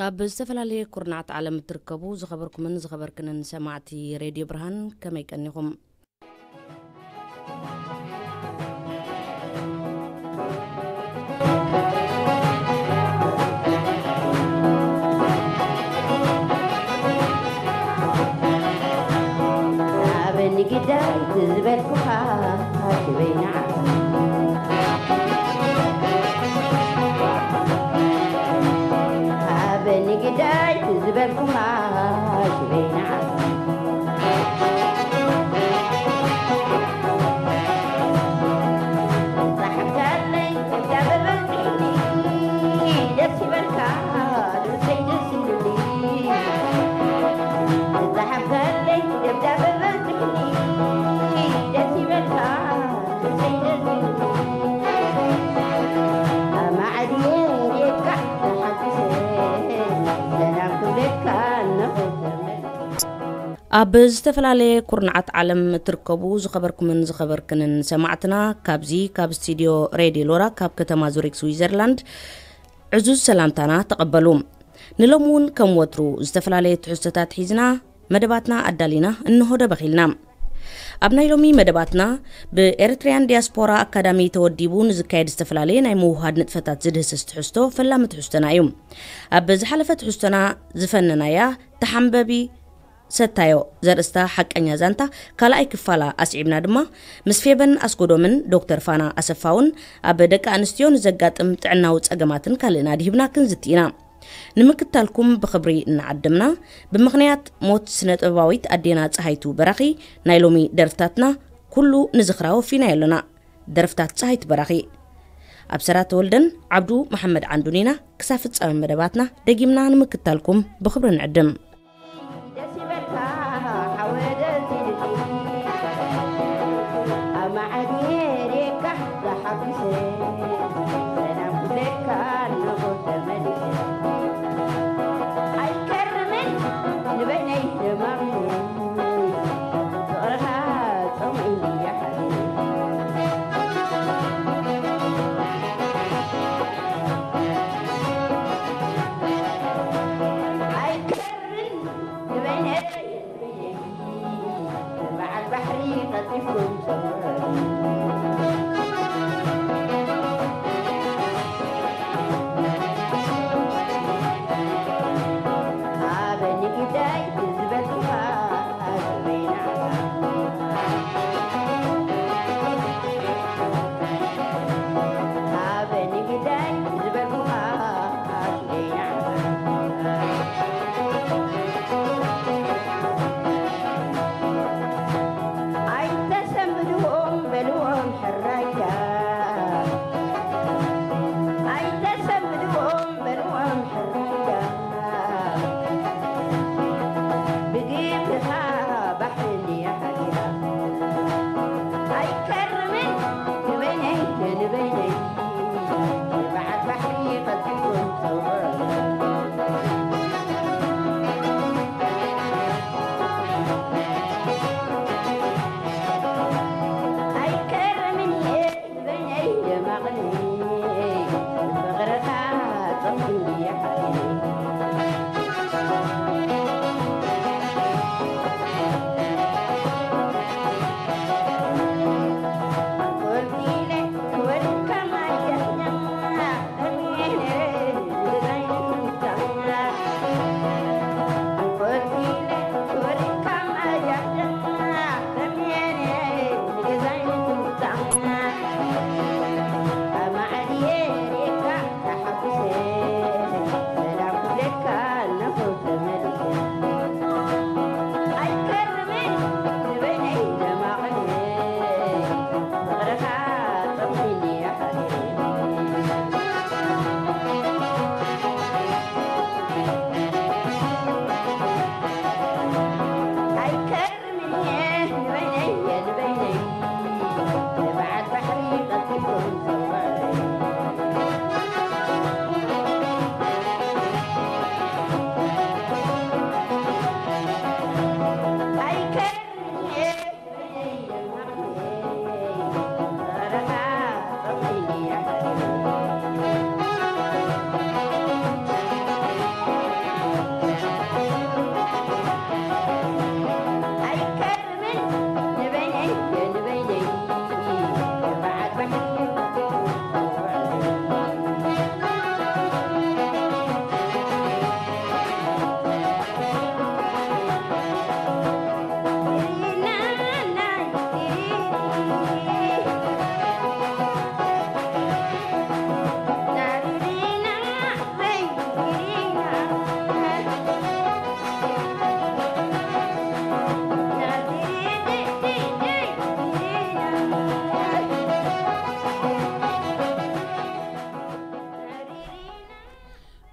ኣብ ዝተፈላለየ ኩርናዓት ዓለም እትርከቡ ዝኸበርኩምን ዝኸበርክንን ሰማዕቲ ሬድዮ ብርሃን፣ ከመይ ቀኒኹም? ኣበኒ ግዳይ ዝበልኩኻ ሽበይ ንዓኻ። ኣበኒ ግዳይ ዝበልኩኻ ሽበይ ንዓኻ። ጻሕፍካለይ ደብዳበ በጺሕኒ ደስ ይበልካ፣ ደስ ይበልካ። ኣብ ዝተፈላለየ ኩርናዓት ዓለም እትርከቡ ዝኸበርኩምን ዝኸበርክንን ሰማዕትና፣ ካብዚ ካብ ስቱድዮ ሬድዮ ሎራ ካብ ከተማ ዙሪክ ስዊዘርላንድ ዕዙዝ ሰላምታና ተቐበሉ። ንሎሚ እውን ከም ወትሩ ዝተፈላለየ ትሕዝቶታት ሒዝና መደባትና ኣዳሊና እንሆ ደበኺልና። ኣብ ናይ ሎሚ መደባትና፣ ብኤርትርያን ዲያስፖራ ኣካዳሚ ተወዲቡ ንዝካየድ ዝተፈላለየ ናይ ምውህሃድ ንጥፈታት ዝድህስስ ትሕዝቶ ፈላሚ ትሕዝቶና እዩ። ኣብ ዝሓለፈ ትሕዝቶና ዝፈነናያ ተሓንበቢ ሰታዮ ዘርእስታ ሓቀኛ ዛንታ ካልኣይ ክፋላ ኣስዒብና ድማ፣ ምስ ፌበን ኣስጎዶምን ዶክተር ፋና ኣሰፋውን ኣብ ደቂ ኣንስትዮ ንዘጋጥም ጥዕናዊ ጸገማትን ካልእን ኣድሂብና ክንዝቲ ኢና። ንምክታልኩም ብኽብሪ እናዓደምና፣ ብምኽንያት ሞት ስነ ጥበባዊት ኣዴና ጸሃይቱ በራኺ፣ ናይ ሎሚ ደርፍታትና ኩሉ ንዝኽራ ወፊናዮ ኣለና። ደርፍታት ጸሃይቱ በራኺ። ኣብ ሰራ ተወልደን ዓብዱ መሓመድ ዓንዱን ኢና። ክሳብ ፍጻመ መደባትና ደጊምና ንምክታልኩም ብኽብሪ ንዕድም። ደስ ይበልካ ሓወደት ኢልኒ፣ ኣብ መዓት የርእየካ ዝሓጉሰ፣ ሰላም ክብለካ ኣለኹ ተመሊሰ። ኣይከርምን ንበይነይ ደማቒ፣ ፍቕርኻ ጾም ኢልያ ሓቢቢ። ኣይከርምን ንበይነይ፣ በዓል ባሕሪ ቀልጢፍኩም ጸውዑ። ኣበኒ ግዳይ ዝበልኩኻ ኣይተሰንብድዎም በልዎም ሕራያ፣ ኣይተሰንብድዎም በልዎም ሕራያ። ብግብርኻ ባሕሪ እንድያ ሓዲራ። ኣይከርምን ንበይነይ ንበይነይ፣ ንበዓል ባሕሪ ቀልጢፍኩም ጸውዑ። ኣይከርምን እየ ንበይነይ ደማቕኒ፣ ፍቕርኻ ጸምኒ ሓቢኒ።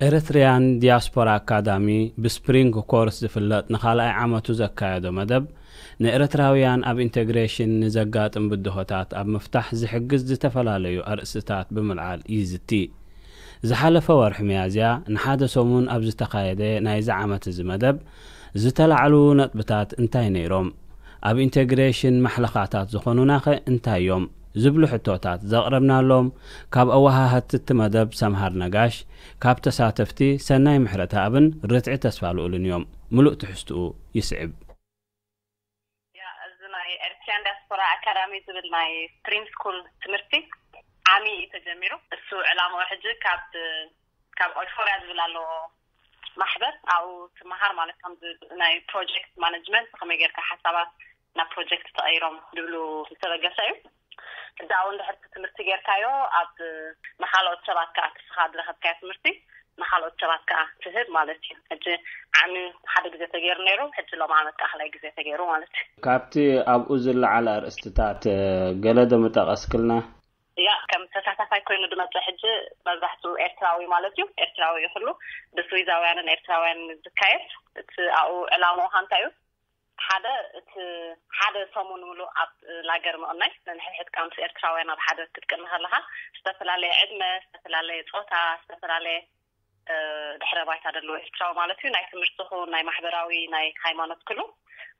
ኤርትርያን ዲያስፖራ ኣካዳሚ ብስፕሪንግ ኮርስ ዝፍለጥ ንኻልኣይ ዓመቱ ዘካየዶ መደብ፣ ንኤርትራውያን ኣብ ኢንቴግሬሽን ንዘጋጥም ብድሆታት ኣብ ምፍታሕ ዝሕግዝ ዝተፈላለዩ ኣርእስትታት ብምልዓል ይዝቲ። ዝሓለፈ ወርሒ ሚያዝያ ንሓደ ሰሙን ኣብ ዝተኻየደ ናይዚ ዓመት እዚ መደብ፣ ዝተላዕሉ ነጥብታት እንታይ ነይሮም? ኣብ ኢንቴግሬሽን ማሕለኻታት ዝኾኑናኸ እንታይ እዮም? ዝብሉ ሕቶታት ዘቕረብናሎም ካብ ኣወሃሃድቲ እቲ መደብ ሰምሃር ነጋሽ፣ ካብ ተሳተፍቲ ሰናይ ምሕረተኣብን ርትዒ ተስፋልኡልን እዮም። ምሉእ ትሕዝትኡ ይስዕብ። ያ፣ እዚ ናይ ኤርትራን ዲያስፖራ ኣካዳሚ ዝብል ናይ ስትሪም ስኩል ትምህርቲ ዓሚ እዩ ተጀሚሩ። እሱ ዕላማኡ ሕጂ ካብ ካብ ኦይፎርያ ዝብል ኣለዎ ማሕበር ኣብኡ ትመሃር ማለት ከም ናይ ፕሮጀክት ማኔጅመንት ከመይ ጌርካ ሓሳባት ናብ ፕሮጀክት ተቐይሮም ዝብሉ ዝተበገሰ እዩ። ሕጂ ኣብኡ እንድሕር ትምህርቲ ጌርካዮ ኣብ ንካልኦት ሰባት ከዓ ንስኻ ዝረኸብካዮ ትምህርቲ ንካልኦት ሰባት ከዓ ትህብ ማለት እዩ። ሕጂ ዓሚ ሓደ ግዜ ተገይሩ ነይሩ፣ ሕጂ ሎም ዓመት ከዓ ካልኣይ ግዜ ተገይሩ ማለት እዩ። ካብቲ ኣብኡ ዝለዓል ኣርእስትታት ገለ ዶ ምጠቐስክልና? ያ ከም ተሳታፋይ ኮይኑ ዝመፀ ሕጂ መብዛሕትኡ ኤርትራዊ ማለት እዩ። ኤርትራዊ እዩ ኩሉ ብስዊዛውያንን ኤርትራውያንን ዝካየድ። እቲ ኣብኡ ዕላማኡ እንታይ እዩ? ሓደ እቲ ሓደ ሰሙን ሙሉእ ኣብ ላገር ምቕናይ ነንሕድሕድካ ምስ ኤርትራውያን ኣብ ሓደ ክትቅኒ ከለኻ ዝተፈላለየ ዕድመ፣ ዝተፈላለየ ፆታ፣ ዝተፈላለየ ድሕረ ባይታ ዘለዎ ኤርትራዊ ማለት እዩ። ናይ ትምህርቲ ይኹን ናይ ማሕበራዊ ናይ ሃይማኖት ኩሉ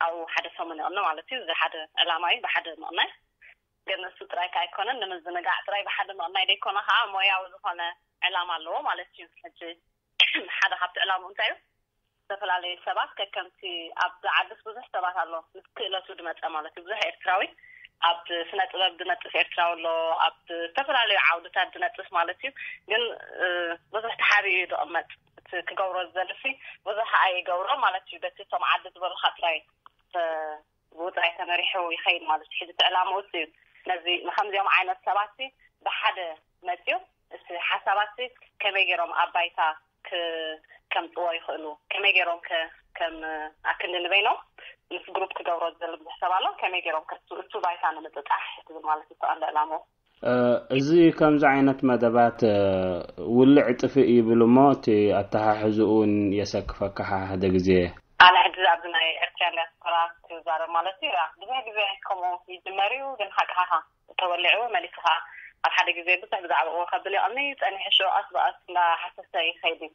ኣብኡ ሓደ ሰሙን ይቕኒ ማለት እዩ። እዚ ሓደ ዕላማ እዩ ብሓደ ምቕናይ። ግን እሱ ጥራይ ከ ኣይኮነን ንምዝንጋዕ ጥራይ ብሓደ ምቕናይ ዘይኮነ ከዓ ሞያዊ ዝኾነ ዕላማ ኣለዎ ማለት እዩ። ሕጂ ሓደ ካብቲ ዕላምኡ እንታይ እዩ? ዝተፈላለዩ ሰባት ከከምቲ ኣብዚ ዓድስ ብዙሕ ሰባት ኣሎ ምስ ክእለቱ ዝመፀ ማለት እዩ። ብዙሕ ኤርትራዊ ኣብ ስነ ጥበብ ዝነጥፍ ኤርትራዊ ኣሎ፣ ኣብ ዝተፈላለዩ ዓውድታት ዝነጥፍ ማለት እዩ። ግን ብዙሕ ተሓቢኡ እዩ ዝቕመጥ። እቲ ክገብሮ ዝደልሲ ብዙሕ ኣይገብሮ ማለት እዩ። በቲ እቶም ዓዲ ዝበሉካ ጥራይ ብኡ ጥራይ ተመሪሑ ይኸይድ ማለት እዩ። ሕጂ እቲ ዕላምኡ እሱ እዩ። ነዚ ንከምዚኦም ዓይነት ሰባት ብሓደ መፅዩ እቲ ሓሳባት ከመይ ገይሮም ኣብ ባይታ ከምፅዎ ይኽእሉ፣ ከመይ ገይሮም ከም ኣክንዲ ንበይኖም ምስ ግሩፕ ክገብሮ ዝደሊ ብዙሕ ሰብ ኣሎ። ከመይ ገይሮም እሱ ባይታ ንምጥጣሕ ትብል ማለት እዩ ቀንዲ ዕላምኡ። እዚ ከምዚ ዓይነት መደባት ውልዕ ጥፍእ ይብል እሞ እቲ ኣተሓሕዝኡ እውን የሰክፈካ ሓደ ግዜ። ኣነ ሕጂ ኣብዚ ናይ ኤርትራን ዲያስፖራ ክዛረብ ማለት እዩ። ብዙሕ ግዜ ከምኡ ይጅመር እዩ፣ ግን ሓቅኻ ተወሊዑ መሊሱ ከዓ ኣብ ሓደ ግዜ ብዙሕ ብዛዕባኡ ከብል ይቐኒ፣ ፀኒሑ ሽዑ ቀስ ብቐስ እንዳሓሰሰ ይኸይድ እዩ።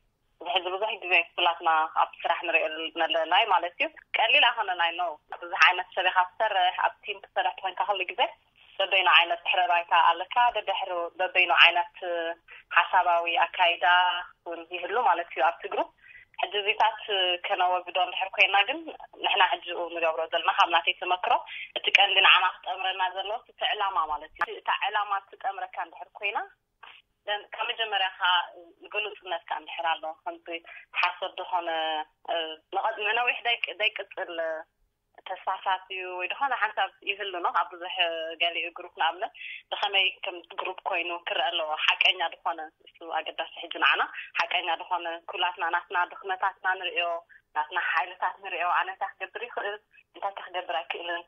ሕዚ ብዙሕ ግዜ ኩላትና ኣብ ስራሕ ንሪኦ ዘለና ማለት እዩ። ቀሊል ኣይኮነን። ኣይ ኖው ብዙሕ ዓይነት ሰብ ኢኻ ትሰርሕ፣ ኣብ ቲም ክትሰርሕ ተኾይንካ ኩሉ ግዜ በበይኑ ዓይነት ድሕረ ባይታ ኣለካ፣ ደድሕሩ በበይኑ ዓይነት ሓሳባዊ ኣካይዳ እውን ይህሉ ማለት እዩ ኣብቲ ግሩፕ። ሕጂ እዚታት ከነወግዶ እንድሕር ኮይና ግን ንሕና ሕጂ ንገብሮ ዘለና ካብ ናተይ ተመክሮ እቲ ቀንዲ ንዓና ክጠምረና ዘለዎ እቲ ዕላማ ማለት እዩ። እታ ዕላማ ትጠምረካ እንድሕር ኮይና ካብ መጀመርያ ከዓ ግሉፅነት ከዓ እንድሕር ኣሎ ከምዚ ሓሶት ዝኾነ ንነዊሕ ዘይቅፅል ተስፋታት እዩ ወይ ዝኾነ ሓንሳብ ይህሉ ነው ኣብ ብዙሕ ገሊኡ ግሩፕ ንኣብነት ብኸመይ ከም ግሩፕ ኮይኑ ክረአ ኣለዎ ሓቀኛ ዝኾነ እሱ ኣገዳሲ ሕጂ ንዓና ሓቀኛ ዝኾነ ኩላትና ናትና ድኽመታትና ንርእዮ ናትና ሓይልታት ንርእዮ ኣነ እንታይ ክገብር ይኽእል እንታይ ክገብር ኣይክእልን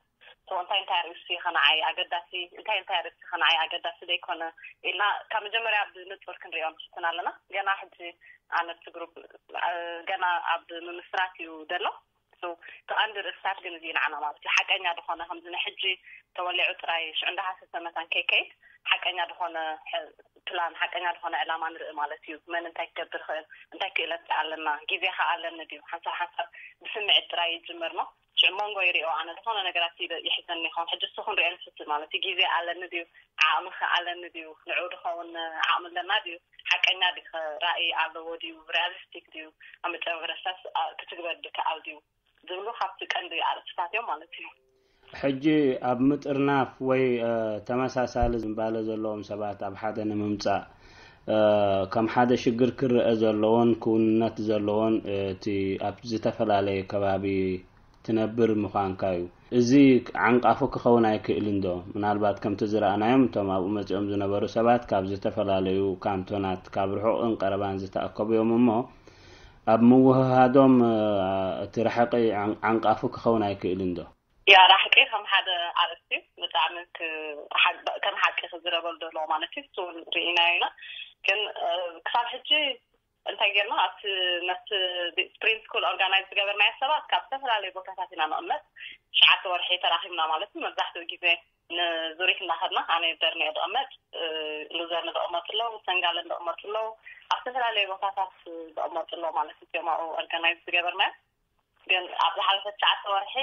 እንታይ እንታይ ርእሲ ከነዓይ ኣገዳሲ እንታይ እንታይ ርእሲ ከነዓይ ኣገዳሲ ዘይኮነ ኢልና ካብ መጀመርያ ብንጹር ክንርእዮ ንፍትን ኣለና ገና ሕጂ ኣነቲ ግሩፕ ገና ኣብ ምምስራት እዩ ዘሎ እቲ ቀንዲ ርእስታት ግን እዚ ንዓና ማለት እዩ ሓቀኛ ዝኾነ ከምዚ ንሕጂ ተወሊዑ ጥራይ ሽዑ እንዳሃሰሰ መታን ከይከይድ ሓቀኛ ዝኾነ ፕላን ሓቀኛ ዝኾነ ዕላማ ንርኢ ማለት እዩ መን እንታይ ክገብር ይኽእል እንታይ ክእለት ኣለና ግዜ ከ ኣለኒ ድዩ ሓንሳብ ሓንሳብ ብስምዒት ጥራይ ይጅመር ሞ ሽዑ መንጎ ይሪኦ ኣነ ዝኾነ ነገራት ይሕዘኒ ይኸውን ሕጂ እሱ ክንሪኦ ንፍትን ማለት እዩ ግዜ ኣለኒ ድዩ ዓቕሚ ከ ኣለኒ ድዩ ንዕኡ ድኸውን ዓቕሚ ኣለና ድዩ ሓቀኛ ድዩ ራእይ ኣለዎ ድዩ ሪያሊስቲክ ድዩ ኣብ መጨረሻስ ክትግበር ድከኣል ድዩ ዝብሉ ካብቲ ቀንዲ ኣርእስትታት እዮም ማለት እዩ። ሕጂ ኣብ ምጥርናፍ ወይ ተመሳሳሊ ዝንባለ ዘለዎም ሰባት ኣብ ሓደ ንምምጻእ ከም ሓደ ሽግር ክረአ ዘለዎን ክውንነት ዘለዎን እቲ ኣብ ዝተፈላለየ ከባቢ ትነብር ምዃንካ እዩ። እዚ ዓንቃፉ ክኸውን ኣይክእልን ዶ? ምናልባት ከምቲ ዝረኣናዮም እቶም ኣብኡ መጺኦም ዝነበሩ ሰባት ካብ ዝተፈላለዩ ካንቶናት ካብ ርሑቕን ቀረባን ዝተኣከቡ እዮም እሞ ኣብ ምውህሃዶም እቲ ርሕቂ ዓንቃፉ ክኸውን ኣይክእልን ዶ? ያ ራሕቂ ከም ሓደ ኣርእስቲ ብጣዕሚ ከም ሓቂ ክዝረበሉ ደለዎ ማለት እዩ። እሱ እውን ርኢናዮ ኢና። ግን ክሳብ ሕጂ እንታይ ጌርና ኣብቲ ነቲ ስፕሪንት ስኩል ኦርጋናይዝ ዝገበርናዮ ሰባት ካብ ዝተፈላለዩ ቦታታት ኢና ንቕመጥ። ትሽዓተ ወርሒ ተራኺብና ማለት እዩ። መብዛሕትኡ ግዜ ንዙሪክ እንዳኸድና ኣነ በርኒዮ ዝቕመጥ፣ ሉዘርን ዝቕመጡ ኣለዉ፣ ሰንጋለን ዝቕመጡ ኣለዉ፣ ኣብ ዝተፈላለዩ ቦታታት ዝቕመጡ ኣለዉ ማለት እዩ። እቲኦም ኣብኡ ኦርጋናይዝ ዝገበርናዮ ግን ኣብ ዝሓለፈ ትሽዓተ ወርሒ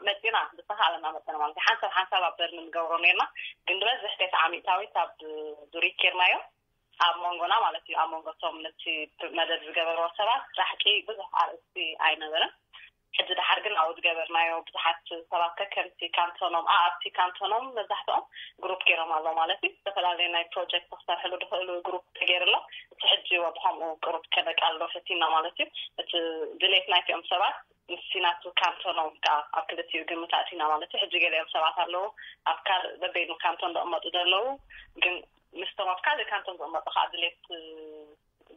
መፂና ብዝተኻለና መጠን ማለት እዩ። ሓንሳብ ሓንሳብ ኣብ በርኒ ንገብሮ ነርና፣ ግን ዝበዝሕ ቴስዓ ሚእታዊት ኣብ ዙሪክ ጌርናዮ። ኣብ መንጎና ማለት እዩ፣ ኣብ መንጎ እቶም ነቲ መደብ ዝገበርዎ ሰባት ራሕቂ ብዙሕ ኣርእስቲ ኣይነበረን። ሕጂ ደሓር ግን ኣብኡ ዝገበርናዮ ብዙሓት ሰባት ከከምቲ ካንቶኖም ኣኣብቲ ካንቶኖም መብዛሕትኦም ግሩፕ ገይሮም ኣለዉ ማለት እዩ። ዝተፈላለዩ ናይ ፕሮጀክት ክሰርሕሉ ዝኽእሉ ግሩፕ ተገይሩ ኣሎ። እቲ ሕጂ ወብኸምኡ ቅሩብ ከነቃልሎ ፈቲና ማለት እዩ። እቲ ድሌት ናይቲኦም ሰባት ምስቲ ናቱ ካንቶኖም ከዓ ኣብ ክልቲኡ ግምት ኣእቲና ማለት እዩ። ሕጂ ገሊኦም ሰባት ኣለዉ ኣብ ካልእ በበይኑ ካንቶን ዝቕመጡ ዘለዉ፣ ግን ምስቶም ኣብ ካልእ ካንቶን ዝቕመጡ ከዓ ድሌት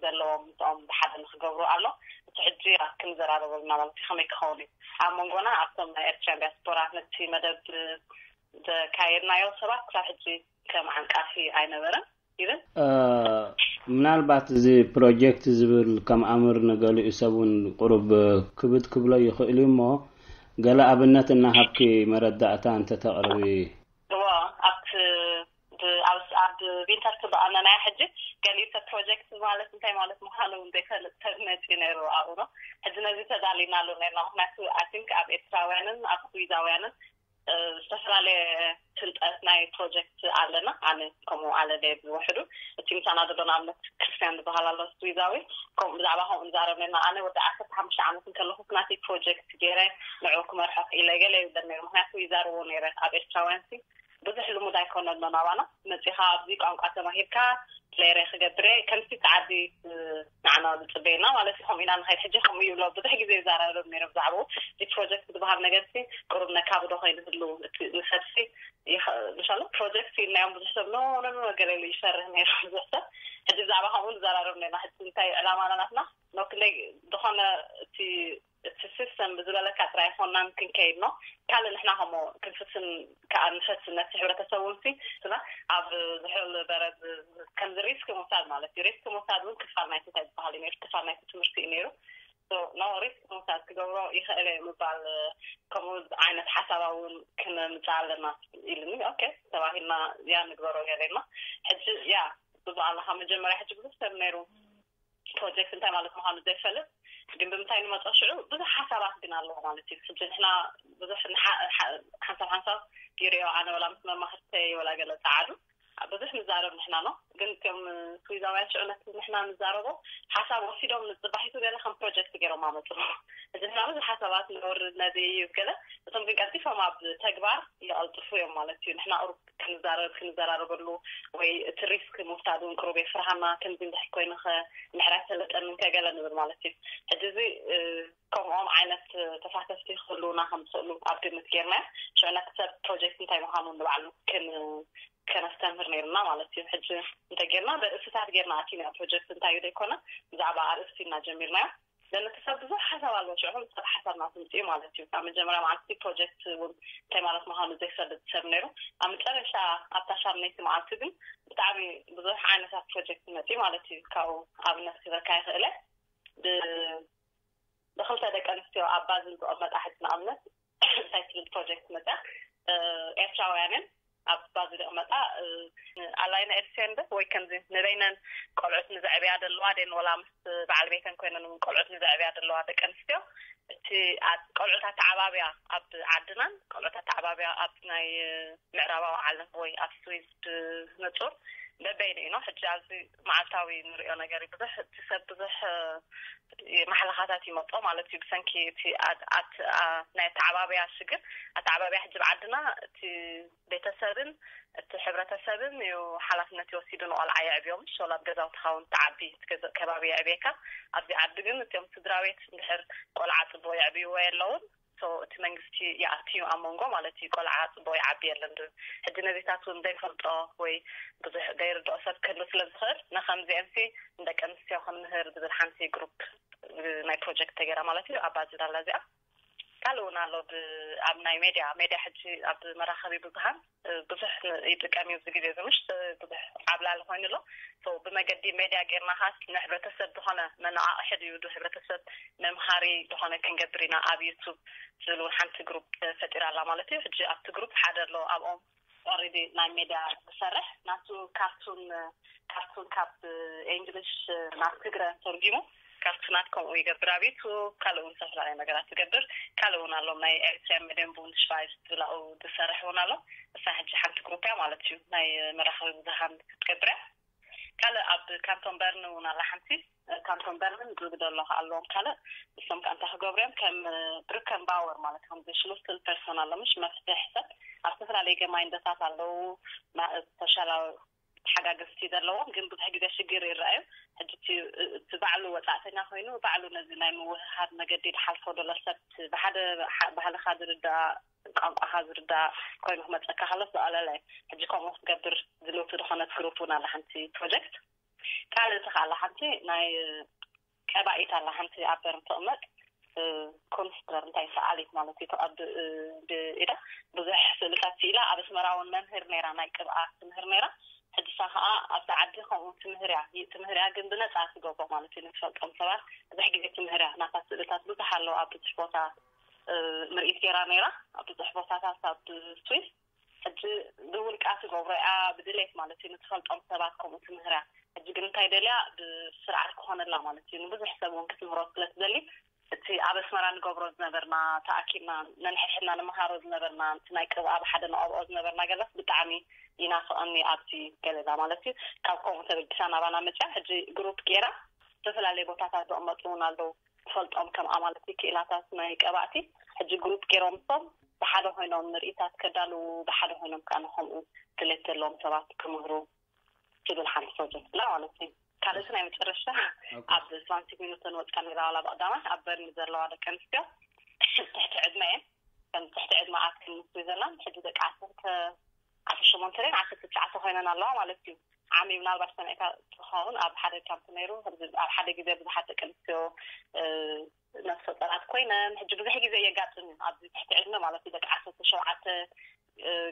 ዘለዎም ምስኦም ብሓደ ንክገብሩ ኣሎ። እቲ ሕጂ ክንዘራረበሉ ኢና ማለት እዩ። ከመይ ክኸውን እዩ ኣብ መንጎና ኣብቶም ናይ ኤርትራን ዲያስፖራ ነቲ መደብ ዘካየድናዮ ሰባት ክሳብ ሕጂ ከም ዓንቃፊ ኣይነበረን ይብል። ምናልባት እዚ ፕሮጀክት ዝብል ከም ኣምር ንገሊኡ ሰብ እውን ቅሩብ ክብድ ክብሎ ይኽእል እዩ እሞ ገለ ኣብነት እናሃብኪ መረዳእታ እንተተቕርቢ። እዎ፣ ኣብቲ ብ- ኣብ ኣብ ቪንተር ትበኣና ናይ ሕጂ ገሊኡ ሰብ ፕሮጀክት ማለት እንታይ ማለት ምዃኑ እውን ዘይፈልጥ ሰብ መፂኡ ነይሩ ኣብኡ ነው። ሕጂ ነዚ ተዳሊና ኣሎ ነርና። ምክንያቱ ኣይ ቲንክ ኣብ ኤርትራውያንን ኣብ ስዊዛውያንን እ፣ ዝተፈላለየ ፍልጠት ናይ ፕሮጀክት ኣለና። ኣነ ከምኡ ኣለለ ብውሕዱ እቲ ምሳና ዘሎ ንኣብነት ክርስቲያን ዝበሃል ኣሎ ስዊዛዊ፣ ከምኡ ብዛዕባ ከምኡ ንዛረብ ነርና። ኣነ ወዲ ዓሰርተ ሓሙሽተ ዓመት እንከለኹ ናተይ ፕሮጀክት ገይረ ንዑ ክመርሖ ክኢለ ገለ ይብለን ነይሩ። ምክንያቱ ይዛርቦ ነይረ ኣብ ኤርትራውያን ሲ ብዙሕ ልሙድ ኣይኮነን ናባና። መጺኻ ኣብዚ ቋንቋ ተማሂርካ ሌሬ ክገብር እየ ከምቲ እቲ ዓዲ ንዓና ዝጽበየና ማለት እዩ። ከምኡ ኢና ንኸይድ። ሕጂ ከምኡ ይብሎ ብዙሕ ግዜ ይዛረብ ነይረ ብዛዕባኡ። እዚ ፕሮጀክት ዝበሃል ነገር ሲ ቅሩብ ነካብዶ ከይንህሉ እቲ ንሰብሲ ይኸ- ምሻሎ ፕሮጀክት ኢልናዮም ብዙሕ ሰብ ኖ ኖ ኖ ገለ ኢሉ ይፈርህ ነይሩ ብዙሕ ሰብ። ሕጂ ብዛዕባ ከምኡ ንዘራረብ ነርና። ሕጂ እንታይ ዕላማና ናትና ኖ ክንደይ ዝኾነ እቲ እቲ ሲስተም ብዝበለካ ጥራይ ኣይኮናን ክንከይድ ነው። ካልእ ንሕና ከምኡ ክንፍትን ከዓ ንፈትን ነቲ ሕብረተሰብ እውን ሲ ስና ኣብ ዝሕል በረድ ከምዚ ሪስክ ምውሳድ ማለት እዩ። ሪስክ ምውሳድ እውን ክፋል ናይቲ እንታይ ዝበሃል እዩ ነይሩ፣ ክፋል ናይቲ ትምህርቲ እዩ ነይሩ። ኖ ሪስክ ምውሳድ ክገብሮ ይኽእል እየ ምባል ከምኡ ዓይነት ሓሳብ እውን ክንምፃእ ኣለና ኢልኒ። ኦኬ ተባሂልና ያ ንግበሮ ገለና። ሕጂ ያ ብዙ ኣለካ መጀመርያ ሕጂ ብዙሕ ሰብ ነይሩ ፕሮጀክት እንታይ ማለት ምዃኑ ዘይፈልጥ ግን ብምንታይ ንመፆ ሽዑ ብዙሕ ሓሳባት ግን ኣለዎ ማለት እዩ። ሕጂ ንሕና ብዙሕ ንሓ- ሓ- ሓንሳብ ሓንሳብ ይሪኦ ኣነ ወላ ምስ መማህርተይ ወላ ገለ ፃዓዱ ብዙሕ ንዛረብ ንሕና ነው። ግን እቶም ስዊዛውያን ሽዑ ነቲ ንሕና ንዛረቦ ሓሳብ ወሲዶም ንፅባሒቱ ገለ ከም ፕሮጀክት ገይሮም ኣመፅዎ። እዚ ንሕና ብዙሕ ሓሳባት ነወርድ ነዚ እዩ ገለ እቶም ግን ቀልጢፎም ኣብ ተግባር ይቐልጥፉ እዮም ማለት እዩ። ንሕና ቁሩብ ክንዛረብ ክንዘራረበሉ ወይ እቲ ሪስክ ምውሳድ እውን ቅሩብ የፍርሃና። ከምዚ እንድሕር ኮይኑ ከ ምሕረት ሰለጠንን ከገለ ንብል ማለት እዩ። ሕጂ እዚ ከምኦም ዓይነት ተሳተፍቲ ክህልውና ከም ዝኽእሉ ኣብ ግምት ጌርና ሽዑ ነቲ ሰብ ፕሮጀክት እንታይ ምዃኑ ንባዕሉ ክን ከነስተምህር ነይርና ማለት እዩ። ሕጂ እንተ ጌርና በርእስታት ጌርና ኣቲና ፕሮጀክት እንታይ እዩ ዘይኮነ ብዛዕባ ኣርእስቲ እና ጀሚርናዮ። ለነቲ ሰብ ብዙሕ ሓሳብ ኣለዎ። ሽዑ ሰብ ሓሳብና ትምፅኡ ማለት እዩ። ካብ መጀመርያ መዓልቲ ፕሮጀክት እውን እንታይ ማለት ምዃኑ ዘይፈልጥ ሰብ ነይሩ። ኣብ መጨረሻ ኣብታ ሻምነይቲ መዓልቲ ግን ብጣዕሚ ብዙሕ ዓይነታት ፕሮጀክት መፅኡ ማለት እዩ። ካብኡ ኣብነት ክበካ ይኽእለ ብ- ብክልተ ደቂ ኣንስትዮ ኣብ ባዝል ዝቐመጣ ሕጂ ንኣብነት እንታይ ትብል ፕሮጀክት መፅያ ኤርትራውያንን ኣብ ባዝል ይቕመጣ ኣላይነ ኤርትራን ዶ ወይ ከምዚ ንበይነን ቆልዑት ንዘዕብያ ደለዋ ደን ወላ ምስ በዓል ቤተን ኮይነን እውን ቆልዑት ንዘዕብያ ደለዋ ደቂ ኣንስትዮ እቲ ቆልዑት ኣተዓባብያ ኣብ ዓድናን ቆልዑት ኣተዓባብያ ኣብ ናይ ምዕራባዊ ዓለም ወይ ኣብ ስዊዝ ብንፁር በበይኑ እዩ ነው። ሕጂ ኣብዚ መዓልታዊ ንሪኦ ነገር እዩ። ብዙሕ እቲ ሰብ ብዙሕ ማሕለኻታት ይመፆ ማለት እዩ። ብሰንኪ እቲ ናይ ኣተዓባብያ ሽግር ኣተዓባብያ ሕጂ ብዓድና እቲ ቤተሰብን እቲ ሕብረተሰብን እዩ ሓላፍነት ይወሲዱ ንቆልዓ የዕብዮም። ሸላ ኣብ ገዛውትኻ እውን ትዓቢ እቲ ገዛ ከባቢ የዕብየካ። ኣብዚ ዓዲ ግን እቲኦም ስድራ ቤት እንድሕር ቆልዓ ፅቡቅ የዕብይዎ የለውን እቲ መንግስቲ ይኣትዩ ኣብ መንጎ ማለት እዩ። ቆልዓ ፅቡቅ ይዓቢ የለን ብ ሕጂ ነዚታት እውን ዘይፈልጦ ወይ ብዙሕ ዘይርድኦ ሰብ ክህሉ ስለ ዝኽእል ንከምዚአንሲ ንደቂ ኣንስትዮ ክንምህር ዝብል ሓንቲ ግሩፕ ናይ ፕሮጀክት ተገይራ ማለት እዩ። ኣብ ባዝል ኣላ እዚኣ ካልእ እውን ኣሎ ኣብ ናይ ሜድያ ሜድያ ሕጂ ኣብ መራኸቢ ብዙሃን ብዙሕ ይጥቀም እዩ። እዚ ግዜ እዚ ምሽ ብዙሕ ዓብላ ኮይኑ ኣሎ። ብመገዲ ሜድያ ጌርና ኻስ ንሕብረተሰብ ዝኾነ መነቓቕሒ ድዩ፣ ዶ ሕብረተሰብ መምሃሪ ዝኾነ ክንገብር ኢና ኣብ ዩቱብ ዝብል እውን ሓንቲ ግሩፕ ፈጢራ ኣላ ማለት እዩ። ሕጂ ኣብቲ ግሩፕ ሓደ ኣሎ ኣብኦም ኦሬዲ ናይ ሜድያ ዝሰርሕ ናቱ ካርቱን ካርቱን ካብ እንግሊሽ ናብ ትግረ ተርጊሙ ካርቱናት ከምኡ ይገብር ኣብ ዩቱብ። ካልእ እውን ዝተፈላለዩ ነገራት ትገብር። ካልእ እውን ኣሎም ናይ ኤርትራ መደንቡ ንሽፋይስ ዝብላኡ ዝሰርሕ እውን ኣሎ። እሳ ሕጂ ሓንቲ ግሩፕ እያ ማለት እዩ ናይ መራኸቢ ብዙሃን ትገብር እያ። ካልእ ኣብ ካንቶን በርን እውን ኣላ ሓንቲ ካንቶን በርንን ዝግደ ኣሎ ኣለዎም። ካልእ እሶም ከ እንታይ ክገብሩ እዮም? ከም ብርከን ባወር ማለት ከም ሽሉስትል ፐርሶን ኣሎ ምሽ መፍትሕ ሰብ ኣብ ዝተፈላለዩ ገማይንደታት ኣለዉ። ተሻላዊ ተሓጋገዝቲ ዘለዎም ግን ብዙሕ ግዜ ሽግር ይረኣዩ። ሕጂ እቲ ባዕሉ ወፃእተኛ ኮይኑ ባዕሉ ነዚ ናይ ምውህሃድ መገዲ ዝሓልፎ ዘሎ ሰብ ብሓደ ባህልካ ዝርዳእ ቋንቋካ ዝርዳእ ኮይኑ ክመፀካ ከሎ ዝቐለለ ሕጂ ከምኡ ክትገብር ዝልውቲ ዝኾነት ግሩፕ እውን ኣላ ሓንቲ ፕሮጀክት። ካልእ እቲ ከኣላ ሓንቲ ናይ ቀባኢት ኣላ ሓንቲ ኣብ በርን ትቕመጥ ኮንስትረር እንታይ ሰኣሊት ማለት እዩ። ተቐብ ኢዳ ብዙሕ ስእልታት ስኢላ ኣብ ኣስመራ እውን መምህር ነይራ ናይ ቅብኣት ትምህር ነይራ። ሕጅሳ ከዓ ኣብቲ ዓዲ ከምኡ ትምህር እያ ትምህር እያ ግን ብነፃ ትገብሮ ማለት እዩ። ንትፈልጦም ሰባት ብዙሕ ግዜ ትምህር እያ ናታ ስእልታት ብዙሕ ኣለዉ ኣብ ብዙሕ ቦታ ምርኢት ገይራ ነይራ ኣብ ብዙሕ ቦታታት ኣብ ስዊስ። ሕጂ ብውልቃ ትገብሮ እያ ብድሌት ማለት እዩ። ንትፈልጦም ሰባት ከምኡ ትምህር እያ። ሕጂ ግን እንታይ ደልያ ብስርዓት ክኾነላ ማለት እዩ። ንብዙሕ ሰብ እውን ክትምህሮ ስለ ትደሊ እቲ ኣብ ኣስመራ ንገብሮ ዝነበርና ተኣኪብና ነንሕድሕድና ንመሃሮ ዝነበርና እቲ ናይ ቅብኣ ብሓደ ንቐብኦ ዝነበርና ገዛስ ብጣዕሚ ይናፍቐኒ ኣብዚ ገለላ ማለት እዩ። ካብ ከምኡ ተበጊሳ ናባና መፅያ ሕጂ ግሩፕ ገይራ ዝተፈላለዩ ቦታታት ዝቕመጡ እውን ኣለዉ። ዝፈልጦም ከም ኣማልቲ ክኢላታት ናይ ቀባእቲ ሕጂ ግሩፕ ገይሮም ሶም ብሓደ ኮይኖም ምርኢታት ከዳልዉ ብሓደ ኮይኖም ከዓ ንከምኡ ድሌት ዘለዎም ሰባት ክምህሩ ትብል ሓንቲ ፕሮጀክት ኣላ ማለት እዩ። ካልእቲ ናይ መጨረሻ ኣብ ትራንሲት ሚኒተን ወፅካ ነይራ ዋላ ብቀዳማይ ኣብ በርኒ ዘለዋ ደቂ ኣንስትዮ ትሕቲ ዕድመ እየን። ከም ትሕቲ ዕድመ ኣትክን ምስ ዘላን ሕጂ ደቂ ዓሰርተ ዓሰርተ ሸሞንተ ደን ዓሰርተ ትሽዓተ ኮይነን ኣለዋ ማለት እዩ። ዓሚ ምናልባት ሰሚዕካ ትኸውን ኣብ ሓደ ካምፕ ነይሩ ኣብ ሓደ ግዜ ብዙሓት ደቂ ኣንስትዮ ነፍሰ ጡራት ኮይነን ሕጂ ብዙሕ ግዜ የጋጥም እዩ። ኣብዚ ትሕቲ ዕድመ ማለት እዩ ደቂ ዓሰርተ ሸውዓተ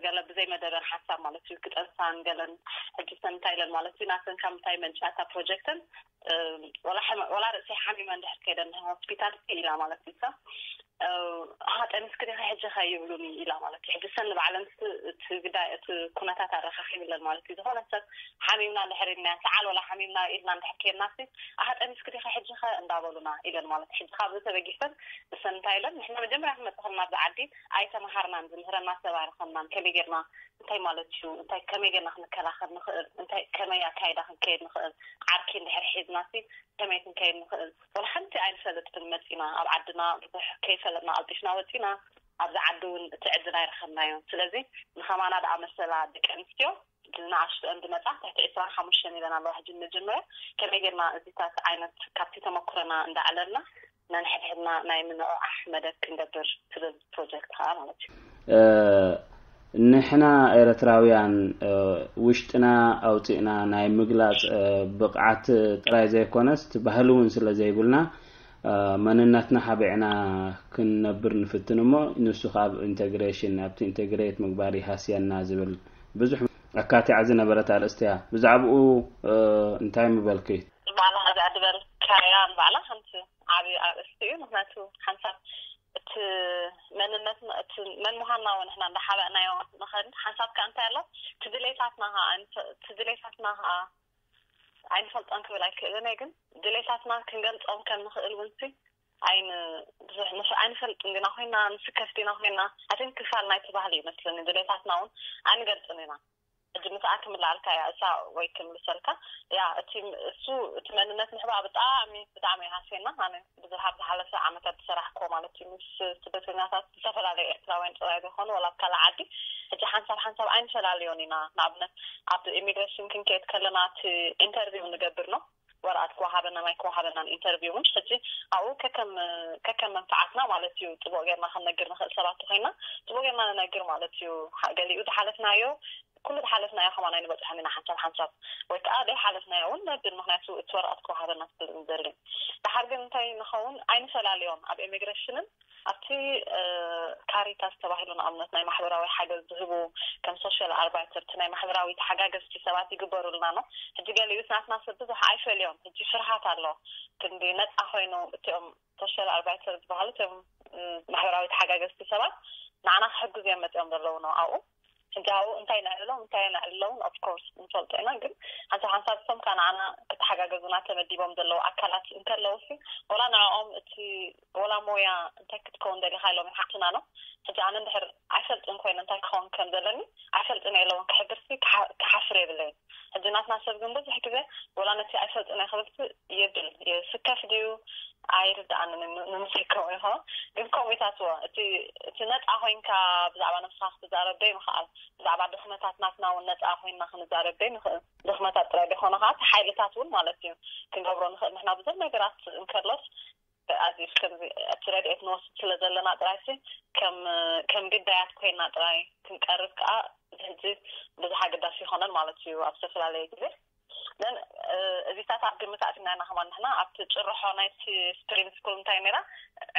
ገለ ብዘይ መደበን ሓሳብ ማለት እዩ ክጠንሳን ገለን ሕጂ ሰንታ ኢለን ማለት እዩ ናተን ካብ ምንታይ መንጫታ ፕሮጀክትን ወላ ርእሰይ ሓሚመ እንድሕር ከይደን ሆስፒታል ኢላ ማለት እዩ። ኣሃ ጠኒስኪ ዲኺ ሕጂ ከ ይብሉኒ ኢላ ማለት እዩ። ሕጂ ሰን ንባዕለን እቲ ግዳይ እቲ ኩነታት ኣረኻኺብለን ማለት እዩ። ዝኾነ ሰብ ሓሚምና እንድሕር ኢልና ሰዓል ወላ ሓሚምና ኢልና እንድሕር ከይድና ሲ ኣሃ ጠኒስኪ ዲኺ ሕጂ ከ እንዳበሉና ኢለን ማለት እዩ። ሕጂ ካብዚ ተበጊሰን ንሰን እንታይ ኢለን ንሕና መጀመርያ ክንመፅእ ከለና ኣብዚ ዓዲ ኣይተምሃርናን ዝምህረና ሰብ ኣይረኸብናን ከመይ ጌርና እንታይ ማለት እዩ እንታይ ከመይ ጌርና ክንከላኸል ንኽእል እንታይ ከመይ ኣካይዳ ክንከይድ ንኽእል ዓርኪ እንድሕር ሒዝና ሲ ከመይ ክንከይድ ንኽእል ወላ ሓንቲ ኣይንፈልጥን መፂና ኣብ ዓድና ብዙሕ ከይፈለጥና ቀልጢፍና ወፂና ኣብዚ ዓዲ እውን እቲ ዕድል ኣይረኸብናዮን ስለዚ ንኸማና ደኣ መሰላ ደቂ ኣንስትዮ ንኣሽትኦን ዝመፃ ትሕቲ ዕስራን ሓሙሽተን ኢለን ኣለዋ ሕጂ ንመጀመርያ ከመይ ጌርና እዚታት ዓይነት ካብቲ ተመኩረና እንዳዕለልና ነንሕድሕድና ናይ ምንቕቓሕ መደብ ክንገብር ትብል ፕሮጀክት ከዓ ማለት እዩ። ንሕና ኤረትራውያን ውሽጥና ኣውፂእና ናይ ምግላፅ ብቕዓት ጥራይ ዘይኮነስ እቲ ባህሊ እውን ስለ ዘይብልና መንነትና ሓቢዕና ክንነብር ንፍትን እሞ ንሱ ካብ ኢንተግሬሽን ኣብቲ ኢንተግሬት ምግባር ይሃስየና ዝብል ብዙሕ ኣካቲዓ ዝነበረት ኣርእስቲ እያ። ብዛዕባኡ እንታይ ምበልኪ? ንባዕላ እዚኣ ዝበልካያ ንባዕላ ሓንቲ ዓብዪ ኣርእስቲ እዩ። ምክንያቱ ሓንሳብ እቲ መንነትና እቲ መን ምዃንና እውን ንሕና እንዳሓበእናዮ ንኸድ ሓንሳብ ከ እንታይ ኣሎ እቲ ድሌታትና ኸዓ እቲ ድሌታትና ኸዓ ኣይንፈልጦን ክብል ኣይክእልን እየ ግን ድሌታትና ክንገልፆም ከም ንኽእል እውን ሲ ኣይን ብዙሕ ንፍ ኣይንፈልጥን ዲና ኮይና ንስከፍ ዲና ኮይና ኣትን ክፋል ናይቲ ባህሊ ይመስለኒ ድሌታትና እውን ኣይንገልፅን ኢና ሕጂ ምስኣ ክምልኣልካ እያ እሳ ወይ ክምልሰልካ እያ እቲ እሱ እቲ መንነት ምሕባእ ብጣዕሚ ብጣዕሚ ይሃስየና ኣነ ብዙሕ ኣብ ዝሓለፈ ዓመታት ዝሰራሕክዎ ማለት እዩ ምስ ስደተኛታት ዝተፈላለዩ ኤርትራውያን ጥራይ ዘይኮኑ ወላ ኣብ ካልእ ዓዲ ሕጂ ሓንሳብ ሓንሳብ ኣይንፈላልዮን ኢና ንኣብነት ኣብ ኢሚግሬሽን ክንከይድ ከለና እቲ ኢንተርቪው ንገብር ነው ወረቐት ክወሃበናን ኣይክወሃበናን ኢንተርቪው እውን ሕጂ ኣብኡ ከከም ከከም መንፍዓትና ማለት እዩ ፅቡቕ ጌርና ክንነግር ንኽእል ሰባት ተኮይና ፅቡቕ ጌርና ንነግር ማለት እዩ ገሊኡ ዝሓለፍናዮ ኩሉ ዝሓለፍናዮ ከማን ኣይንበፅሖን ኢና ሓንሳብ ሓንሳብ፣ ወይ ከዓ ዘይሓለፍናዮ እውን ነብል። ምክንያቱ እቲ ወረቐት ክወሃበና ስለ ዝደሊ። ድሓር ግን እንታይ ንኸውን ኣይንፈላለዮም። ኣብ ኢሚግሬሽንን ኣብቲ ካሪታስ ተባሂሉ ንኣብነት ናይ ማሕበራዊ ሓገዝ ዝህቡ ከም ሶሻል ኣርባይተር፣ እቲ ናይ ማሕበራዊ ተሓጋገዝቲ ሰባት ይግበሩልና ነው። ሕጂ ገሊኡ ናትና ሰብ ብዙሕ ኣይፈልዮም። ሕጂ ፍርሃት ኣሎ። ክንዲ ነፃ ኮይኑ እቲኦም ሶሻል ኣርባይተር ዝበሃሉ እቶም ማሕበራዊ ተሓጋገዝቲ ሰባት ንዓና ክሕግዙ እዮም መፅኦም ዘለዉ ነው ኣብኡ። ሕጂ ኣብኡ እንታይ ነዕልሎም እንታይ ነዕልለውን ኦፍኮርስ ንፈልጦ ኢና። ግን ሓንሳብ ሓንሳብ እቶም ከ ንዓና ክተሓጋገዙና ተመዲቦም ዘለዉ ኣካላት እንከለዉ ሲ ወላ ንዕኦም እቲ ወላ ሞያ እንታይ ክትከውን ደሊኻ ኢሎም ይሓቱና ነው። ሕጂ ኣነ እንድሕር ኣይፈልጥን ኮይነ እንታይ ክኸውን ከም ዘለኒ ኣይፈልጥን እየ ኢለውን ክሕብርሲ ክሓፍር የብለይን። ሕጂ ናትና ሰብ ግን ብዙሕ ግዜ ወላ ነቲ ኣይፈልጥን እየ ክብልሲ ይብል ይስከፍ ድዩ ኣይርድኣንን። ንምስከው ይኸውን ግን ከምኡ ይታትዎ እቲ ነፃ ኮይንካ ብዛዕባ ነብስኻ ክትዛረብ ደይ ምኽኣል፣ ብዛዕባ ድኽመታትናትና እውን ነፃ ኮይንና ክንዛረብ ደይ ንኽእል። ድኽመታት ጥራይ ደይኮነ ከዓ እቲ ሓይልታት እውን ማለት እዩ ክንገብሮ ንኽእል። ንሕና ብዙሕ ነገራት እንከሎስ ኣዚ ከምዚ እቲ ረድኤት ንወስድ ስለ ዘለና ጥራይሲ ከም ከም ግዳያት ኮይና ጥራይ ክንቀርብ ከዓ እዚ ሕጂ ብዙሕ ኣገዳሲ ይኾነን ማለት እዩ ኣብ ዝተፈላለየ ግዜ። ግን እዚታት ኣብ ግምት ኣእቲና ኢና ከማን ንሕና ኣብቲ ጭርሖ ናይቲ ስትሪም ስኩል እንታይ ነራ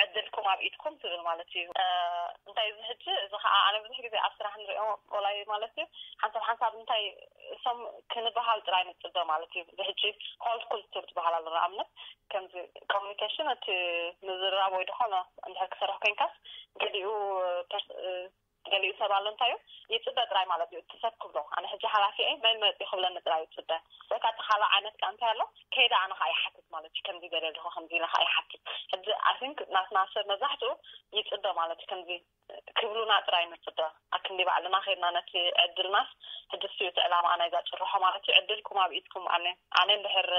ዕድልኩም ኣብ ኢድኩም ትብል ማለት እዩ። እንታይ እዚ ሕጂ እዚ ከዓ ኣነ ብዙሕ ግዜ ኣብ ስራሕ ንሪኦ ወላይ ማለት እዩ ሓንሳብ ሓንሳብ እንታይ እሶም ክንበሃል ጥራይ ንፅበ ማለት እዩ። እዚ ሕጂ ሆልድ ኩልቱር ዝበሃል ኣሎ ንኣብነት ከምዚ ኮሚኒኬሽን እቲ ምዝራብ ወይ ዝኾነ እንድሕር ክሰርሕ ኮይንካስ ገሊኡ ገሊኡ ሰብ ኣሎ እንታይ እዩ ይፅበ ጥራይ ማለት እዩ። እቲ ሰብ ክብሎ ኣነ ሕጂ ሓላፊ እየ መን መፂ ክብለኒ ጥራይ ይፅበ። ወይ ካብ ካልእ ዓይነት ከ እንታይ ኣሎ ከይደ ኣነ ከዓ ይሓትት ማለት እዩ። ከምዚ ገለ ኣለኹ ከምዚ ኢለ ከዓ ይሓትት። ሕጂ ኣይ ቲንክ ናትና ሰብ መብዛሕትኡ ይፅበ ማለት እዩ። ከምዚ ክብሉና ጥራይ ንፅበ ኣክንዲ ባዕልና ከይድና ነቲ ዕድልናስ ሕጂ ስዩ እቲ ዕላማ ናይዛ ጭርሖ ማለት እዩ። ዕድልኩም ኣብ ኢድኩም ኣነ ኣነ እንድሕር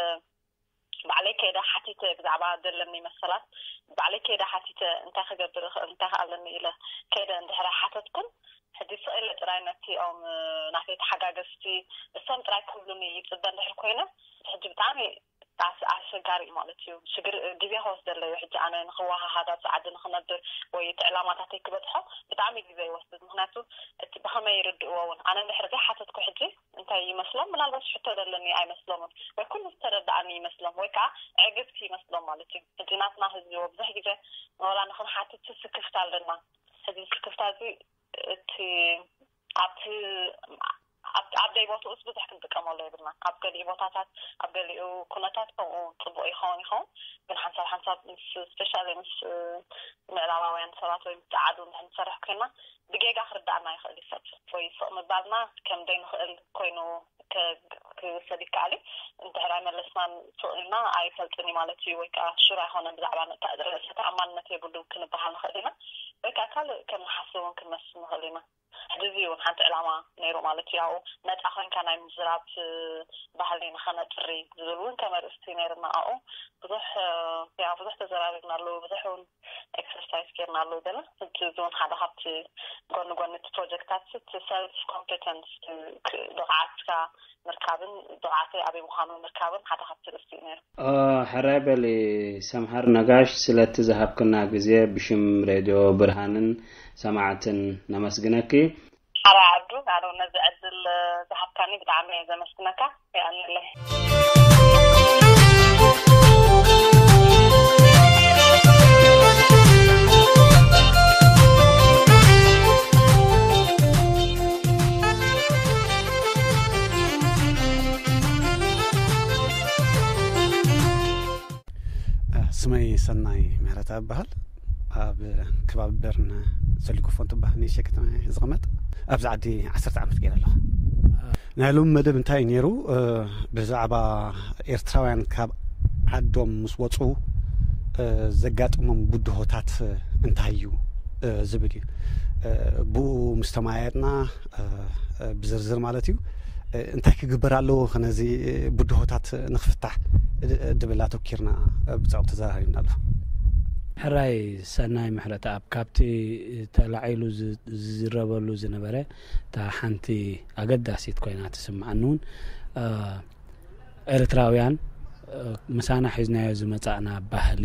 ባዕለይ ከይደ ሓቲተ ብዛዕባ ዘለኒ መሰላት ባዕለይ ከይደ ሓቲተ እንታይ ክገብር እኽእል እንታይ ከኣለኒ ኢለ ከይደ እንድሕር ሓተትኩን ሕጂ ስቕ ኢለ ጥራይ ነቲኦም ናተይ ተሓጋገዝቲ እሶም ጥራይ ክብሉኒ ይፅበ እንድሕር ኮይነ ሕጂ ብጣዕሚ ኣስ- ኣስቸጋሪ እዩ ማለት እዩ። ሽግር ግዜ ክወስደለዩ ሕጂ ኣነ ንክወሃሃድ ኣብዚ ዓዲ ንክነብር ወይ እቲ ዕላማታተይ ክበፅሖ ብጣዕሚ ግዜ ይወስድ። ምክንያቱ እቲ ብከመይ ይርድእዎ እውን ኣነ እንድሕር ዘይሓተትኩ ሕጂ እንታይ ይመስሎም ምናልባት ሕቶ ዘለኒ ኣይመስሎምን ወይ ኩሉ ዝተረዳእኒ ይመስሎም ወይ ከዓ ዕግብቲ ይመስሎም ማለት እዩ። ሕጂ ናትና ህዝቢ ወብዙሕ ግዜ ንወላ ንክንሓትት ስክፍታ ኣለና። ሕዚ ስክፍታ እዚ እቲ ኣብቲ ኣብ ደይ ቦታኡስ ብዙሕ ክንጥቀመሉ የብልና። ኣብ ገሊኡ ቦታታት ኣብ ገሊኡ ኩነታት ከምኡ ፅቡቅ ይኸውን ይኸውን ግን ሓንሳብ ሓንሳብ ምስ ስፔሻሊ ምስ ምዕራባውያን ሰባት ወይ ምስ ፀዓዱ ንድሕር ንሰርሕ ኮይና ብጌጋ ክርዳእና ይኽእል እዩ ሰብ ወይ ስቕ ምባልና ከም ደይ ንኽእል ኮይኑ ክውሰድ ይከኣል እዩ። እንድሕር ኣይመለስናን ስቕ ኢልና ኣይፈልጥን እዩ ማለት እዩ ወይ ከዓ ሹር ኣይኮነን ብዛዕባ ርእሰ ተኣማንነት የብሉን ክንበሃል ንኽእል ኢና ወይ ከዓ ካልእ ከም ንሓስብ እውን ክንመስል ንኽእል ኢና። ሕዚ እውን ሓንቲ ዕላማ ነይሩ ማለት እዩ። ያው ነፃ ኮይንካ ናይ ምዝራብ ባህሊ ንኸነጥሪ ዝብል እውን ከም ኣርእስቲ ነይርና ኣብኡ ብዙሕ ያ ብዙሕ ተዘራሪብናሉ ብዙሕ እውን ኤክሰርሳይዝ ጌርናሉ ገለ ሕጂ እዚ እውን ሓደ ካብቲ ጎኒ ጎኒ እቲ ፕሮጀክታት እቲ ሰልፍ ኮምፔተንስ ብቕዓትካ ምርካብን ብቕዓተይ ኣበይ ምዃኑ ምርካብን ሓደ ካብቲ ርእስቲ እዩ ነይሩ። ሕራይ በሊ ሰምሃር ነጋሽ ስለቲ ዝሃብክና ግዜ ብሽም ሬድዮ ብርሃንን ሰማዕትን ነመስግነኪ። ሓራይ ዓዱ ናሩ ነዚ ዕድል ዝሃብካኒ ብጣዕሚ እየ ዘመስግነካ። የቐንለይ። ስመይ ሰናይ ምህረታ እበሃል። ኣብ ከባቢ በርን ሰሊኮፎን ትበሃል ንእሽተይ ከተማ እየ ዝቕመጥ። ኣብዚ ዓዲ ዓሰርተ ዓመት ገይረ ኣለኹ። ናይ ሎሚ መደብ እንታይ እዩ ነይሩ? ብዛዕባ ኤርትራውያን ካብ ዓዶም ምስ ወፁ ዘጋጥሞም ብድሆታት እንታይ እዩ ዝብል እዩ። ብኡ ምስ ተመያየጥና ብዝርዝር ማለት እዩ እንታይ ክግበር ኣለዎ ከነዚ ብድሆታት ንክፍታሕ ድብል ኣተኪርና ብፀቕብ ተዘራሪብና ኣሎ። ሕራይ ሰናይ ምሕረተኣብ፣ ካብቲ ተላዒሉ ዝዝረበሉ ዝነበረ እታ ሓንቲ ኣገዳሲት ኮይና ትስምዓኒ እውን ኤርትራውያን ምሳና ሒዝናዮ ዝመፃእና ባህሊ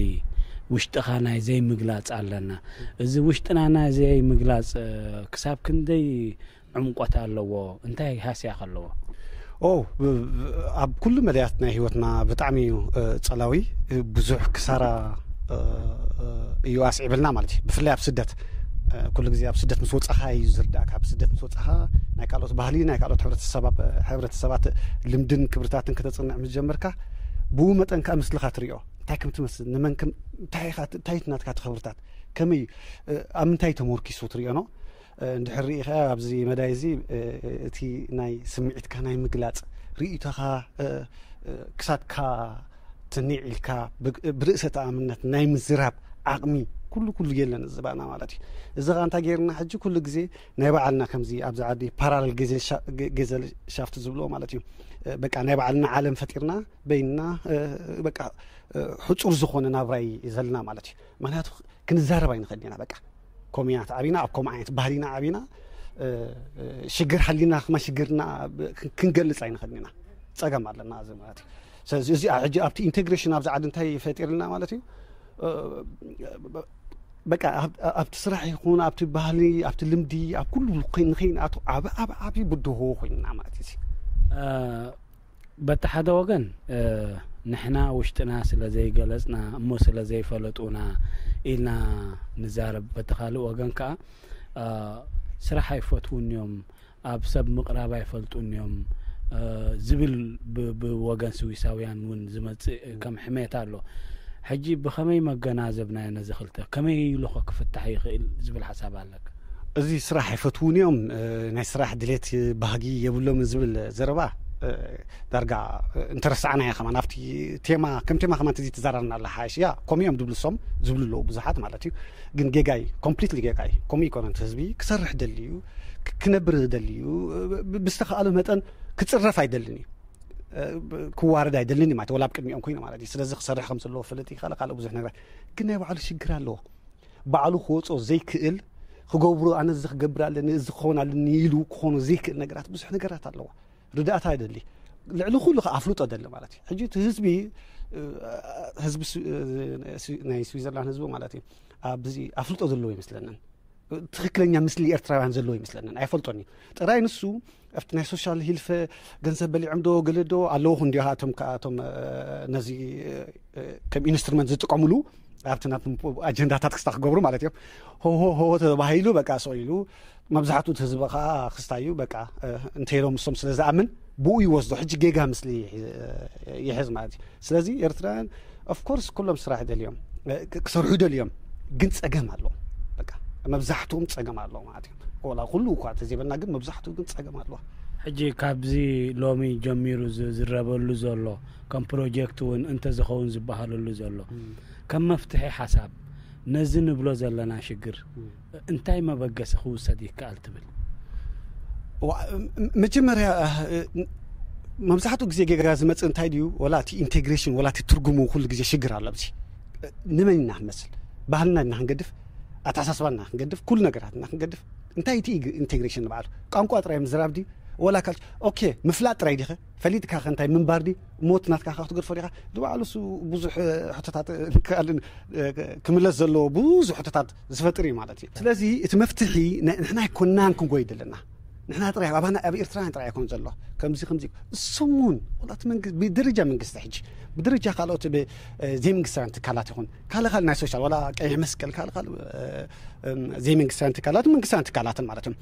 ውሽጥኻ ናይ ዘይምግላጽ ኣለና። እዚ ውሽጥና ናይ ዘይምግላጽ ክሳብ ክንደይ ዕምቆት ኣለዎ? እንታይ ሃስያ ከለዎ? ኦ ኣብ ኩሉ መዳያት ናይ ህይወትና ብጣዕሚ እዩ ጸላዊ። ብዙሕ ክሳራ እዩ ኣስዒብልና ማለት እዩ። ብፍላይ ኣብ ስደት ኩሉ ግዜ ኣብ ስደት ምስ ወጻኻ እዩ ዝርዳእካ። ኣብ ስደት ምስ ወጻኻ ናይ ካልኦት ባህሊ ናይ ካልኦት ሕብረተሰባት ልምድን ክብርታትን ከተጽንዕ ምስ ጀመርካ ብኡ መጠን ከዓ ምስልኻ ትሪኦ እንታይ ከም ትመስል ንመን ከም እንታይ ኢኻ እንታይ ናትካ ተኸብርታት ከመይ ኣብ ምንታይ ተመርኪሱ ትሪኦ ነው። እንድሕር ርኢኻ ኣብዚ መዳይ እዚ እቲ ናይ ስምዒትካ ናይ ምግላጽ ርእይቶኻ ክሳድካ ትንዕ ኢልካ ብርእሰ ተኣምነት ናይ ምዝራብ ዓቕሚ ኩሉ ኩሉ የለን ዝባና ማለት እዩ። እዚ ኸ እንታይ ገይርና ሕጂ ኩሉ ግዜ ናይ ባዕልና ከምዚ ኣብዚ ዓዲ ፓራለል ገዘል ሻፍት ዝብሎ ማለት እዩ። በቃ ናይ ባዕልና ዓለም ፈጢርና በይንና በቃ ሕጹር ዝኾነ ናብራይ ዘለና ማለት እዩ። ምክንያቱ ክንዛረብ ኣይንኽእል ኢና። በቃ ኮሚናት ዓቢና ኣብ ከምኡ ዓይነት ባህሊና ዓቢና ሽግር ሓሊና ክማ ሽግርና ክንገልጽ ኣይንኽእል ኢና። ጸገም ኣለና እዚ ማለት እዩ። ስለዚ እዚ ሕጂ ኣብቲ ኢንቴግሬሽን ኣብዚ ዓዲ እንታይ ፈጢርልና ማለት እዩ። በቃ ኣብቲ ስራሕ ይኹን ኣብቲ ባህሊ ኣብቲ ልምዲ ኣብ ኩሉ ንኸይንኣቱ ዓብ ዓብ ዓብዪ ብድሆ ኮይንና ማለት እዩ። በቲ ሓደ ወገን ንሕና ውሽጥና ስለ ዘይገለጽና እሞ ስለ ዘይፈለጡና ኢልና ንዛረብ። በቲ ካልእ ወገን ከዓ ስራሕ ኣይፈትውን እዮም፣ ኣብ ሰብ ምቕራብ ኣይፈልጡን እዮም ዝብል ብወገን ስዊሳውያን እውን ዝመፅእ ከም ሕሜታ ኣሎ። ሕጂ ብኸመይ መገናዘብናዮ ነዚ ክልተ ከመይ ኢሉ ኸ ክፍታሕ ይኽእል ዝብል ሓሳብ ኣለካ? እዚ ስራሕ ኣይፈትውን እዮም፣ ናይ ስራሕ ድሌት ባህጊ የብሎምን ዝብል ዘረባ ዳርጋ እንተረሳዕናዮ ከማን ኣብቲ ቴማ ከም ቴማ ከማን ተዘይተዛራርና ኣላ ሓይሽ እያ። ከምኡ እዮም ዝብሉ ሶም ዝብሉ ኣለዉ ብዙሓት ማለት እዩ። ግን ጌጋይ ኮምፕሊትሊ ጌጋይ ከምኡ ይኮነን። ህዝቢ ክሰርሕ ደልዩ ክነብር ደልዩ ብዝተኸኣለ መጠን ክፅረፍ ኣይደልን እዩ። ክዋረድ ኣይደልን ማለት ወላ ኣብ ቅድሚኦም ኮይኑ ማለት እዩ። ስለዚ ክሰርሕ ከም ዘለዎ ፍልጥ ይካለ ካልእ ብዙሕ ነገራት ግን ናይ ባዕሉ ሽግር ኣለዎ። ባዕሉ ክወፅኦ ዘይክእል ክገብሮ ኣነ እዚ ክገብር ኣለኒ እዚ ክኸውን ኣለኒ ኢሉ ክኾኑ ዘይክእል ነገራት ብዙሕ ነገራት ኣለዎ። ርዳእታ ይደሊ ልዕሊ ኩሉ ከ ኣፍልጦ ደሊ ማለት እዩ። ሕጂ እቲ ህዝቢ ህዝቢ ናይ ስዊዘርላንድ ህዝቢ ማለት እዩ ኣብዚ ኣፍልጦ ዘለዎ ይመስለንን ትክክለኛ ምስሊ ኤርትራውያን ዘለዎ ይመስለንን ኣይፈልጦን እዩ። ጥራይ ንሱ ኣብቲ ናይ ሶሻል ሂልፈ ገንዘብ በሊዖም ዶ ገለ ዶ ኣለዉ ክንዲዮ እቶም ከኣቶም ነዚ ከም ኢንስትሩመንት ዝጥቀምሉ ኣብቲ ናት ኣጀንዳታት ክስታ ክገብሩ ማለት እዮም። ሆሆ ሆሆ ተባሂሉ በቃ ሰው ኢሉ መብዛሕትኡ ህዝቢ ከዓ ክስታዩ በቃ እንተይሎም እሶም ስለ ዝኣምን ብኡ ይወስዶ ሕጂ ጌጋ ምስሊ ይሕዝ ማለት እዩ። ስለዚ ኤርትራውያን ኦፍኮርስ ኩሎም ስራሕ ደልዮም ክሰርሑ ደልዮም ግን ጸገም ኣለዎም። በቃ መብዛሕትኦም ጸገም ኣለዎ ማለት እዩ። ወላ ኩሉ እኳ ተዘይበልና ግን መብዛሕትኡ ግን ጸገም ኣለዎ። ሕጂ ካብዚ ሎሚ ጀሚሩ ዝዝረበሉ ዘሎ ከም ፕሮጀክት እውን እንተዝኸውን ዝበሃለሉ ዘሎ ከም መፍትሒ ሓሳብ ነዚ ንብሎ ዘለና ሽግር እንታይ መበገሲ ክውሰድ ይከኣል ትብል? መጀመርያ መብዛሕትኡ ግዜ ጌጋ ዝመፅእ እንታይ ድዩ? ወላ እቲ ኢንቴግሬሽን ወላ እቲ ትርጉሙ ኩሉ ግዜ ሽግር ኣሎ። ኣብዚ ንመን ኢና ክንመስል? ባህልና ኢና ክንገድፍ፣ ኣተሓሳስባና ክንገድፍ፣ ኩሉ ነገራትና ክንገድፍ። እንታይ እቲ ኢንቴግሬሽን ንባዕሉ ቋንቋ ጥራይ ምዝራብ ድዩ? ወላ ካል ኦኬ ምፍላጥ ጥራይ ዲኸ ፈሊጥካ ከ እንታይ ምንባር ድዩ? ሞት ናትካ ከ ክትገድፎ ዲኻ? ንባዕሉ እሱ ብዙሕ ሕቶታት ክኣልን ክምለስ ዘለዎ ብዙሕ ሕቶታት ዝፈጥር እዩ ማለት እዩ። ስለዚ እቲ መፍትሒ ንሕና ኣይኮናን ክንጎይ ዘለና ንሕና ጥራይ ኣባና ኣብ ኤርትራውያን ጥራይ ኣይኮን ዘሎ ከምዚ ከምዚ እሱም እውን ወላቲ መንግስቲ ብደረጃ መንግስቲ ሕጂ ብደረጃ ካልኦት ዘይመንግስታውያን ትካላት ይኹን ካልእ ካልእ ናይ ሶሻል ዋላ ቀይሕ መስቀል ካልእ ካልእ ዘይመንግስታውያን ትካላት መንግስታውያን ትካላትን ማለት እዮም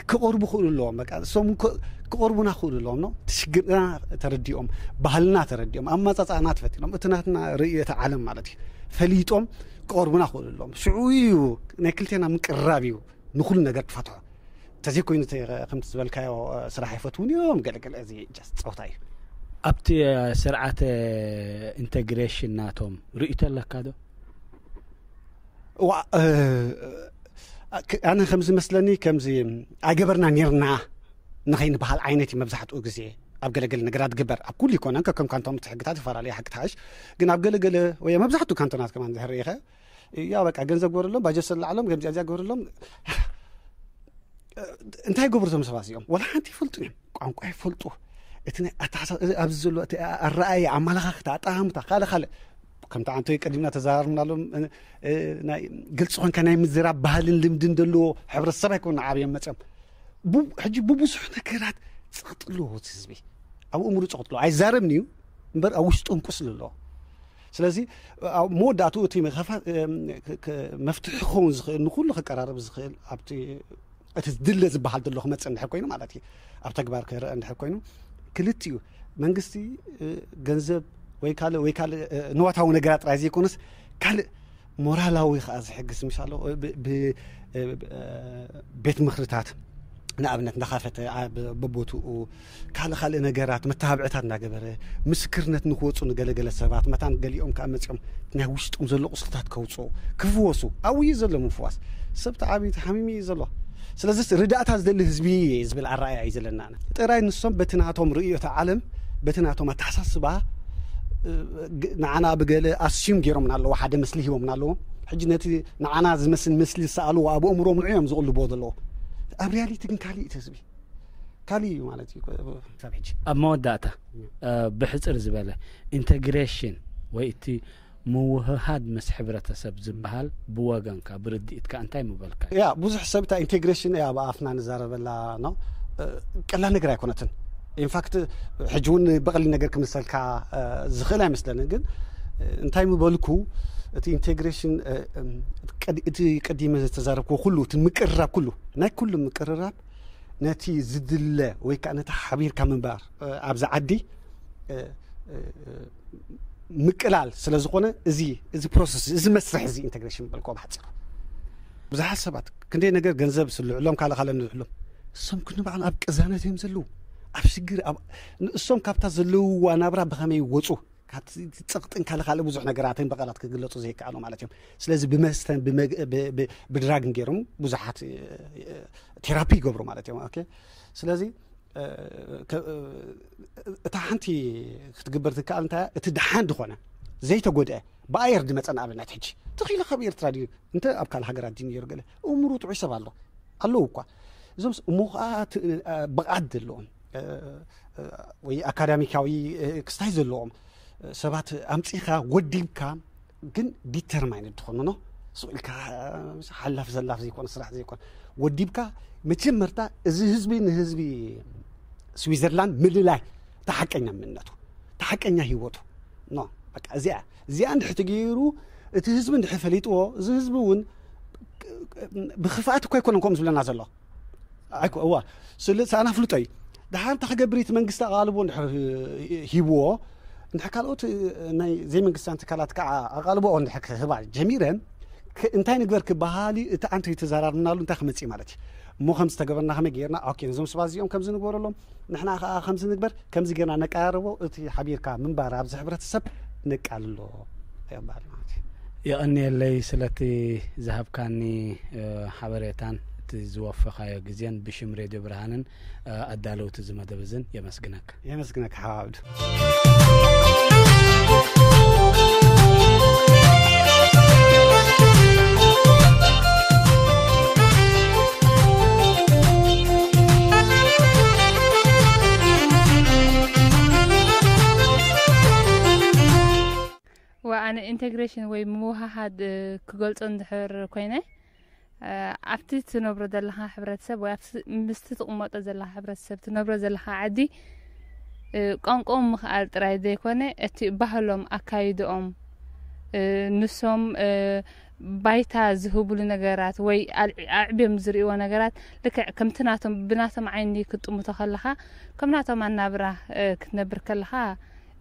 ክቐርቡ ክእሉ ኣለዎም። በቃ እሶም ክቐርቡና ክእሉ ኣለዎም ነው ትሽግርና ተረዲኦም ባህልና ተረዲኦም ኣማፃፃእና ተፈጢሮም እቲ ናትና ርእየተ ዓለም ማለት እዩ ፈሊጦም ክቐርቡና ክእሉ ኣለዎም። ሽዑ እዩ ናይ ክልቴና ምቅርራብ እዩ ንኩሉ ነገር ትፈትሖ። ተዘይኮይኑ ከምቲ ዝበልካዮ ስራሕ ኣይፈትውን እዮም ገለገለ እዚ ጸውታ እዩ። ኣብቲ ስርዓተ ኢንተግሬሽን ናቶም ርእይቶ ኣለካ ዶ? ኣነ ከምዚ መስለኒ ከምዚ ኣይገበርና ኔርና ንኸይንበሃል ዓይነት እዩ መብዛሕትኡ ግዜ ኣብ ገለገለ ነገራት ግበር ኣብ ኩሉ ይኮነን ከከም ካንቶም ሕግታት ይፈላለዩ ሕግታት ግን ኣብ ገለገለ ወይ መብዛሕትኡ ካንቶናት ከማን ዝሕርኢኸ ያ በቃ ገንዘብ ግበርሎም ባጀት ሰላዕሎም ከምዚኣ እዚኣ ግበርሎም እንታይ ይገብሩ እዞም ሰባት እዚኦም ወላ ሓንቲ ይፈልጡ እዮም ቋንቋ ይፈልጡ እቲ ናይ ኣተሓሳ ኣብዚ ዘሎ እቲ ኣረኣየ ኣመላኻኽታ ኣጠማምታ ካልእ ካልእ ከምቲ ዓንቶ ቀዲምና ተዘራርብናሎም፣ እ፣ እ፣ ናይ ግልፂ ኮንካ ናይ ምዝራብ ባህልን ልምድን ዘለዎ ሕብረተሰብ ኣይኮነ ዓብዮም መፅኦም። ቡ-፣ ሕጂ ብብዙሕ ነገራት ፀቕጢ ኣለዎ እቲ ህዝቢ። ኣብ እምሩ ፀቕጢ ኣለዎ። ኣይዛረብን እዩ እምበር ኣብ ውሽጡ ቁስሊ ኣለዎ። ስለዚ ኣብ መወዳእትኡ እቲ መኸፋ-፣ እም፣ ክ-፣ ክ-፣ መፍትሒ ክኸውን ዝኽእል፣ ንኹሉ ከቀራርብ ዝኽእል ኣብቲ እቲ ዝድለ ዝበሃል ዘሎ ክመፅእ እንድሕር ኮይኑ ማለት እዩ፣ ኣብ ተግባር ክረአ እንድሕር ኮይኑ፣ ክልቲኡ መንግስቲ፣ እ፣ ገንዘብ ወይ ካልእ፣ ወይ ካልእ፣ እ፣ ንዋታዊ ነገራት ጥራይ ዘይኮነስ ካልእ ሞራላዊ ከዓ ዝሕግዝ ምሻሎ፣ እ፣ ብ-፣ ብ-፣ እ፣ ብ-፣ እ፣ ቤት ምኽርታት ንኣብነት እንዳኻፈተ፣ ኣ፣ ብ-፣ በቦትኡ ካልእ ካልእ ነገራት መተባብዕታት እንዳገበረ ምስክርነት ንክወፁ ንገለገለ ሰባት መታን ገሊኦም ከዓ መፂኦም ናይ ውሽጦም ዘሎ ቁስልታት ከውፅኡ ክፍወሱ ኣብኡ እዩ ዘሎ ምፍዋስ። ሰብ ተዓብዩ ተሓሚሙ እዩ ዘሎ። ስለዚ ርዳእታ ዝደሊ ህዝቢ እዩ ዝብል ኣረኣእያ እዩ ዘለና። ጥራይ ንሶም በቲ ናቶም ርእዮተ ዓለም፣ በቲ ናቶም ኣተሓሳስባ፣ እ፣ ግ-፣ ንዓና ብገለ ኣስዩም ገይሮምና ኣለዎ፣ ሓደ ምስሊ ሂቦምና ኣለዎ። ሕጂ ነቲ ንዓና ዝመስል ምስሊ ዝሰኣልዎ ኣብ ኣእምሮም ንዑ እዮም ዝቕልብዎ ዘለዎ። ኣብ ሪያሊቲ ግን ካሊእ እቲ ህዝቢ ካሊእ እዩ ማለት እዩ። ክሳብ ሕጂ ኣብ መወዳእታ፣ እ፣ ብሕፅር ዝበለ ኢንተግሬሽን ወይ እቲ ምውህሃድ ምስ ሕብረተሰብ ዝበሃል ብወገንካ ብርድኢትካ እንታይ ምበልካ? ያ ብዙሕ ሰብ እታ ኢንቴግሬሽን እያ ኣብ ኣፍና ንዛረበላ ነው። እ፣ ቀላል ነገር ኣይኮነትን። ኢንፋክት ሕጂ እውን ብቐሊል ነገር ክምሰልካ፣ እ፣ ዝኽእል ኣይመስለንን። ግን፣ እ፣ እንታይ ምበልኩ፣ እቲ ኢንቴግሬሽን፣ እ፣ እም፣ ቀዲ-፣ እቲ ቀዲመ ዝተዛረብኩዎ ኩሉ፣ እቲ ምቅርራብ ኩሉ፣ ናይ ኩሉ ምቅርራብ ነቲ ዝድለ ወይ ከዓ ነቲ ሓቢርካ ምንባር፣ እ፣ ኣብዚ ዓዲ፣ እ፣ እ፣ እ፣ ምቅላል ስለ ዝኾነ፣ እዚ፣ እዚ ፕሮሰስ፣ እዚ መስርሕ እዚ ኢንተግሬሽን በልኮ ብሓፂሩ። ብዙሓት ሰባት ክንደይ ነገር ገንዘብ ስልዕሎም፣ ካልእ ካልእ ንልዕሎም። እሶም ክንባዕሎም ኣብ ቅዛነት እዮም ዘለዉ። ኣብ ሽግር፣ ኣብ፣ ንእሶም ካብታ ዘለውዋ ናብራ ብኸመይ ይወፁ? ካብቲ ጸቕጥን ካልእ ካልእ ብዙሕ ነገራትን ብቓላት ክግለጹ ዘይከኣሉ ማለት እዮም። ስለዚ ብመስተን ብመግ-፣ ብ-፣ ብ-፣ ብድራግን ገይሮም ብዙሓት፣ እ፣ እ፣ ቴራፒ ይገብሩ ማለት እዮም። ኦኬ። ስለዚ፣ እ፣ ከ-፣ እ፣ እታ ሓንቲ ክትግበር ትከኣል እንታይ እያ? እቲ ደሓን ዝኾነ ዘይተጎድአ ብኣየር ድመጸ ንኣብነት ሕጂ ተኺሉ ካብ ኤርትራ ድዩ? እንተ ኣብ ካልእ ሃገራት ድዩ ነይሩ ገለ? እምሩ ጥዑይ ሰብ ኣሎ። ኣለዉ እኳ። እዞም ስ-፣ እሞ ኸዓ ት-፣ እ፣ ብቕዓት ዘለዎም፣ እ፣ እ፣ ወይ ኣካዳሚካዊ፣ እ፣ ክስታይ ዘለዎም፣ እ፣ ሰባት ኣምጺኻ ወዲብካ ግን ዲተርማይንድ ትኾኑ፣ ኖ? ስቕ ኢልካ፣ እ፣ ሓላፍ ዘላፍ ዘይኮነ፣ ስራሕ ዘይኮነ። ወዲብካ መጀመርታ እዚ ህዝቢ ንህዝቢ ስዊዘርላንድ ምልላይ፣ እቲ ሓቀኛ መንነቱ፣ እቲ ሓቀኛ ህይወቱ። ኖ፣ በቃ እዚኣ፣ እዚኣ እንድሕር ተገይሩ፣ እቲ ህዝቢ እንድሕር ፈሊጥዎ፣ እዚ ህዝቢ እውን ብኽፍኣት እኮ ኣይኮነን ከምኡ ዝብለና ዘሎ። ኣይኮ-፣ እዋ፣ ስለ ሳና ፍልጦ እዩ። ደሓር እንታይ ክገብር እቲ መንግስቲ ኣቓልቦ እንድሕር ሂብዎ፣ እንድሕር ካልኦት ናይ ዘይመንግስታን ትካላት ከዓ ኣቓልቦ እንድሕር ክህባ ጀሚረን፣ ክ-፣ እንታይ ንግበር ክበሃል እዩ፣ እቲ ኣንተ የተዘራርብናሉ እንታይ ክመጽእ ማለት እዩ። እሞ ከም ዝተገበርና ከመይ ገይርና፣ ኦኬ፣ ነዞም ሰባት እዚኦም ከምዚ ንግበረሎም፣ ንሕና ከዓ ከምዚ ንግበር፣ ከምዚ ጌርና ነቀራርቦ፣ እቲ ሓቢርካ ምንባር ኣብዚ ሕብረተሰብ ነቃልሎ ይበሃል ማለት እዩ። የቐንየለይ ስለቲ ዝሃብካኒ፣ እ፣ ሓበሬታን እቲ ዝወፈኻዮ ግዜን ብሽም ሬድዮ ብርሃንን፣ እ፣ ኣዳለውቲ እዚ መደብ እዝን የመስግነካ። የመስግነካ ሓው ዓብዱ። ወኣነ ኢንተግሬሽን ወይ ምውሃሃድ፣ እ፣ ክገልጾ እንድሕር ኮይነ፣ እ፣ ኣብቲ ትነብሮ ዘለኻ ሕብረተሰብ ወይ ኣብቲ ምስቲ ትቕመጦ ዘለኻ ሕብረተሰብ፣ ትነብሮ ዘለኻ ዓዲ፣ እ፣ ቋንቋኦም ምኽኣል ጥራይ ዘይኮነ፣ እቲ ባህሎም፣ ኣካይድኦም፣ እ፣ ንሶም፣ እ፣ ባይታ ዝህብሉ ነገራት ወይ ኣልዒ-፣ ኣዕብዮም ዝርእይዎ ነገራት ልክዕ ከምቲ ናቶም፣ ብናቶም ዓይኒ ክትጥምቶ ከለኻ፣ ከም ናቶም ኣናብራ፣ እ፣ ክትነብር ከለኻ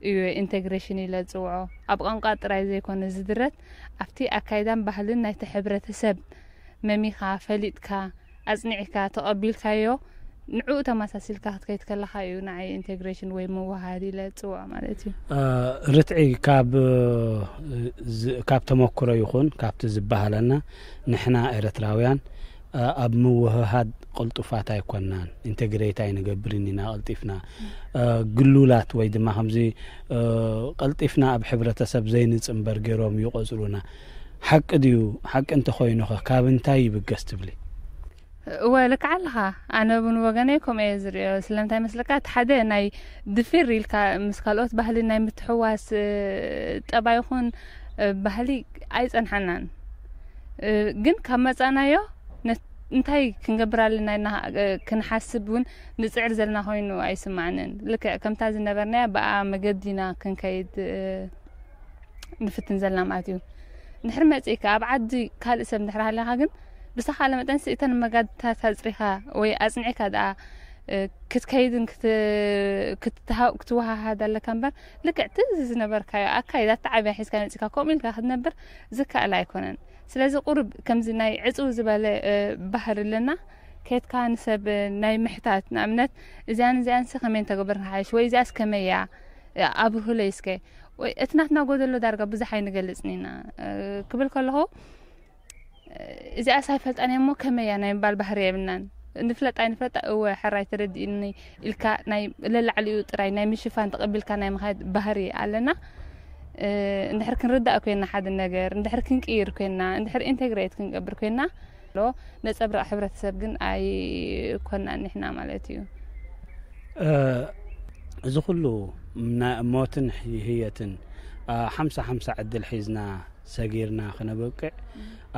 እዩ ኢንተግሬሽን ኢለ ዝጽውዖ። ኣብ ቋንቋ ጥራይ ዘይኮነ ዝድረት፣ ኣብቲ ኣካይዳን ባህልን ናይቲ ሕብረተሰብ መሚኻ፣ ፈሊጥካ፣ ኣጽኒዕካ፣ ተቐቢልካዮ፣ ንዕኡ ተመሳሲልካ ክትከይድ ከለኻ እዩ ንዓይ ኢንተግሬሽን ወይ ምውሃድ ኢለ ዝጽውዖ ማለት እዩ። እ፣ ርትዒ ካብ፣ እ፣ ዝ-፣ ካብ ተመክሮ ይኹን ካብቲ ዝበሃለና፣ ንሕና ኤርትራውያን፣ እ፣ ኣብ ምውህሃድ ቅልጡፋት ኣይኮናን። ኢንተግሬት ኣይንገብርን ኢና ቀልጢፍና። እ፣ ግሉላት ወይ ድማ ከምዚ፣ እ፣ ቀልጢፍና ኣብ ሕብረተሰብ ዘይንጽንበር ገይሮም ይቆጽሩና። ሓቂ ድዩ? ሓቂ እንተኾይኑኸ ካብ እንታይ ይብገስ ትብሊ? እወ፣ ልክዕ ኣለኻ። ኣነ እውን ወገነይ ከምኡ እየ ዝርእዮ። ስለምንታይ መስለካ? እቲ ሓደ ናይ ድፊር ኢልካ ምስ ካልኦት ባህሊ ናይ ምትሕዋስ፣ እ፣ ጠባይ ይኹን እ፣ ባህሊ ኣይጸንሓናን። እ፣ ግን ካብ መጻናዮ ነ-፣ እንታይ ክንገብር ኣለና ኢልና፣ እ፣ ክንሓስብ እውን ንጽዕር ዘለና ኮይኑ ኣይስማዕንን። ልክዕ ከምታ ዝነበርናያ ብኣ መገዲና ክንከይድ፣ እ፣ ንፍትን ዘለና ማለት እዩ። እንድሕር መጺእካ ኣብ ዓዲ ካልእ ሰብ እንድሕር ሃለኻ ግን ብዝተኻለ መጠንሲ እተን መጋድታት ኣጽሪኻ ወይ ኣጽኒዕካ ደኣ፣ እ፣ ክትከይድን ክት-፣ ክትትሃ-፣ ክትወሃሃድ ኣለካ እምበር ልክዕ እቲ ዝነበርካዮ ኣካይዳ፣ እቲ ዓብያ ሒዝካ መጺእካ ከምኡ ኢልካ ክትነብር ዝከኣል ኣይኮነን። ስለዚ ቁሩብ ከምዚ ናይ ዕጽው ዝበለ፣ እ፣ ባህሪ ኣለና። ከድካ ንሰብ፣ እ፣ ናይ ምሕታት፣ ንኣብነት እዚኣን እዚኣንሲ ከመይ እንተገበርና ሓይሽ ወይ እዚኣስ ከመይ እያ፣ እ፣ ኣብርሁለይ እስከ። ወይ እቲ ናትና ጎደሎ ዳርጋ ብዙሕ ኣይንገልጽን ኢና፣ እ፣ ክብል ከለኹ፣ እ፣ እዚኣስ ኣይፈልጣን እያ እሞ ከመይ እያ ናይ ምባል ባህሪ የብልናን። ንፍለጣ ኣይንፍለጣ፣ እወ፣ ሕራይ ተረዲእኒ ኢልካ ናይ ለላዕሊኡ ጥራይ ናይ ምሽፋን ተቐቢልካ ናይ ምኻድ ባህሪ ኣለና። እ፣ እንድሕር ክንርዳእ ኮይና ሓደ ነገር፣ እንድሕር ክንቅይር ኮይና፣ እንድሕር ኢንተግሬት ክንገብር ኮይና፣ ሎ ነጸብራቕ ሕብረተሰብ ግን ኣይኮናን ንሕና ማለት እዩ። እ፣ እዚ ኩሉ ናይ ሞትን ህየትን፣ እ፣ ሓምሳ ሓምሳ ዕድል ሒዝና ሰጊርና ክነበቅዕ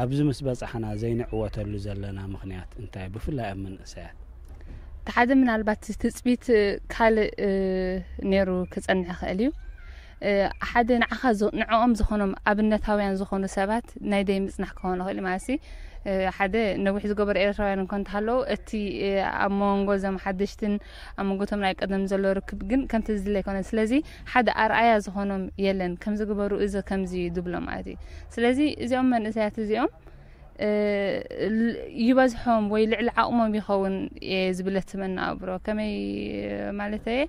ኣብዚ ምስ በጻሕና ዘይንዕወተሉ ዘለና ምኽንያት እንታይ? ብፍላይ ኣብ መንእሰያት። እቲ ሓደ ምናልባት ትጽቢት ካልእ፣ እ፣ ነይሩ ክጸንዕ ይኽእል እዩ። እ፣ ሓደ ንዓኻ ዝ-፣ ንዕኦም ዝኾኖም ኣብነታውያን ዝኾኑ ሰባት ናይ ደይ ምጽናሕ ክኾኑ ይኽእል ማለት ሲ። እ፣ ሓደ ነዊሕ ዝገበሩ ኤርትራውያን እንኳ እንተሃለዉ፣ እቲ፣ እ፣ ኣብ መንጎ እዞም ሓደሽትን ኣብ መንጎ እቶም ናይ ቀደም ዘሎ ርክብ ግን ከምቲ ዝድለ ኣይኮነን። ስለዚ ሓደ ኣርኣያ ዝኾኖም የለን። ከምዚ ግበሩ፣ እዚ ከምዚ እዩ ዝብሎ ማለት እዩ። ስለዚ እዚኦም መንእሰያት እዚኦም፣ እ፣ ል-፣ ይበዝሖም ወይ ልዕሊ ዓቕሞም ይኸውን እየ ዝብል እቲ መነባብሮ። ከመይ ማለት እየ?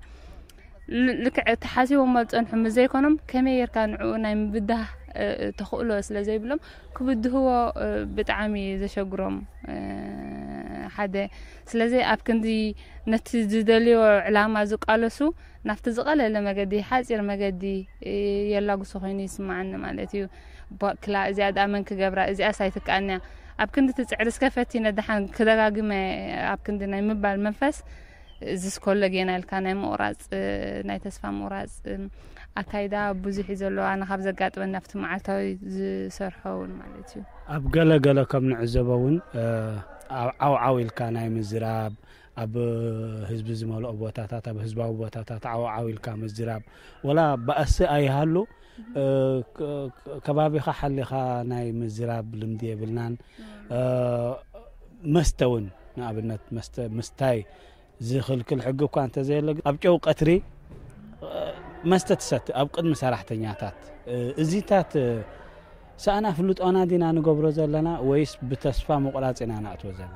ል-፣ ልክዕ ተሓሲቦም ዝጸንሑ ምስ ዘይኮኖም ከመይ ጌርካ ንዕኡ ናይ ምብዳህ፣ እ፣ ተኽእሎ ስለ ዘይብሎም ክብድህዎ፣ እ፣ ብጣዕሚ ዘሸግሮም፣ እ፣ ሓደ። ስለዚ ኣብ ክንዲ ነቲ ዝደልዮ ዕላማ ዝቃለሱ ናብቲ ዝቐለለ መገዲ፣ ሓጺር መገዲ፣ እ፣ የላግሱ ኮይኑ ይስምዓኒ ማለት እዩ። ቧ-፣ ክላ እዚኣ ደኣ መን ክገብራ? እዚኣስ ኣይትከኣልን'ያ። ኣብ ክንዲ ትጽዕር እስከ ፈቲነ ደሓን ክደጋግመ ኣብ ክንዲ ናይ ምባል መንፈስ፣ እዚስ ኮሎ ጌና ኢልካ ናይ ምቑራጽ፣ እ፣ ናይ ተስፋ ምቑራጽ፣ እ፣ ኣካይዳ ብዙሕ እዩ ዘሎ። ኣነ ካብ ዘጋጥመኒ ኣብቲ መዓልታዊ ዝሰርሖ እውን ማለት እዩ። ኣብ ገለ ገለ ከም ንዕዘቦ እውን፣ እ፣ ኣብ ዓው ዓው ኢልካ ናይ ምዝራብ፣ ኣብ ህዝቢ ዝመልኦ ቦታታት፣ ኣብ ህዝባዊ ቦታታት ዓው ዓው ኢልካ ምዝራብ፣ ወላ ባእሲ ኣይሃሉ፣ እ፣ ክ-፣ ክ-፣ ከባቢኻ ሓሊኻ ናይ ምዝራብ ልምዲ የብልናን። እ፣ መስተ እውን፣ ንኣብነት መስተ ምስታይ ዝኽልክል ሕጊ እኳ እንተዘየለ፣ ግን ኣብ ጨው ቀትሪ፣ እ፣ መስተ ትሰቲ ኣብ ቅድሚ ሰራሕተኛታት፣ እ፣ እዚታት፣ እ፣ ሰኣን ኣፍልጦና ዲና ንገብሮ ዘለና ወይስ ብተስፋ ምቑራጽ ኢና ንኣትዎ ዘለና?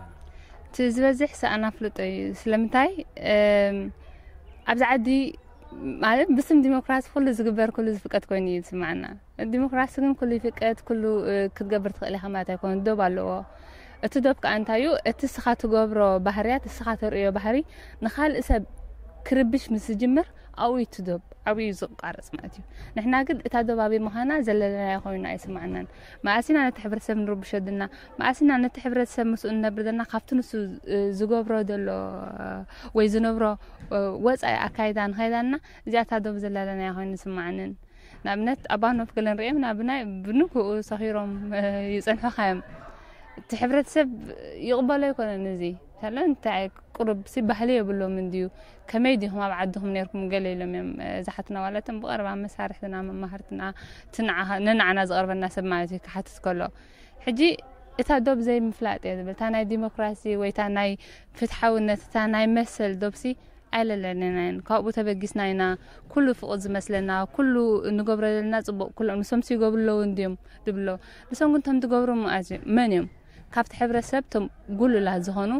እቲ ዝበዝሕ ሰኣን ኣፍልጦ እዩ። ስለምንታይ? እም፣ ኣብዚ ዓዲ ማለት ብስም ዲሞክራሲ ኩሉ ዝግበር ኩሉ ዝፍቀድ ኮይኑ እዩ ዝስምዓና። ዲሞክራሲ ግን ኩሉ ይፍቀድ፣ ኩሉ፣ እ፣ ክትገብር ትኽእል ኢኻ ማለት ኣይኮነን። ዶብ ኣለዎ። እቲ ዶብ ከኣ እንታይ እዩ? እቲ እስኻ ትገብሮ ባህርያት፣ እስኻ ተርእዮ ባህሪ ንኻልእ ሰብ ክርብሽ ምስ ዝጅምር ኣብኡ እዩ እቲ ዶብ፣ ኣብኡ እዩ ዝቋረጽ ማለት እዩ። ንሕና ግን እታ ዶብ ኣበይ ምዃና ዘለለናዮ ኮይኑ ኣይስምዓናን። መኣስ ኢና ነቲ ሕብረተሰብ ንርብሾ ድና? መኣስ ኢና ነቲ ሕብረተሰብ ምስኡ ንነብር ዘለና? ካብቲ ንሱ፣ እ፣ ዝገብሮ ዘሎ፣ እ፣ ወይ ዝነብሮ፣ እ፣ ወጻኢ ኣካይዳ ንኸይዳና እዚኣ እታ ዶብ ዘለለናዮ ኮይኑ ይስምዓንን። ንኣብነት ኣባ ኖፍ ገለ ንርእዮም ናብ ናይ ብንግኡ ሰኺሮም፣ እ፣ ይጸንሑኻ እዮም። እቲ ሕብረተሰብ ይቕበሎ ኣይኮነን እዚ። ሳለ እንታይ ቁሩብ ሲ ባህሊ የብሎም እንድዩ። ከመይ ዲኹም ኣብ ዓድኹም ነይርኩም ገለ ኢሎም እዮም፣ እ፣ ዝሓትና ዋላ እቶም ብቐረባ መሳርሕትና፣ መማህርትና፣ እቲ ንዓኻ-፣ ንንዓና ዝቐርበና ሰብ ማለት እዩ ክሓትት ከሎ። ሕጂ እታ ዶብ ዘይምፍላጥ እየ ዝብል። እታ ናይ ዲሞክራሲ ወይ እታ ናይ ፍትሓውነት፣ እታ ናይ መሰል ዶብሲ ኣይለለናን። ካብኡ ተበጊስና ኢና ኩሉ ፍቑድ ዝመስለና፣ ኩሉ እንገብሮ ዘለና ጽቡቕ፣ ኩሎም ንሶምሲ ይገብሩ ኣለዉ እንድዮም ዝብሎ። ንሶም ግን እቶም ዝገብሩ መኣዝ-፣ መን እዮም? ካብቲ ሕብረተሰብ እቶም ጉሉላት ዝኾኑ፣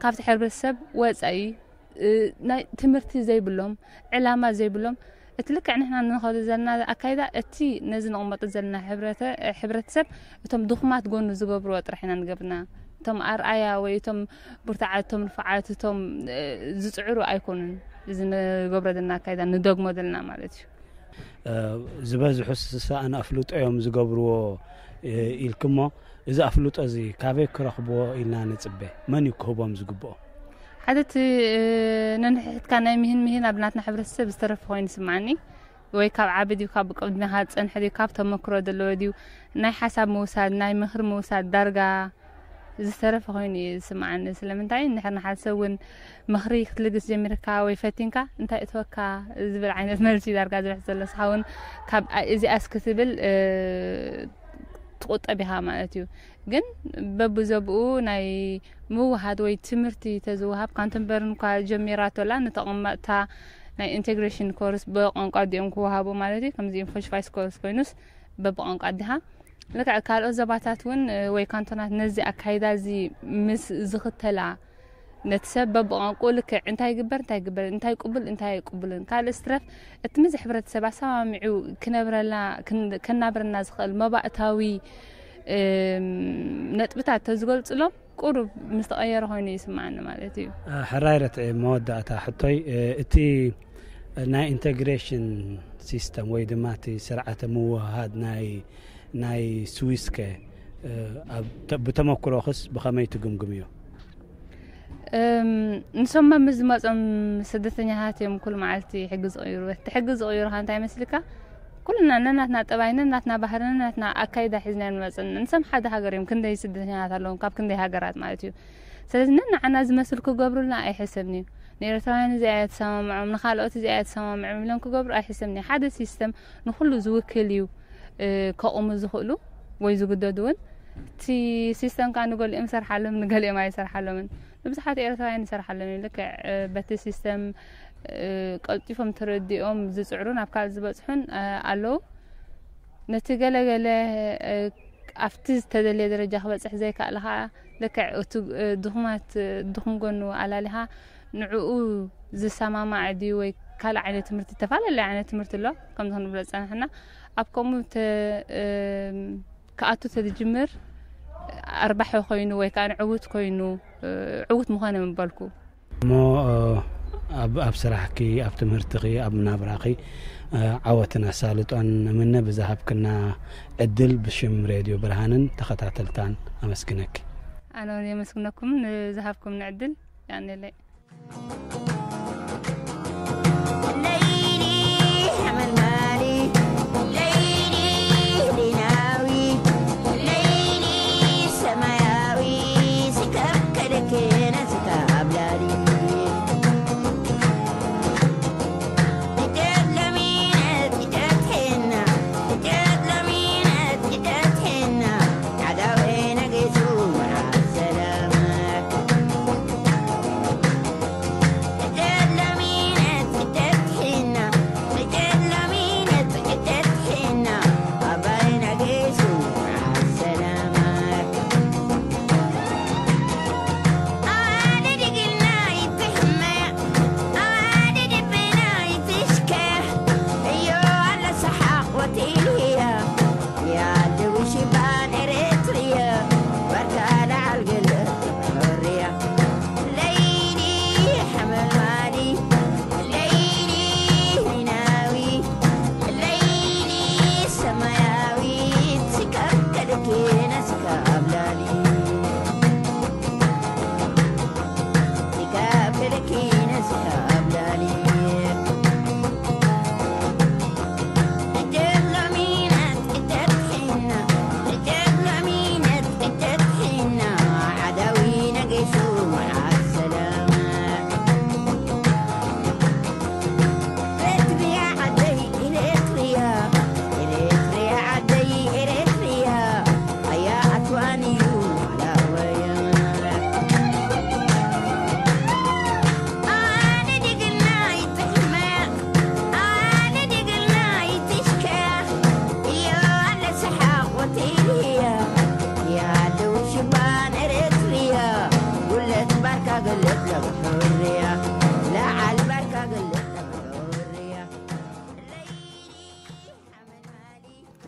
ካብቲ ሕብረተሰብ ወጻኢ፣ እ፣ ናይ ትምህርቲ ዘይብሎም፣ ዕላማ ዘይብሎም፣ እቲ ልክዕ ንሕና ንኸዶ ዘለና ኣካይዳ፣ እቲ ነዚ ነቕመጦ ዘለና ሕብረተ-፣ ሕብረተሰብ እቶም ድኹማት ጎኑ ዝገብርዎ ጥራሕ ኢና ንገብርና። እቶም ኣርኣያ ወይ እቶም ብርቱዓት፣ እቶም ንፉዓት፣ እቶም፣ እ፣ ዝጽዕሩ ኣይኮኑን። እዚ ንገብሮ ዘለና ኣካይዳ ንደግሞ ዘለና ማለት እዩ። እ፣ ዝበዝሑ ስሰኣን ኣፍልጦ እዮም ዝገብርዎ፣ እ፣ ኢልክሞ፣ እዚ ኣፍልጦ እዚ ካበይ ክረኽብዎ ኢልና ንጽበ? መን እዩ ክህቦም ዝግብኦ? ሓደ እቲ፣ እ፣ ነንሕድሕድካ ናይ ምሂን ምሂን ኣብ ናትና ሕብረተሰብ ዝተረፈ ኮይኑ ይስምዓኒ። ወይ ካብ ዓቢ ድዩ፣ ካብ ቅድሚኻ ዝጸንሐ ድዩ፣ ካብ ተመክሮ ዘለዎ ድዩ፣ ናይ ሓሳብ ምውሳድ፣ ናይ ምኽሪ ምውሳድ ዳርጋ ዝተረፈ ኮይኑ እዩ ዝስምዓኒ። ስለምንታይ እንድሕር ንሓሰብ እውን ምኽሪ ክትልግስ ጀሚርካ ወይ ፈቲንካ እንታይ እትወካ ዝብል ዓይነት መልሲ ዳርጋ ዝብሕ ዘሎ ስኻ እውን ካብ እዚኣስ ክትብል ትቁጠብ ኢኻ ማለት እዩ። ግን በብዘብኡ ናይ ምውሃድ ወይ ትምህርቲ ተዝወሃብ ካንተንበርን እኳ ጀሚራቶላ ንተቐማጥታ ናይ ኢንቴግሬሽን ኮርስ ብቋንቋ ዲኦም ክወሃቡ ማለት እዩ። ከምዚ ኢንፎሽፋይስ ኮርስ ኮይኑስ በብቋንቋ ዲኻ ልክዕ ካልኦት ዘባታት እውን ወይ ካንቶናት ነዚ ኣካይዳ እዚ ምስ ዝኽተላ ነቲ ሰብ በብቋንቁ ልክዕ እንታይ ይግበር እንታይ ይግበር እንታይ ቅቡል እንታይ ኣይቅቡልን ካልእ ስትረፍ እቲ ምዚ ሕብረተሰብ ኣሰማሚዑ ክነብረላ ከናብረና ዝኽእል መባእታዊ ነጥብታት ተዝገልፅሎም ቁሩብ ምስ ተቐየረ ኮይኑ ይስምዓኒ ማለት እዩ። ሕራይ ረትዐ መወዳእታ ሕቶይ እቲ ናይ ኢንቴግሬሽን ሲስተም ወይ ድማ እቲ ስርዓተ ምውሃድ ናይ ናይ ስዊስከ ብተመክሮኽስ ብኸመይ ትግምግምዮ? ንሶም ምስ ዝመጾም ስደተኛታት እዮም ኩሉ መዓልቲ ሕጊ ዝቕይሩ። እቲ ሕጊ ዝቕይሩ ከ እንታይ መስልካ? ኩልና ነናትና ጠባይ፣ ነናትና ባህሪ፣ ነናትና ኣካይዳ ሒዝና ንመጽን። ንሶም ሓደ ሃገር እዮም፣ ክንደይ ስደተኛታት ኣለዎም፣ ካብ ክንደይ ሃገራት ማለት እዩ። ስለዚ ነናዓና ዝመስል ክገብሩልና ኣይሕሰብን እዩ። ንኤርትራውያን እዚ ኣየተሰማምዖም፣ ንኻልኦት እዚ ኣየተሰማምዖም ኢሎም ክገብሩ ኣይሕሰብን እዩ። ሓደ ሲስተም ንኹሉ ዝውክል እዩ። ከቑሙ ዝኽእሉ ወይ ዝግደዱ እውን እቲ ሲስተም ከዓ ንገሊኦም ይሰርሓሎም ንገሊኦም ኣይሰርሓሎምን። ንብዙሓት ኤርትራውያን ይሰርሓሎም እዩ። ልክዕ በቲ ሲስተም ቀልጢፎም ተረዲኦም ዝፅዕሩ ናብ ካልእ ዝበፅሑን ኣለዉ። ነቲ ገለገለ ኣብቲ ዝተደለየ ደረጃ ክበፅሕ ዘይከኣለ ከዓ ልክዕ እቲ ድኹማት ድኹም ጎኑ ኣላሊኻ ንዕኡ ዝሰማማዕ ድዩ ወይ ካልእ ዓይነት ትምህርቲ ዝተፈላለየ ዓይነት ትምህርቲ ኣሎ ከምዚ ክንብሎ ዝፀናሕና ኣብ ከምኡ ክኣቱ ተዝጅምር ኣርባሒ ኮይኑ ወይ ከዓ ዕውት ኮይኑ ዕውት ምኾነ ምበልኩ። እሞ ኣብ ስራሕኪ ኣብ ትምህርትኺ ኣብ ምናብራኺ ዓወትን ኣሳልጦን ምነ ብዝሃብክና ዕድል ብሽም ሬድዮ ብርሃንን ተኸታተልታን ኣመስግነኪ። ኣነ እውን የመስግነኩም ንዝሃብኩምኒ ዕድል ያኔለይ።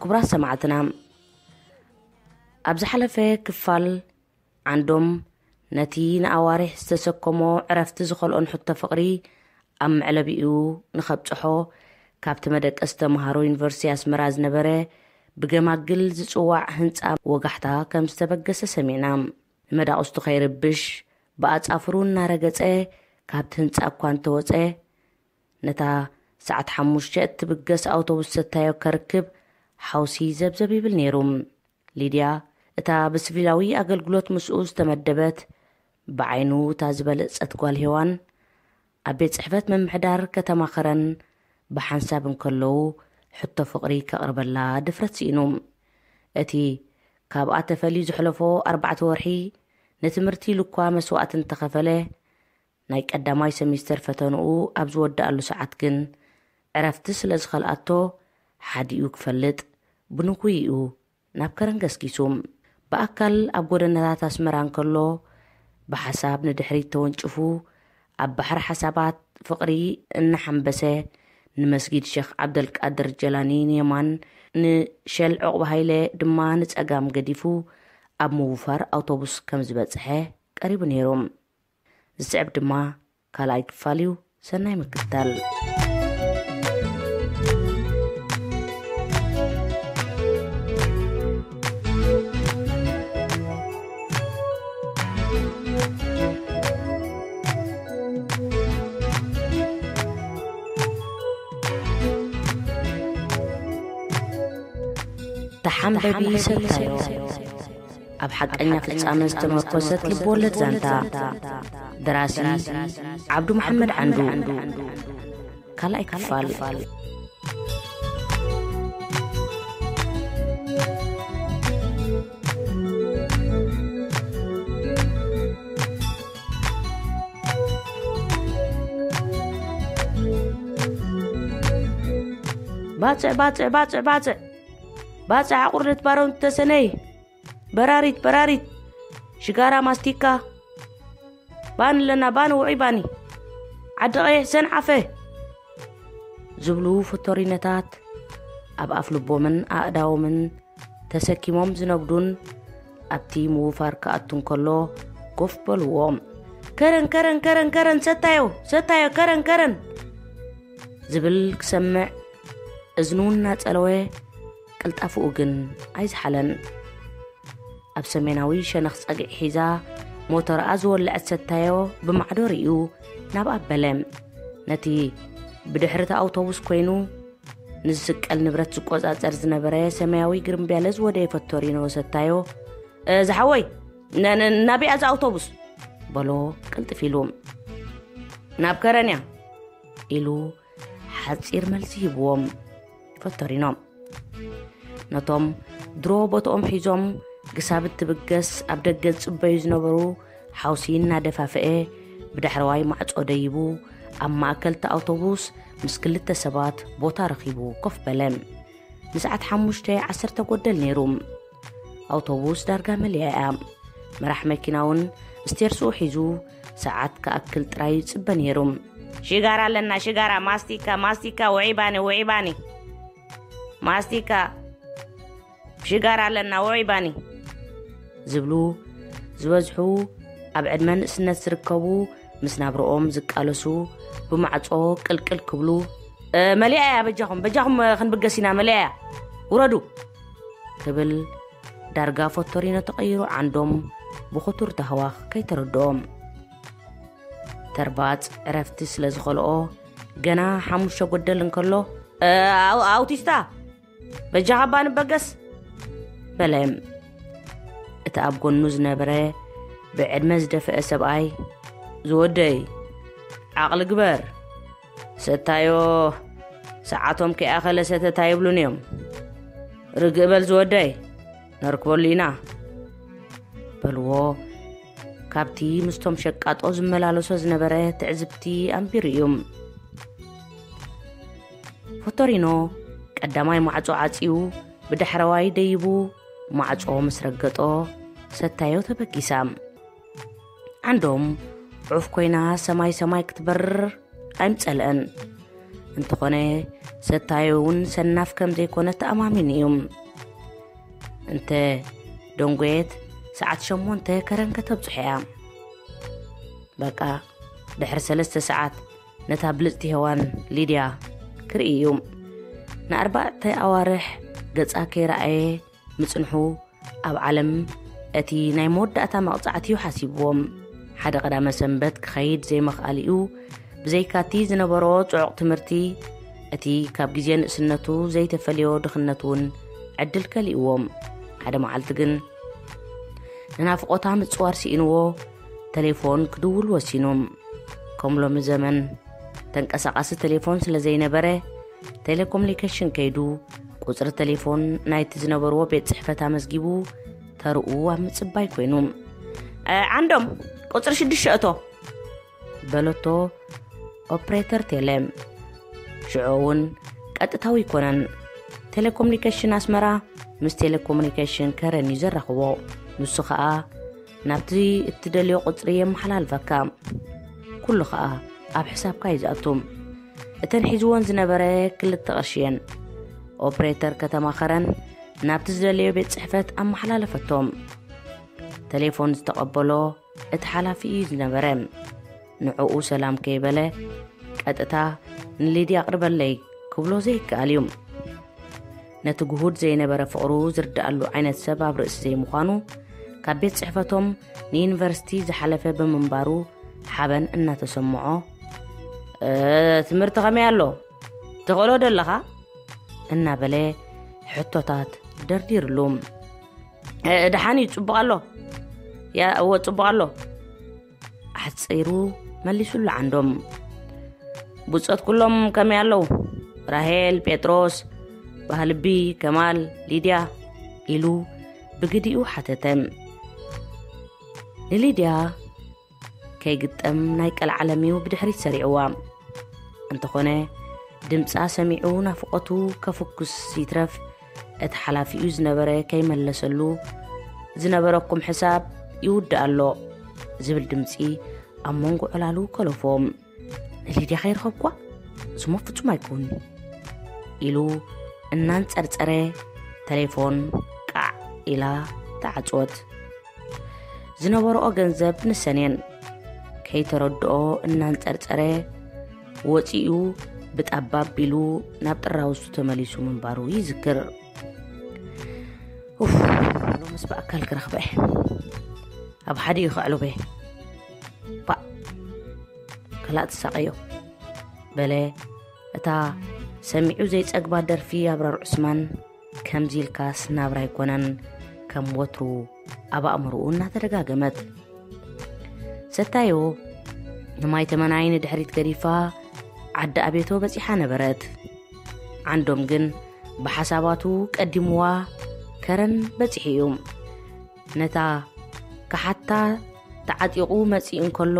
ክቡራት ሰማዕትና፣ ኣብ ዝሓለፈ ክፋል ዓንዶም ነቲ ንኣዋርሕ ዝተሰከሞ ዕረፍቲ ዝኸልኦን ሕቶ ፍቕሪ ኣብ መዕለቢኡ ንኸብጽሖ፣ ካብቲ መደቀሲ ተመሃሮ ዩኒቨርሲቲ ኣስመራ ዝነበረ ብገማግል ዝጽዋዕ ህንጻ ወጋሕታ ከም ዝተበገሰ ሰሚዕና። ንመዳቕስቱ ከይርብሽ ብኣጻፍሩ እናረገጸ ካብቲ ህንጻ እኳ እንተወጸ፣ ነታ ሰዓት ሓሙሽተ እትብገስ ኣውቶቡስ ሰታዮ ከርክብ ሓውሲ ዘብዘብ ይብል ነይሩ። ሊድያ፣ እታ ብሲቪላዊ ኣገልግሎት ምስኡ ዝተመደበት፣ ብዓይኑ እታ ዝበለጸት ጓል ሄዋን፣ ኣብ ቤት ጽሕፈት ምምሕዳር ከተማ ኸረን ብሓንሳብ እንከለዉ፣ ሕቶ ፍቕሪ ከቕርበላ ድፍረት ስኢኑ። እቲ ካብኣ ተፈልዩ ዘሕለፎ ኣርባዕተ ወርሒ፣ ንትምህርቲ ኢሉ እኳ መስዋእቲ እንተኸፈለ፣ ናይ ቀዳማይ ሰሚስተር ፈተንኡ ኣብ ዝወድኣሉ ሰዓት ግን፣ ዕረፍቲ ስለ ዝኸልኣቶ፣ ሓዲኡ ክፈልጥ ብንኩይኡ ናብ ከረን ገስጊሱ። ብኣካል ኣብ ጎደናታት ኣስመራ እንከሎ፣ ብሓሳብ ንድሕሪት ተወንጭፉ፣ ኣብ ባሕሪ ሓሳባት ፍቕሪ እናሓምበሰ፣ ንመስጊድ ሸኽ ዓብደልቃድር ጀላኒ ንየማን፣ ንሸል ዑቕባ ሃይለ ድማ ንጸጋም ገዲፉ፣ ኣብ ምውፋር ኣውቶቡስ ከም ዝበጽሐ ቀሪቡ ነይሩ። ዝስዕብ ድማ ካልኣይ ክፋል እዩ። ሰናይ ምክትታል። ተሓንበቢ ሰታዮ። ኣብ ሓቀኛ ፍጻመ ዝተመርኮሰት ልብወለድ ዛንታ። ደራሲ ዓብዱ መሓመድ ዓንዱ። ካልኣይ ክፋል። ባጽዕ፣ ባጽዕ፣ ባጽዕ፣ ባጽዕ። ባጽዕ፣ ኣቑርደት ባሮን ተሰነይ። በራሪት፣ በራሪት። ሽጋራ፣ ማስቲካ። ባኒ ኣለና፣ ባኒ፣ ውዑይ ባኒ። ዓዲ ቀይሕ፣ ሰንዓፈ። ዝብሉ ፈቶሪነታት ኣብ ኣፍ ልቦምን ኣእዳዎምን ተሰኪሞም ዝነጉዱን ኣብቲ ምውፋር ክኣቱ እንከሎ ጎፍ በልዎ። ከረን፣ ከረን፣ ከረን፣ ከረን፣ ሰታዮ፣ ሰታዮ፣ ከረን፣ ከረን። ዝብል ክሰምዕ እዝኑ እናጸለወ ቅልጣፍኡ ግን ኣይዝሓለን። ኣብ ሰሜናዊ ሸነኽ ጸግዒ ሒዛ ሞተርኣ ዝወለዐት ሰታዮ ብማዕዶ ርእዩ ናብ ኣበለ። ነቲ ብድሕሪ እቲ ኣውቶቡስ ኮይኑ ንዝስቀል ንብረት ዝቆጻጸር ዝነበረ ሰማያዊ ግርምብያለ ዝወደየ ፈቶሪኖ ሰታዮ፣ "እ፣ ዝሓወይ፣ ነ-፣ ነ-፣ ናበይኣ እዛ ኣውቶቡስ?" በሎ ቅልጥፍ ኢሉ። "ናብ ከረን እያ" ኢሉ ሓጺር መልሲ ሂብዎም። ፈቶሪኖ ነቶም ድሮ ቦትኦም ሒዞም ክሳብ እትብገስ ኣብ ደገ ዝጽበዩ ዝነበሩ ሓውሲ እናደፋፍአ ብዳሕረዋይ ማዕጾ ደይቡ ኣብ ማእከል እቲ ኣውቶቡስ ምስ ክልተ ሰባት ቦታ ረኺቡ ኮፍ በለ። ንሰዓት ሓሙሽተ ዓሰርተ ጎደል ነይሩ። ኣውቶቡስ ዳርጋ መሊኣ እያ። መራሕ መኪና እውን ስቴርስኡ ሒዙ ሰዓት ክኣክል ጥራይ ይጽበ ነይሩ። "ሽጋራ ኣለና፣ ሽጋራ፣ ማስቲካ፣ ማስቲካ፣ ውዒ ባኒ፣ ውዒ ባኒ፣ ማስቲካ፣ ሽጋራ ኣለና፣ ውዒ ባኒ" ዝብሉ ዝበዝሑ ኣብ ዕድመ ንእስነት ዝርከቡ ምስ ናብርኦም ዝቃለሱ ብማዕጾ ቅልቅል ክብሉ፣ "እ፣ መሊኣ እያ፣ በጃኹም፣ በጃኹም፣ እ፣ ክንብገስ ኢና፣ መሊኣ እያ፣ ውረዱ" ክብል ዳርጋ ፈቶሪኖ ተቐይሩ ዓንዶም ብኽቱር ታህዋኽ ከይተረድኦም። ተርባጽ ዕረፍቲ ስለ ዝኸልኦ ገና ሓሙሽተ ጎደል እንከሎ፣ "እ፣ ኣው-፣ ኣውቲስታ፣ በጃኻ እባ ንበገስ" በለ። እቲ ኣብ ጎኑ ዝነበረ ብዕድመ ዝደፍአ ሰብኣይ፣ "ዝወደይ፣ ዓቕሊ ግበር፣ ሰታዮ ሰዓቶም ከይኣኸለ ሰተት ኣይብሉን እዮም። ርግእ በል ዝወደይ፣ ነርክበሉ ኢና" በልዎ። ካብቲ ምስቶም ሸቃጦ ዝመላለሶ ዝነበረ ትዕዝብቲ ኣንቢሩ እዩ። ፎቶሪኖ ቀዳማይ ማዕጾ ዓጽዩ ብዳሕረዋይ ደይቡ ማዕጾ ምስ ረገጦ ሰታዮ ተበጊሳ። ዓንዶም ዑፍ ኮይና ሰማይ ሰማይ ክትበርር ኣይምጸልአን። እንተኾነ ሰታዮ እውን ሰናፍ ከም ዘይኮነ ተኣማሚኑ እዩ። እንተ ደንጎየት ሰዓት ሸሞንተ ከረን ከተብጽሖ እያ። በቃ ድሕሪ ሰለስተ ሰዓት ነታ ብልጽቲ ሄዋን ሊድያ ክርኢ እዩ። ንኣርባዕተ ኣዋርሕ ገጻ ከይረኣየ ምጽንሑ ኣብ ዓለም እቲ ናይ መወዳእታ መቕጻዕቲ እዩ ሓሲብዎም። ሓደ ቀዳመ ሰንበት ክኸይድ ዘይምኽኣል እዩ። ብዘይካቲ ዝነበሮ ጽዑቕ ትምህርቲ እቲ ካብ ግዜ ንእስነቱ ዘይተፈልዮ ድኽነት እውን ዕድል ከሊእዎም። ሓደ መዓልቲ ግን ንናፍቆታ ምጽዋር ስኢንዎ ቴሌፎን ክድውል ወሲኑ። ከም ሎሚ ዘመን ተንቀሳቃሲ ቴሌፎን ስለ ዘይነበረ ቴሌኮሙኒኬሽን ከይዱ ቁጽሪ ቴሌፎን ናይቲ ዝነበርዎ ቤት ጽሕፈት ኣመዝጊቡ ተርኡ ኣብ ምጽባይ ኮይኑ። "እ፣ ዓንዶም፣ ቁጽሪ ሽዱሽተ እቶ" በለቶ ኦፕሬተር ቴሌ። ሽዑ እውን ቀጥታዊ ኣይኮነን። ቴሌኮሙኒኬሽን ኣስመራ ምስ ቴሌኮሙኒኬሽን ከረን እዩ ዘራኽቦ። ንሱ ኸኣ ናብቲ እትደልዮ ቁጽሪ የመሓላልፈካ። ኩሉ ኸኣ ኣብ ሕሳብካ እዩ ዝኣቱ። እተን ሒዝወን ዝነበረ ክልተ ቅርሺ እየን። ኦፕሬተር ከተማ ከረን ናብቲ ዝደለዮ ቤት ጽሕፈት ኣመሓላለፈቶም። ቴሌፎን ዝተቐበሎ እቲ ሓላፊ እዩ ዝነበረ። ንዕኡ ሰላም ከይበለ ቀጥታ "ንሊድያ ኣቕርበለይ" ክብሎ ዘይከኣል እዩ። ነቲ ግሁድ ዘይነበረ ፍቕሩ ዝርድኣሉ ዓይነት ሰብ ኣብ ርእሲ ዘይምዃኑ፣ ካብ ቤት ጽሕፈቶም ንዩኒቨርሲቲ ዝሓለፈ ብምንባሩ ሓበን እናተሰምዖ፣ "እ፣ ትምህርቲ ከመይ ኣሎ? ትኽእሎ ዶ ኣለኻ?" እናበለ ሕቶታት ደርዲርሉ። "እ፣ ደሓን እዩ፣ ጽቡቕ ኣሎ። ያ፣ እወ፣ ጽቡቕ ኣሎ" ኣሕጺሩ መሊሱሉ ዓንዶም። "ብጾት ኩሎም ከመይ ኣለዉ? ራሄል፣ ጴጥሮስ፣ ባህልቢ፣ ከማል፣ ሊድያ?" ኢሉ ብግዲኡ ሓተተ። ንሊድያ ከይግጠም ናይ ቀልዓለም እዩ ብድሕሪት ሰሪዕዋ። እንተኾነ ድምጻ ሰሚዑ ናፍቆቱ ከፍኩስ ይትረፍ እቲ ሓላፊኡ ዝነበረ ከይመለሰሉ "ዝነበረኩም ሕሳብ ይውድእ ኣሎ" ዝብል ድምጺ ኣብ መንጎ ዕላሉ ከለፎ። "ንሊድያ ከይረኸብኳ እሱሞ ፍጹም ኣይኮን" ኢሉ እናንጸርጸረ ቴሌፎን ቃዕ ኢላ ተዓጽወት። ዝነበረኦ ገንዘብ ንሰን እየን። ከይተረድኦ እናንጸርጸረ ወጺኡ ብጣባ ኣቢሉ ናብ ጥራውሱ ተመሊሱ ምንባሩ ይዝክር። "ኡፍ፣ ሎምስ ብኣካል ክረኽበ እየ። ኣብ ሓዲኡ ከዕልቦ እየ። ባእ፣ ከላእ ትሳቐዮ" በለ። እታ ሰሚዑ ዘይጸግባ ደርፊ ኣብራር ዑስማን ከምዚ ኢልካስ ናብራ ኣይኮነን ከም ወትሩ ኣብ ኣእምሮኡ እናተደጋገመት። ሰታዮ ንማይ ተመናይ ንድሕሪት ገዲፋ ዓዲ ኣቤቶ በጺሓ ነበረት። ዓንዶም ግን ብሓሳባቱ ቀዲምዋ ከረን በጺሑ እዩ። ነታ ክሓታ ተዓጢቑ መጺኡ እንከሎ፣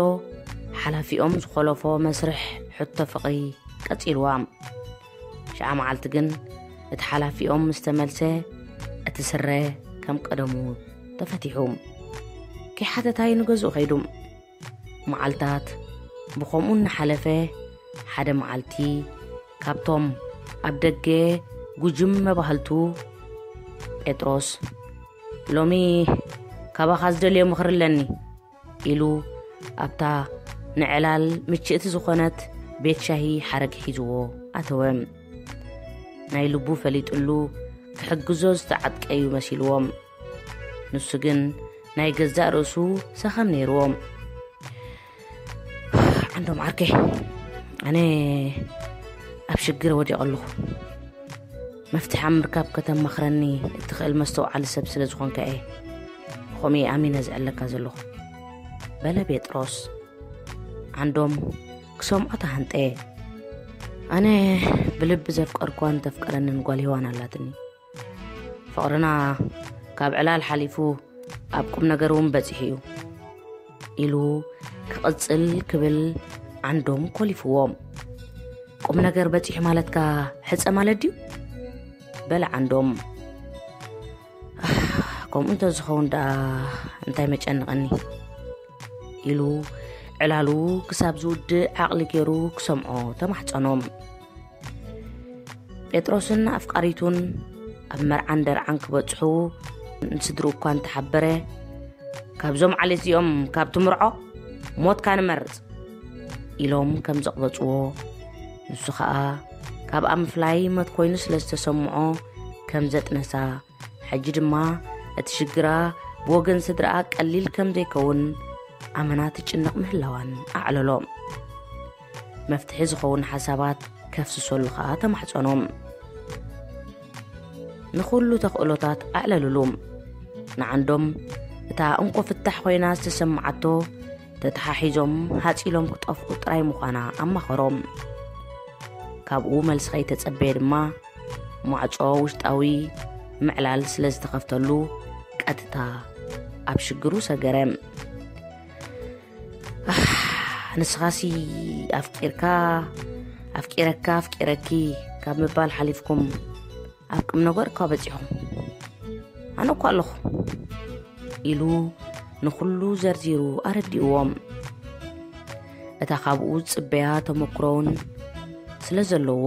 ሓላፊኦም ዝኾለፎ መስርሕ ሕቶ ፍቕሪ ቀጺልዋ። ሽዓ መዓልቲ ግን እቲ ሓላፊኦም ምስ ተመልሰ፣ እቲ ስረ ከም ቀደሙ ተፈቲሑ። ከይሓተታ እዩ ንገዝኡ ከይዱ። መዓልታት ብኸምኡ እናሓለፈ፣ ሓደ መዓልቲ ካብቶም ኣብ ደገ ጉጅም መባህልቱ፣ "ጴጥሮስ፣ ሎሚ ካባኻ ዝደልዮ ምኽሪ ኣለኒ" ኢሉ ኣብታ ንዕላል ምችእቲ ዝኾነት ቤት ሻሂ ሓረግ ሒዝዎ ኣተወ። ናይ ልቡ ፈሊጥሉ ክሕግዞ ዝተዓጥቀ እዩ መሲልዎም። ንሱ ግን ናይ ገዛእ ርእሱ ሰኸም ነይርዎም። "ዓንዶም ዓርከይ፣ ኣነ ኣብ ሽግር ወዲቐ ኣለኹ። መፍትሒ ኣብ ምርካብ ከተማኽረኒ እትኽእል መስተውዓሊ ሰብ ስለ ዝኾንካ እየ ብኸምኡ ኣሚነ ዝዕለካ ዘለኹ" በለ ጴጥሮስ። ዓንዶም ክሰምዖ ተሃንጠ። "ኣነ ብልቢ ዘፍቀርኳን ተፍቀረንን ጓል ሄዋን ኣላትኒ። ፍቕርና ካብ ዕላል ሓሊፉ ኣብ ቁም ነገር እውን በጺሑ እዩ" ኢሉ ክቕጽል ክብል ዓንዶም ኮሊፍዎ። "ቁም ነገር በጺሑ ማለትካ ሕጸ ማለት ድዩ?" በለ ዓንዶም። "ኣህ፣ ከምኡ እንተዝኸውን ደኣ እንታይ መጨነቐኒ?" ኢሉ ዕላሉ ክሳብ ዝውድእ ዓቕሊ ገይሩ ክሰምዖ ተማሕጸኖ። ጴጥሮስን ኣፍቃሪቱን ኣብ መርዓን ደርዓን ክበጽሑ ንስድርኡ እኳ እንተሓበረ፣ "ካብዞም ዓሌት እዚኦም ካብ ትምርዖ ሞትካ ንመርጽ" ኢሎም ከም ዘቕበጽዎ፣ ንሱ ኸኣ ካብኣ ምፍላይ ሞት ኮይኑ ስለ ዝተሰምዖ ከም ዘጥነሳ፣ ሕጂ ድማ እቲ ሽግራ ብወገን ስድራኣ ቀሊል ከም ዘይከውን ኣመና ትጭነቕ ምህላዋን ኣዕለሎ። መፍትሒ ዝኸውን ሓሳባት ከፍስሰሉ ኸኣ ተማሕጸኖም። ንኹሉ ተኽእሎታት ኣዕለልሉ። ንዓንዶም እታ እንኮ ፍታሕ ኮይና ዝተሰማዓቶ ተተሓሒዞም ሃጺሎም ክጠፍኡ ጥራይ ምዃና ኣማኸሮም። ካብኡ መልሲ ከይተጸበየ ድማ ማዕጾ ውሽጣዊ ምዕላል ስለ ዝተኸፍተሉ ቀጥታ ኣብ ሽግሩ ሰገረ። ኣሕ፣ ንስኻሲ ኣፍቂርካ፣ ኣፍቂረካ፣ ኣፍቂረኪ ካብ ምባል ሓሊፍኩም ኣብ ቁም ነገር እኳ በጺኹም። ኣነ እኳ ኣለኹ ኢሉ ንኹሉ ዘርዚሩ ኣረዲእዎም። እታ ካብኡ ዝጽበያ ተመክሮውን ስለ ዘለዎ፣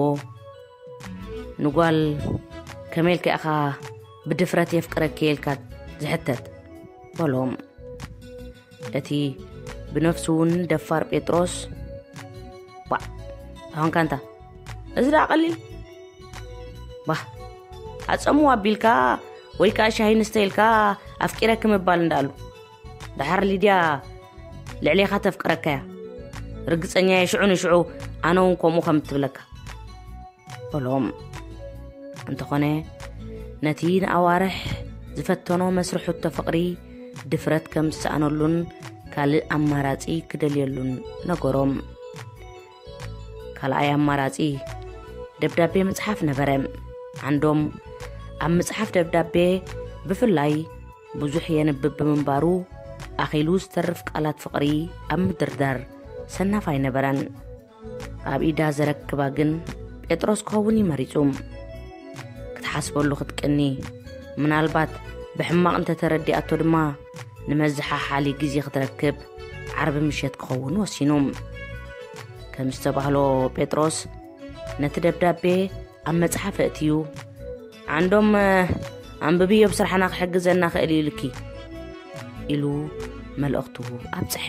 ንጓል ከመይ ኢልካ ኢኻ ብድፍረት የፍቅረኪ ኢልካ ዝሕተት? በሎም። እቲ ብነፍሱ እውን ደፋር ጴጥሮስ፣ ባዕ፣ ኣኾንካ እንታ እዚ ደኣ ቀሊል፣ ባህ፣ ኣጸምዋ ኣቢልካ ወይ ከኣ ሻሂ ንስተ ኢልካ ኣፍቂረኪ ምባል እንዳኣሉ፣ ደሓር ሊድያ ልዕሌኻ ተፍቅረካ እያ። ርግጸኛ እየ፣ ሽዑ ንሽዑ ኣነ እውን ከምኡ ከም እትብለካ። በሎም። እንተኾነ፣ ነቲ ንኣዋርሕ ዝፈተኖ መስርሑቶ ፍቕሪ ድፍረት ከም ዝሰኣነሉን ካልእ ኣማራጺ ክደልየሉን ነገሮም። ካልኣይ ኣማራጺ ደብዳቤ ምጽሓፍ ነበረ። ዓንዶም ኣብ ምጽሓፍ ደብዳቤ ብፍላይ ብዙሕ የንብብ ብምንባሩ፣ ኣኺሉ ዝተርፍ ቃላት ፍቕሪ ኣብ ምድርዳር ሰናፍ ኣይነበረን። ኣብ ኢዳ ዘረክባ ግን ጴጥሮስ ክኸውን እዩ መሪጹ። ክትሓስበሉ ክትቅኒ፣ ምናልባት ብሕማቕ እንተተረዲኣቶ ድማ ንመዘሓሓሊ ግዜ ክትረክብ ዓርቢ ምሸት ክኸውን ወሲኑ። ከም ዝተባህሎ ጴጥሮስ ነቲ ደብዳቤ ኣብ መጽሓፍ ኣእትዩ፣ ዓንዶም ኣንብብዮ ብስራሕና ክሕግዘና ክእል እዩ ኢልኪ ኢሉ መልእኽቱ ኣብጽሐ።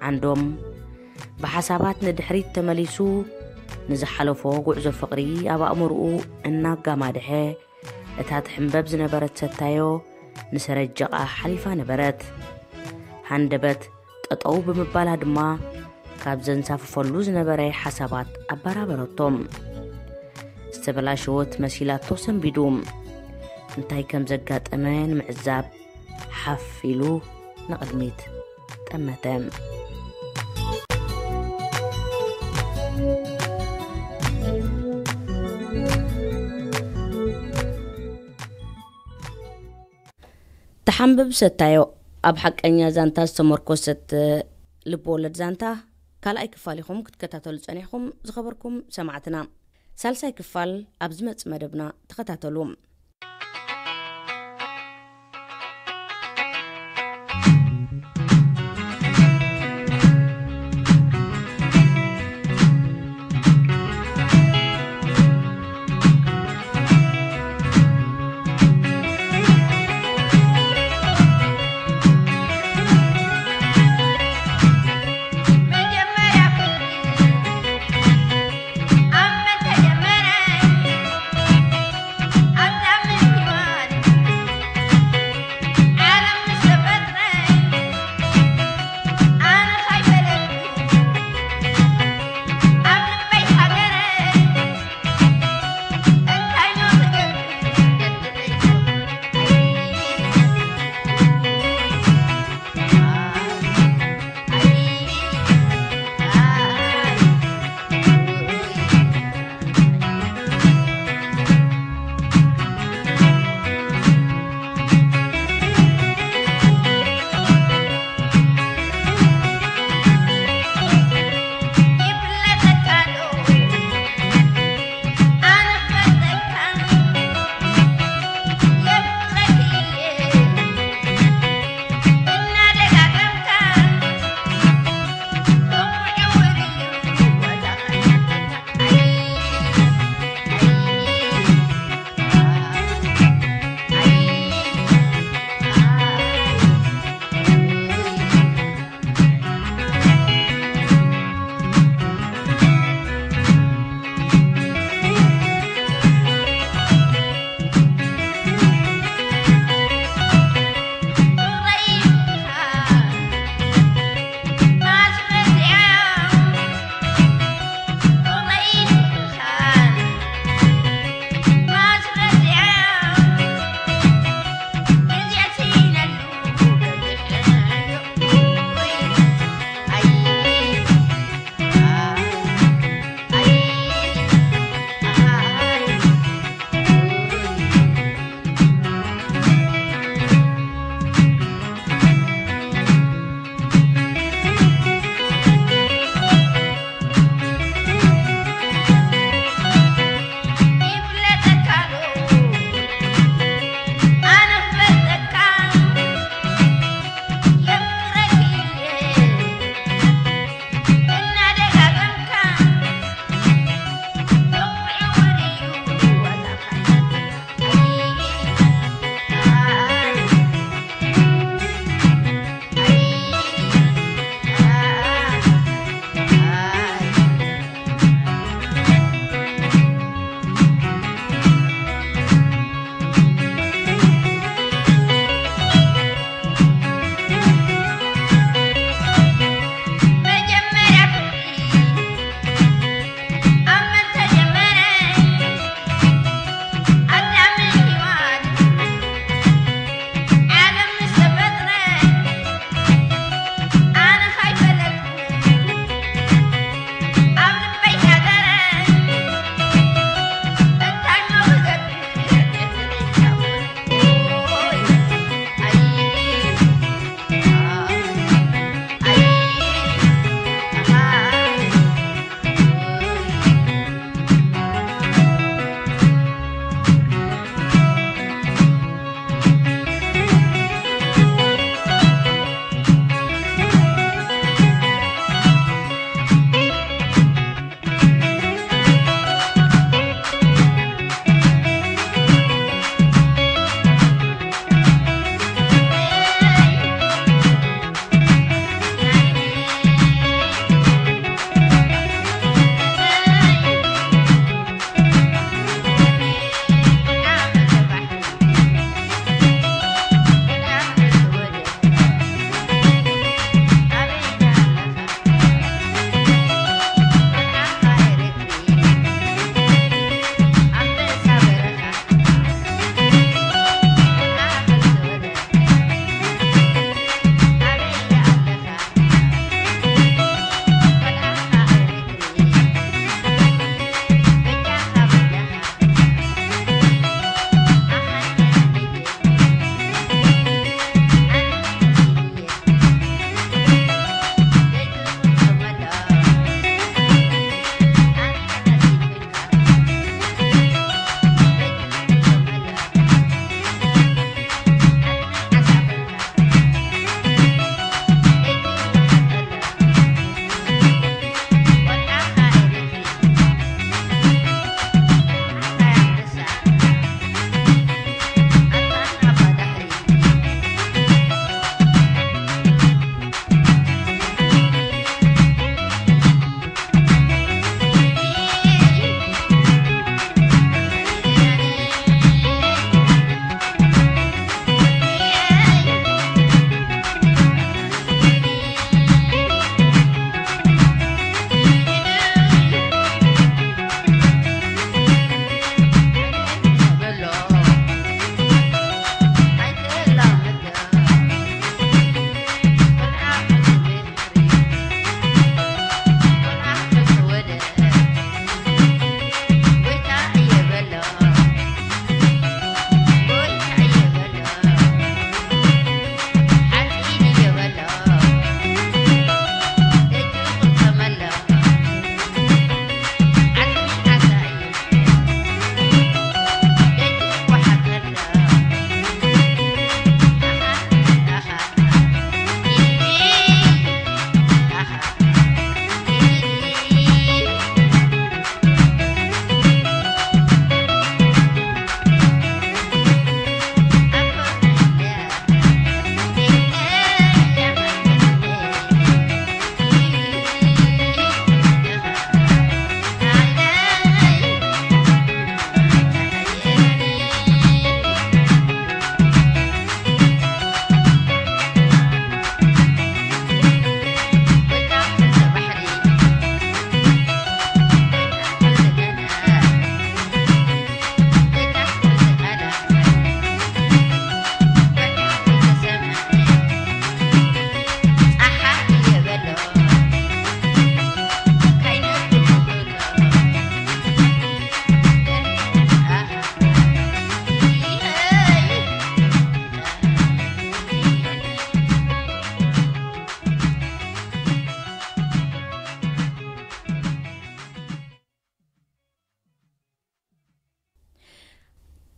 ዓንዶም ብሓሳባት ንድሕሪት ተመሊሱ ንዝሓለፎ ጉዕዞ ፍቕሪ ኣብ ኣእምሮኡ እናጋማድሐ፣ እታ ትሕንበብ ዝነበረት ሰታዮ ንሰረጀቓ ሓሊፋ ነበረት። ሃንደበት ጠጠው ብምባላ ድማ ካብ ዘንሳፍፈሉ ዝነበረ ሓሳባት ኣበራበረቶም። ዝተበላሸወት መሲላቶ ሰንቢዱ። እንታይ ከም ዘጋጠመ ንምዕዛብ ሓፍ ኢሉ ንቕድሚት ጠመተ። ተሓንብብ ሰታዮ፣ ኣብ ሓቀኛ ዛንታ ዝተመርኮሰት ልብ ወለድ ዛንታ ካልኣይ ክፋል ኢኹም ክትከታተሉ ጸኒሕኩም። ዝኸበርኩም ሰማዕትና፣ ሳልሳይ ክፋል ኣብ ዝመጽእ መደብና ተኸታተሉ።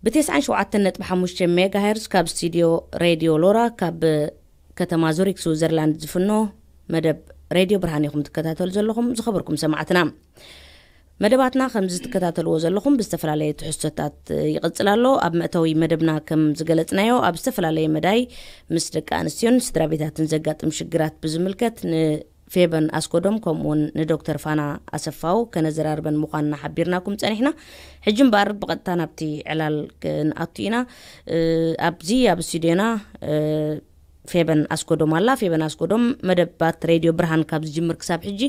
ብ97.5 ሜጋሄርዝ ካብ ስቱድዮ ሬድዮ ሎራ ካብ ከተማ ዙሪክ ስዊዘርላንድ ዝፍኖ መደብ ሬድዮ ብርሃን ኢኹም ትከታተሉ ዘለኹም። ዝኸበርኩም ሰማዕትና፣ መደባትና ከም ዝትከታተልዎ ዘለኹም ብዝተፈላለየ ትሕዝቶታት ይቕጽል ኣሎ። ኣብ መእተዊ መደብና ከም ዝገለጽናዮ፣ ኣብ ዝተፈላለየ መዳይ ምስ ደቂ ኣንስትዮን ስድራ ቤታትን ዘጋጥም ሽግራት ብዝምልከት ንፌበን ኣስጎዶም ከምኡውን ንዶክተር ፋና ኣሰፋው ከነዘራርበን ምዃንና ሓቢርናኩም ጸኒሕና። ሕጂ እምበኣር ብቐጥታ ናብቲ ዕላል ክንኣቱ ኢና። እ፣ ኣብዚ ኣብ ስቱድዮና፣ እ፣ ፌበን ኣስጎዶም ኣላ። ፌበን ኣስጎዶም መደባት ሬድዮ ብርሃን ካብ ዝጅምር ክሳብ ሕጂ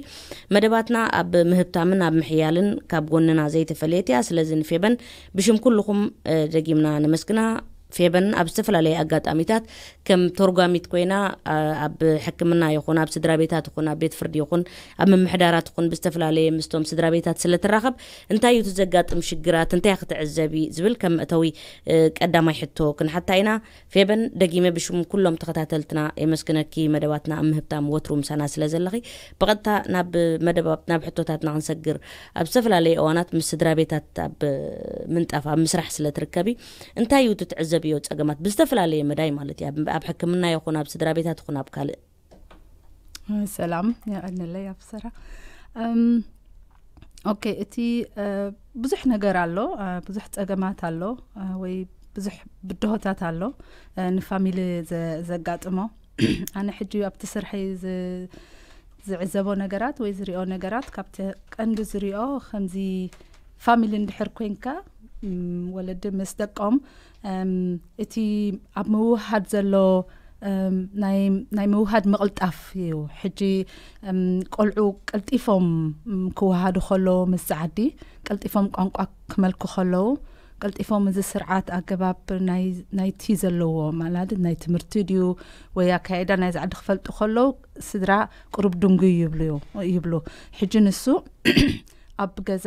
መደባትና ኣብ ምህብታምን ኣብ ምሕያልን ካብ ጎንና ዘይተፈለየት እያ። ስለዚ ንፌበን ብሽም ኩልኹም፣ እ፣ ደጊምና ነመስግና። ፌበን ኣብ ዝተፈላለየ ኣጋጣሚታት ከም ተርጓሚት ኮይና፣ እ፣ ኣብ ሕክምና ይኹን ኣብ ስድራ ቤታት ይኹን ኣብ ቤት ፍርዲ ይኹን ኣብ ምምሕዳራት ይኹን ብዝተፈላለየ ምስቶም ስድራ ቤታት ስለ ትራኸብ እንታይ እዩ እቲ ዘጋጥም ሽግራት፣ እንታይ ክትዕዘቢ ዝብል ከም መእተዊ፣ እ፣ ቀዳማይ ሕቶ ክንሓታ ኢና። ፌበን፣ ደጊመ ብሽም ኩሎም ተኸታተልትና የመስግነኪ። መደባትና ኣብ ምህብታም ወትሩ ምሳና ስለ ዘለኺ፣ ብቐጥታ ናብ መደባት፣ ናብ ሕቶታትና ክንሰግር። ኣብ ዝተፈላለየ እዋናት ምስ ስድራ ቤታት ኣብ ምንጣፍ፣ ኣብ ምስራሕ ስለ ትርከቢ፣ እንታይ እዩ እቲ ትዕዘብዮ ጸገማት? ብዝተፈላለየ መዳይ ማለት እዩ። ኣብ፣ ኣብ ሕክምና ይኹን፣ ኣብ ስድራ ቤታት ይኹን፣ ኣብ ካልእ። ሰላም፣ የቐንለይ ኣብ ስራ። እም፣ ኦኬ፣ እቲ፣ እ፣ ብዙሕ ነገር ኣሎ፣ እ፣ ብዙሕ ጸገማት ኣሎ፣ እ፣ ወይ ብዙሕ ብድሆታት ኣሎ፣ እ፣ ንፋሚሊ ዘ-፣ ዘጋጥሞ። ኣነ ሕጂ ኣብቲ ስርሐይ ዝ-፣ ዝዕዘቦ ነገራት ወይ ዝሪኦ ነገራት ካብቲ ቀንዲ ዝሪኦ ከምዚ ፋሚሊ እንድሕር ኮንካ፣ እም፣ ወለዲ ምስ ደቆም፣ እም፣ እቲ ኣብ ምውሃድ ዘሎ፣ እም፣ ናይ፣ ናይ ምውሃድ ምቕልጣፍ እዩ። ሕጂ፣ እም፣ ቆልዑ ቀልጢፎም፣ እም፣ ክወሃዱ ከለዉ ምስ ዓዲ፣ ቀልጢፎም ቋንቋ ክመልኩ ከለዉ፣ ቀልጢፎም እዚ ስርዓት ኣገባብ ናይ፣ ናይቲ ዘለዎ ማለት ናይ ትምህርቲ ድዩ ወይ ኣካይዳ ናይዚ ዓዲ ክፈልጡ ከለዉ፣ ስድራ ቁሩብ ድንጉይ ይብሉ እዩ፣ ይብሉ። ሕጂ ንሱ ኣብ ገዛ፣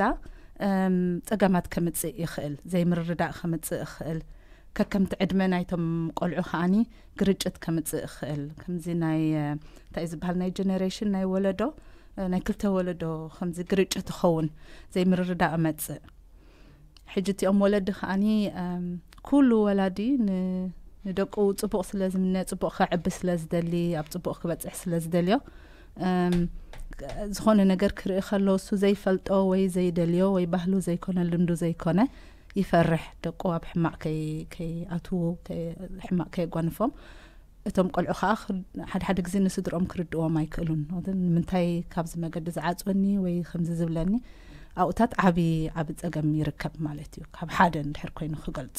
እም፣ ጸገማት ከምጽእ ይኽእል፣ ዘይምርድዳእ ከምጽእ ይኽእል። ከከምቲ ዕድመ ናይቶም ቆልዑ ከኣኒ ግርጭት ከምጽእ ይኽእል። ከምዚ ናይ፣ እ፣ እንታይ እዩ ዝበሃል፣ ናይ ጀነሬሽን፣ ናይ ወለዶ፣ እ፣ ናይ ክልተ ወለዶ ከምዚ ግርጭት ይኸውን፣ ዘይምርድዳእ እመጽእ። ሕጂ እቲኦም ወለዲ ከኣኒ፣ እም፣ ኩሉ ወላዲ ን-፣ ንደቁ ጽቡቕ ስለ ዝምነ፣ ጽቡቕ ከዕቢ ስለ ዝደሊ፣ ኣብ ጽቡቕ ክበጽሕ ስለ ዝደልዮ፣ እም፣ ዝኾነ ነገር ክርኢ ከሎ እሱ ዘይፈልጦ ወይ ዘይደልዮ ወይ ባህሉ ዘይኮነ ልምዱ ዘይኮነ ይፈርሕ፣ ደቁ ኣብ ሕማቕ ከይ-፣ ከይኣትዉ፣ ከይ-፣ ሕማቕ ከየጓንፎም። እቶም ቆልዑ ከኣ ክር-፣ ሓደ ሓደ ግዜ ንስድርኦም ክርድእዎም ኣይክእሉን። ንምንታይ ካብዚ መገዲ ዝዓጽወኒ ወይ ከምዚ ዝብለኒ ኣብኡታት ዓቢ፣ ዓቢ ጸገም ይርከብ ማለት እዩ። ካብ ሓደ እንድሕር ኮይኑ ክገልጾ።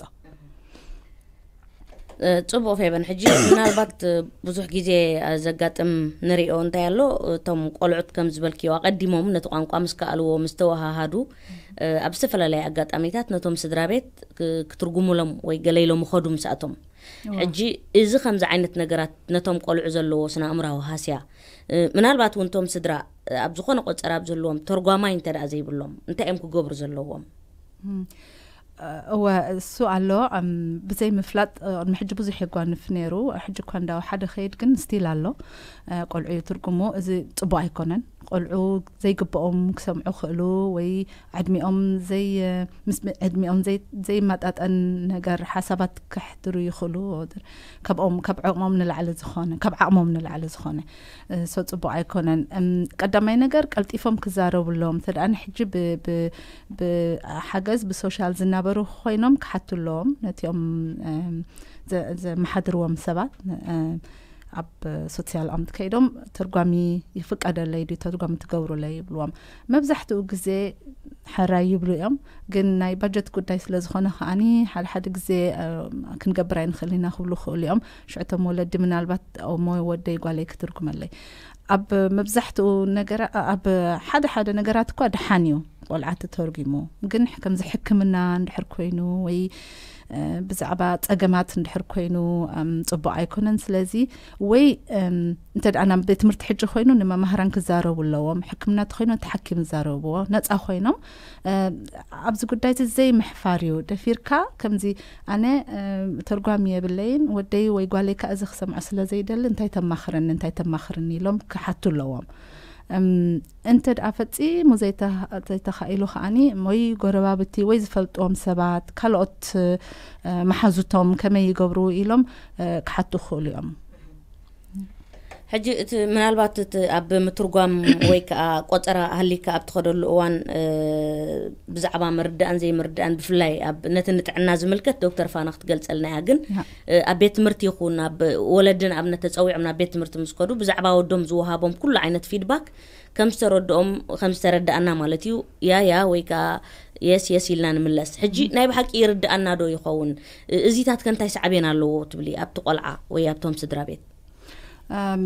እ፣ ጽቡቕ ፌበን፣ ሕጂ ምናልባት፣ እ፣ ብዙሕ ግዜ፣ እ፣ ዘጋጥም ንሪኦ እንታይ ኣሎ፣ እቶም ቆልዑት ከም ዝበልክዮ ኣቐዲሞም ነቲ ቋንቋ ምስ ከኣልዎ፣ ምስ ተወሃሃዱ፣ እ፣ ኣብ ዝተፈላለየ ኣጋጣሚታት ነቶም ስድራ ቤት ክ-፣ ክትርጉሙሎም ወይ ገለ ኢሎም ይኸዱ ምስኣቶም። እዋ። ሕጂ እዚ ከምዚ ዓይነት ነገራት ነቶም ቆልዑ ዘለዎ ስነ ኣእምራዊ ሃስያ፣ እ፣ ምናልባት እውን እቶም ስድራ፣ እ፣ ኣብ ዝኾነ ቆጸራ ኣብ ዘለዎም ተርጓማይ እንተ ደኣ ዘይብሎም፣ እንታይ እዮም ክገብሩ ዘለዎም? እም፣ እ፣ እወ፣ እሱ ኣሎ። እም፣ ብዘይ ምፍላጥ፣ እ፣ ቅድሚ ሕጂ ብዙሕ የጓንፍ ነይሩ። ሕጂ እኳ እንዳወሓደ ኸይድ ግን ስቲል ኣሎ። እ፣ ቆልዑ ይትርጉሙ። እዚ ጽቡቕ ኣይኮነን። ቆልዑ ዘይግብኦም ክሰምዑ ክእሉ ወይ ዕድሚኦም ዘይ-፣ ምስ ዕድሚኦም ዘይ-፣ ዘይመጣጠን ነገር ሓሳባት ከሕድሩ ይኽእሉ። ካብኦም፣ ካብ ዓቕሞም ንላዕሊ ዝኾነ፣ ካብ ዓቕሞም ንላዕሊ ዝኾነ፣ እ፣ ሶ ጽቡቕ ኣይኮነን። እም፣ ቀዳማይ ነገር ቀልጢፎም ክዛረቡ ኣለዎም። እንተ ደኣ ንሕጂ ብ-፣ ብ-፣ ብሓገዝ ብሶሻል ዝናበሩ ኮይኖም ክሓቱ ኣለዎም። ነቲኦም፣ እም፣ ዘ-፣ ዘመሓድርዎም ሰባት፣ እ፣ ኣብ ሶሲያል ኣምት ከይዶም፣ "ተርጓሚ ይፍቀደለይ ድዩ? ተርጓሚ ትገብሩለይ?" ይብልዎም። መብዛሕትኡ ግዜ ሕራይ ይብሉ እዮም፣ ግን ናይ ባጀት ጉዳይ ስለ ዝኾነ ከኣኒ፣ ሓደ ሓደ ግዜ፣ እ፣ "ክንገብር ኣይንኽእልን ኢና" ክብሉ ይኽእሉ እዮም። ሽዑ እቶም ወለዲ ምናልባት፣ "እሞ ወደይ ጓለይ ክትርጉመለይ?" ኣብ መብዛሕትኡ ነገራ-፣ ኣብ ሓደ ሓደ ነገራት እኳ ደሓን እዩ፣ ቆልዓ ተተርጒሙ። ግን ከምዚ ሕክምና እንድሕር ኮይኑ ወይ፣ እ፣ ብዛዕባ ጸገማት እንድሕር ኮይኑ፣ እም፣ ጽቡቕ ኣይኮነን። ስለዚ ወይ፣ እም፣ እንተ ደኣ ናብ ቤት ትምህርቲ ሕጂ ኮይኑ ንመማህራን ክዛረቡ ኣለዎም። ሕክምና ተኾይኑ እቲ ሓኪም ዝዛረብዎ። ነጻ ኮይኖም፣ እ፣ ኣብዚ ጉዳይ እዚ ዘይምሕፋር እዩ። ደፊርካ ከምዚ፣ "ኣነ፣ እ፣ ተርጓሚ የብለይን፣ ወደይ ወይ ጓለይ ከኣ እዚ ክሰምዖ ስለ ዘይደሊ እንታይ ተማኽረኒ፣ እንታይ ተማኽርኒ?" ኢሎም ክሓቱ ኣለዎም። እም፣ እንተ ደኣ ፈጺሙ ዘይተ-፣ ዘይተኻኢሉ ከኣኒ ወይ ጎረባብቲ ወይ ዝፈልጥዎም ሰባት፣ ካልኦት፣ እ፣ መሓዙቶም ከመይ ይገብሩ ኢሎም፣ እ፣ ክሓቱ ይኽእሉ እዮም። ሕጂ እቲ ምናልባት እቲ ኣብ ምትርጓም ወይ ከዓ ቆጸራ ሃሊካ ኣብ ትኸደሉ እዋን፣ እ፣ ብዛዕባ ምርዳእን ዘይምርዳእን ብፍላይ ኣብ ነቲ ንጥዕና ዝምልከት ዶክተር ፋና ክትገልጸልና እያ። ግን፣ ያ። እ፣ ኣብ ቤት ትምህርቲ ይኹን ኣብ ወለድን ኣብነት ተጸዊዖም ናብ ቤት ትምህርቲ ምስ ከዱ ብዛዕባ ወዶም ዝወሃቦም ኩሉ ዓይነት ፊድባክ ከም ዝተረድኦም፣ ከም ዝተረዳእና ማለት እዩ። ያ፣ ያ ወይ ከዓ የስ፣ የስ ኢልና ንምለስ። ሕጂ ናይ ብሓቂ ይርዳእና ዶ ይኸውን? እ-፣ እዚታት ከ እንታይ ሳዕቤን ኣለዎ ትብሊ ኣብቲ ቆልዓ ወይ ኣብቶም ስድራ ቤት? እም፣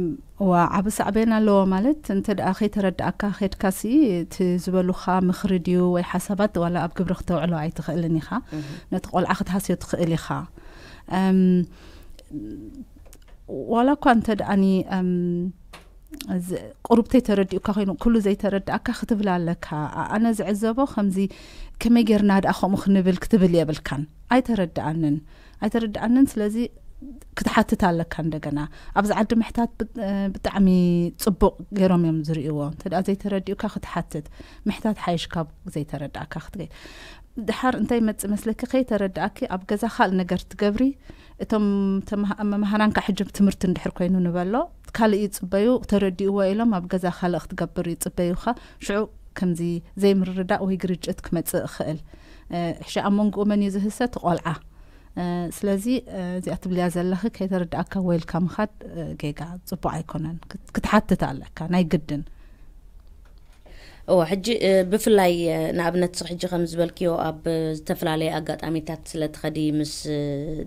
ዋ፣ ዓቢ ሳዕቤን ኣለዎ ማለት፣ እንተ ደኣ ከይተረዳእካ ኸድካሲ፣ እቲ ዝበሉኻ ምኽሪ ድዩ ወይ ሓሳባት ዋላ ኣብ ግብሪ ክተውዕሎ ኣይትኽእልን ኢኻ። እህ። ነቲ ቆልዓ ክትሃስዮ ትኽእል ኢኻ። እም፣ ዋላ እኳ እንተ ደኣኒ፣ እም፣ እዚ ቁሩብተይ ተረዲኡካ ኮይኑ፣ ኩሉ ዘይተረዳእካ ክትብል ኣለካ። ኣ-፣ ኣነ ዝዕዘቦ ከምዚ፣ ከመይ ጌርና ደኣ ከምኡ ክንብል ክትብል የብልካን። ኣይተረዳኣንን። ኣይተረዳኣንን፣ ስለዚ ክትሓትት ኣለካ እንደገና። ኣብዚ ዓዲ ምሕታት ብጥ-፣ ብጣዕሚ ጽቡቕ ገይሮም እዮም ዝርእይዎ። እንተ ደኣ ዘይተረዲኡካ ክትሓትት፣ ምሕታት ሓይሽ ካብ ዘይተረዳእካ ክትገይ። ድሓር እንታይ ይመጽእ መስለኪ? ከይተረዳእኪ ኣብ ገዛ ካልእ ነገር ትገብሪ። እቶም ተምሃ-፣ መምሃራንካ ሕጂ ትምህርቲ እንድሕር ኮይኑ ንበሎ፣ ካልእ ይጽበዩ፣ ተረዲእዎ ኢሎም ኣብ ገዛ ካልእ ክትገብር ይጽበዩኻ። ሽዑ ከምዚ ዘይምርዳእ ወይ ግርጭት ክመጽእ ይኽእል። እ፣ ሕጂ ኣብ መንጎኡ መን እዩ ዝህሰ? እቲ ቆልዓ። እ፣ ስለዚ፣ እ፣ እዚኣ ትብልያ ዘለኺ ከይተረዳእካ ወይልካ ምኻድ፣ እ፣ ጌጋ ጽቡቕ ኣይኮነን። ክት-፣ ክትሓትት ኣለካ ናይ ግድን። እወ፣ ሕጂ፣ እ፣ ብፍላይ፣ እ፣ ንኣብነት ሕጂ ከም ዝበልክዮ ኣብ ዝተፈላለየ ኣጋጣሚታት ስለ ትኸዲ ምስ፣ እ፣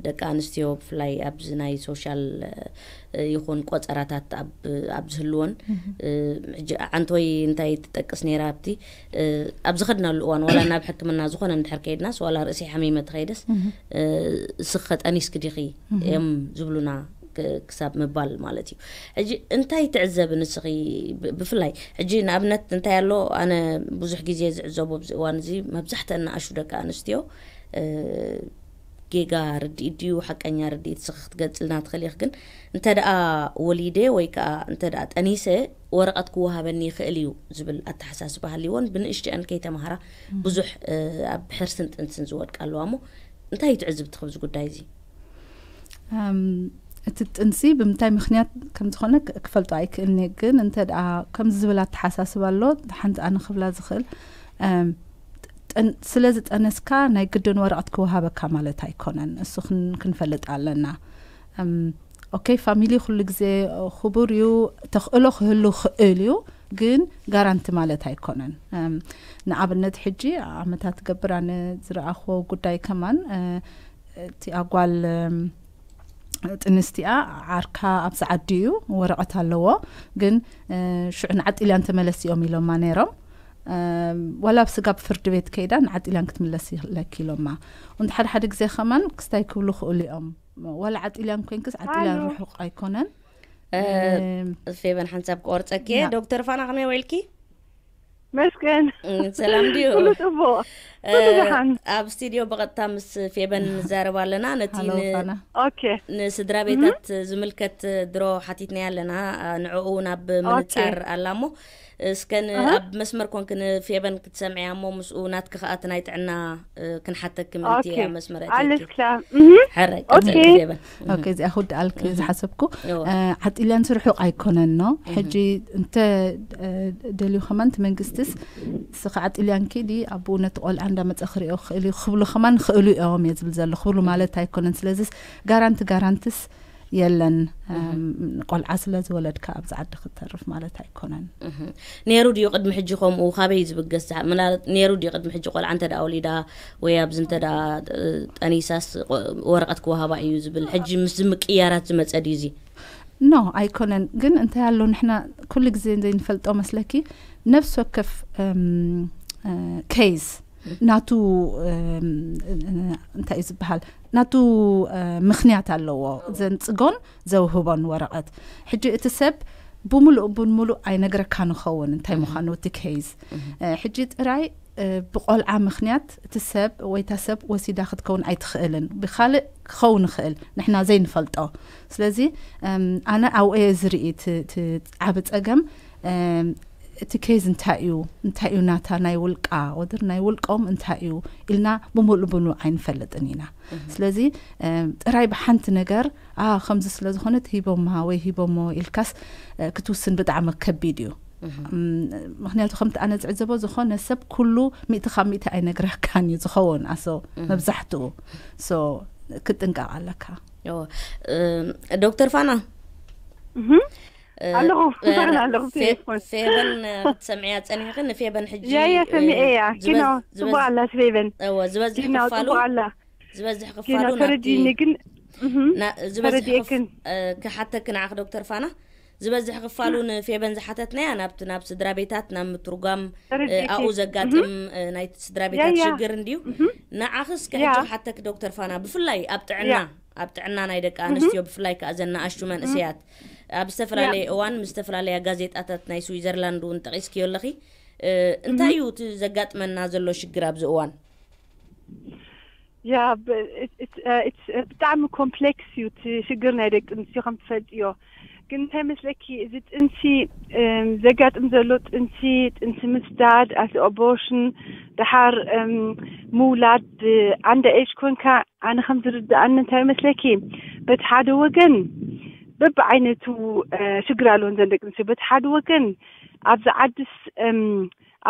ደቂ ኣንስትዮ ብፍላይ ኣብዚ ናይ ሶሻል፣ እ፣ ይኹን ቆጸራታት ኣብ፣ ኣብ ዝህልወን፣ እህ። እ፣ ሕጂ ዓንተወይ እንታይ ትጠቅስ ነይራ ኣብቲ፣ እ፣ ኣብ ዝኸድናሉ እዋን ዋላ ናብ ሕክምና ዝኾነ እንድሕር ከይድናስ ዋላ ርእሲ ሓሚመ ተኸይደስ፣ እህ። እ፣ እስኺ ጠኒስኪ ዲኺ እህ። እዮም ዝብሉና ክ-፣ ክሳብ ምባል ማለት እዩ። ሕጂ እንታይ ትዕዘቢ ንስኺ ብ-፣ ብፍላይ ሕጂ ንኣብነት እንታይ ኣሎ ኣነ ብዙሕ ግዜ ዝዕዘቦ ኣብዚ እዋን እዚ መብዛሕተን ንኣሹ ደቂ ኣንስትዮ፣ እ፣ ጌጋ ርድኢት ድዩ ሓቀኛ ርድኢት ስኺ ክትገልጽልና ትኽእል ኢኺ። ግን እንተ ደኣ ወሊደ ወይ ከኣ እንተ ደኣ ጠኒሰ ወረቐት ክወሃበኒ ይኽእል እዩ ዝብል ኣተሓሳስባ ሃልይወን ብንእሽተአን ከይተማሃራ ብዙሕ፣ እ፣ ኣብ ሕርስን ጥንስን ዝወድቃ ኣለዋ እሞ እንታይ እዩ ትዕዝብቲ ኣብዚ ጉዳይ እዚ? እም፣ እቲ ጥንሲ ብምንታይ ምኽንያት ከም ዝኾነ ክ-፣ ክፈልጦ ኣይክእልን እየ። ግን እንተ ደኣ ከምዚ ዝብል ኣተሓሳስባ ኣሎ፣ ሓንቲ ኣነ ክብላ ዝኽእል፣ እም፣ ጥን-፣ ስለ ዝጠነስካ ናይ ግድን ወረቐት ክወሃበካ ማለት ኣይኮነን። እሱ ክን-፣ ክንፈልጥ ኣለና። እም፣ ኦኬ፣ ፋሚሊ ኩሉ ግዜ ክቡር እዩ፣ ተኽእሎ ክህሉ ክእል እዩ፣ ግን ጋራንቲ ማለት ኣይኮነን። እም፣ ንኣብነት ሕጂ ዓመታት ገብር ኣነ ዝረኣኽዎ ጉዳይ ከማን፣ እ፣ እቲ ኣጓል፣ እም፣ ጥንስቲኣ ዓርካ ኣብዚ ዓዲ እዩ፣ ወረቐት ኣለዎ፣ ግን፣ እ፣ ሽዑ ንዓጢልያን ተመለሲ እዮም ኢሎማ ነይሮም። እም፣ ዋላ ኣብ ስጋብ ፍርዲ ቤት ከይዳ ንዓጢልያን ክትምለስ ኣለኪ ኢሎማ። እንተ ሓደ ሓደ ግዜ ከማን ክስታይ ክብሉ ክእሉ እዮም። ዋላ ዓጢልያን ኮይንክስ ዓጢልያን ኣዩ። ርሑቕ ኣይኮነን። እ፣ እም፣ ፌበን ሓንሳብ ክቆርጸኪ እየ። ያ። ዶክተር ፋና ከመይ ውዒልኪ? መስገን። እም፣ ሰላም ድዩ? ኩሉ ጽቡቕ። እ፣ ኩሉ ደሓን። ኣብ ስቱዲዮ ብቐጥታ ምስ ፌበን ንዛረብ ኣለና። ነቲ ሃሎ ን-፣ ፋና። ኦኬ። ንስድራ ቤታት ዝምልከት ድሮ ሓቲትናያ ኣለና። እ፣ ንዕኡ እውን ኣብ ኦኬ። ምንጻር ኣላ እሞ፣ እስከ ን-፣ ኣሃ። ኣብ መስመር ኮንክ ንፌበን ክትሰምዕያ እሞ፣ ምስኡ ናትኪ ከኣ እቲ ናይ ጥዕና፣ እ፣ ክንሓተኪ ምእንቲ ኦኬ። እየ ኣብ መስመር ኣትየኪ። ኣልስ ክላም። እህ። ሕረ፣ ኦኬ። ቀጽሊ ፌበን። ኦኬ፣ እዚኣ ክውድኣልክ እህ። ዝሓሰብኩ፣ እዎ። እ፣ ዓጢልያንስ ርሑቕ ኣይኮነን፣ ኖ? እህ። ሕጂ እንተ፣ እ፣ ደልዩ ከማን እቲ መንግስትስ፣ "እስኺ ዓጢልያን ኪዲ፣ ኣብኡ ነቲ ቆልዓ እንዳመጸ ክሪኦ ክእል እዩ" ክብሉ ከማን ክእሉ እዮም እየ ዝብል ዘለኹ። ክብሉ ማለት ኣይኮነን። ስለዚስ ጋራንቲ፣ ጋራንትስ የለን። እህ። እም፣ ቆልዓ ስለ ዝወለድካ ኣብዚ ዓዲ ክትተርፍ ማለት ኣይኮነን። እህ። ነይሩ ድዩ ቅድሚ ሕጂ ከምኡ? ካበይ ዝብገስ ዝሓ-፣ ምናልባት ነይሩ ድዩ ቅድሚ ሕጂ ቆልዓ እንተ ደኣ ወሊዳ ወይ ኣብዚ እንተ ደኣ፣ እ፣ ጠኒሳስ ቆ-፣ ወረቐት ክወሃባ እዩ ዝብል ሕጂ ምስ ምቅያራት ዝመጸ ድዩ እዚ? ኖ፣ ኣይኮነን። ግን እንታይ ኣሎ፣ ንሕና ኩሉ ግዜ ዘይንፈልጦ መስለኪ፣ ነፍሲ ወከፍ፣ እም፣ እ፣ ኬዝ ናቱ፣ እም፣ እንታይ እዩ ዝበሃል፣ ናቱ፣ እ፣ ምኽንያት ኣለዎ። ዘንጽጎን ዘውህቦን ወረቐት። ሕጂ እቲ ሰብ ብምሉእ ብምሉእ ኣይነግረካ ንኸውን እንታይ እህ። ምዃኑ እቲ ኬዝ። እህ። እ፣ ሕጂ ጥራይ፣ እ፣ ብቆልዓ ምኽንያት እቲ ሰብ ወይ እታ ሰብ ወሲዳ ክትከውን ኣይትኽእልን። ብኻልእ ክኸውን ይኽእል፣ ንሕና ዘይንፈልጦ። ስለዚ፣ እም፣ ኣነ ኣብኡ እየ ዝርኢ እቲ፣ እቲ ዓቢ ጸገም፣ እም፣ እቲ ኬዝ እንታይ እዩ እንታይ እዩ ናታ ናይ ውልቃ ወድር ናይ ውልቆም እንታይ እዩ ኢልና ብምሉእ ብምሉእ ኣይንፈልጥን ኢና። ስለዚ ጥራይ ብሓንቲ ነገር ከምዚ ስለ ዝኾነት ሂቦማ ወይ ሂቦሞ ኢልካስ ክትውስን ብጣዕሚ ከቢድ እዩ። ምክንያቱ ከምቲ ኣነ ዝዕዘቦ ዝኾነ ሰብ ኩሉ ሚእቲ ካብ ሚእቲ ኣይነግረካን እዩ ዝኸውን ኣሶ መብዛሕትኡ ክትጥንቀቕ ኣለካ። ዶክተር ፋና ኣለኹ ኣለኹ። ፌበን ክትሰምዕያ ፀኒሕክን ንፌበን ሕጂ ያ ያ ሰሚዐ እያ። ኪኖ ፅቡቅ ኣላ ፌበን። ዝበዝሕ ክፋሉ ዝበዝሕ ክፋሉ ናብቲ ተረዲኒ ግን ዝበዝሕ ክሓተክ ንዓኽ ዶክተር ፋና ዝበዝሕ ክፋሉ ንፌበን ዝሓተትናያ ናብቲ ናብ ስድራ ቤታት ናብ ምትርጓም ኣብኡ ዘጋጥም ናይ ስድራ ቤታት ሽግር እንድዩ። ንዓኽስ ከሕጂ ክሓተክ ዶክተር ፋና ብፍላይ ኣብ ጥዕና ኣብ ጥዕና ናይ ደቂ ኣንስትዮ ብፍላይ ከዓ ዘናኣሽቱ መንእሰያት ኣብ ዝተፈላለየ እዋን ምስ ዝተፈላለያ ጋዜጣታት ናይ ስዊዘርላንድ እውን ጠቂስክዮ ኣለኺ። እንታይ እዩ እቲ ዘጋጥመና ዘሎ ሽግር ኣብዚ እዋን? ያ ብጣዕሚ ኮምፕሌክስ እዩ እቲ ሽግር ናይ ደቂ ኣንስትዮ ከም ትፈልጥዮ። ግን እንታይ መስለኪ እዚ ጥንሲ ዘጋጥም ዘሎ ጥንሲ ጥንሲ ምስዳድ ኣቲ ኦቦርሽን ደሓር ምውላድ ኣንደ ኤጅ ኮንካ ኣነ ከም ዝርድኣኒ እንታይ መስለኪ በቲ ሓደ ወገን በብዓይነቱ ሽግር ኣለዎን ዘን ደቂ ኣንስትዮ በቲ ሓደ ወገን ኣብዚ ዓድስ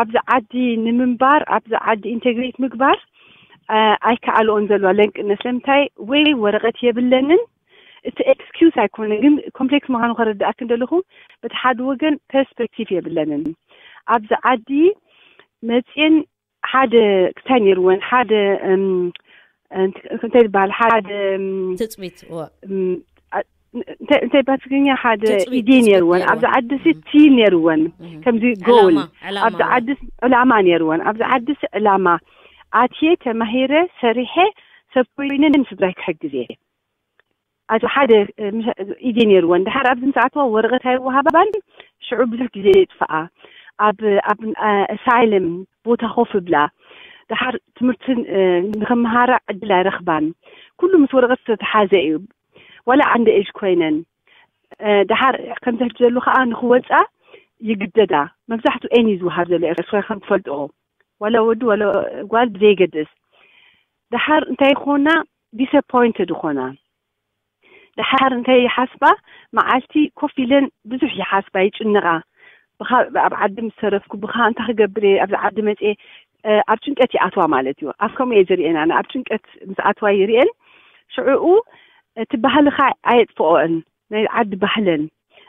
ኣብዚ ዓዲ ንምንባር ኣብዚ ዓዲ ኢንቴግሬት ምግባር ኣይከኣልኦን ዘለዋ ለንቅነት ስለምንታይ ወይ ወረቐት የብለንን እቲ ኤክስኪውስ ኣይኮነ ግን ኮምፕሌክስ ምዃኑ ከረዳእክ እንደለኹ በቲ ሓደ ወገን ፐርስፔክቲቭ የብለንን ኣብዚ ዓዲ መፅየን ሓደ ክታይ ነይርወን ሓደ እንታይ ዝበሃል ሓደ ትፅቢት እንታይ ባ ትግርኛ ሓደ ኢዴ ነይርወን ኣብዚ ዓዲ ሲ ቲል ነይርወን ከምዚ ጎል ኣብዚ ዓዲ ዕላማ ነይርወን ኣብዚ ዓዲ ሲ ዕላማ ኣትየ ተማሂረ ሰሪሐ ሰብ ኮይነ ንስድራይ ክሕግዝ እየ ኣቲ ሓደ ኢዴ ነይርወን ድሓር ኣብዚ ምስ ኣትዋ ወረቐት ኣይወሃባን ሽዑ ብዙሕ ግዜ የጥፍኣ ኣብ ኣብ ኣሳይለም ቦታ ኮፍ ብላ ድሓር ትምህርትን ንክመሃራ ዕድል ኣይረኽባን ኩሉ ምስ ወረቐት ዝተተሓዘ እዩ ዋላ ዓንደ ኤጅ ኮይነን ድሓር ከምዚ ሕጂ ዘሉ ከዓ ንክወፃ ይግደዳ መብዛሕትኡ ኤን እዩ ዝወሃብ ዘሎ ኤርትራ ከም ትፈልጥኦ ዋላ ወዲ ዋላ ጓል ብዘይገድስ ድሓር እንታይ ይኮና ዲስኣፖይንትድ ይኮና ድሓር እንታይ ይሓስባ መዓልቲ ኮፍ ኢለን ብዙሕ ይሓስባ ይጭንቓ ብኻ ኣብ ዓዲ ምስ ተረፍኩ ብኻ እንታይ ክገብር እየ ኣብዚ ዓዲ መፅየ ኣብ ጭንቀት ይኣትዋ ማለት እዩ ኣብ ከምኡ እየ ዝርእየን ኣነ ኣብ ጭንቀት ምስ ኣትዋ ይርእየን ሽዕኡ እቲ ባህልኻ ኣየጥፍኦን ናይ ዓዲ ባህለን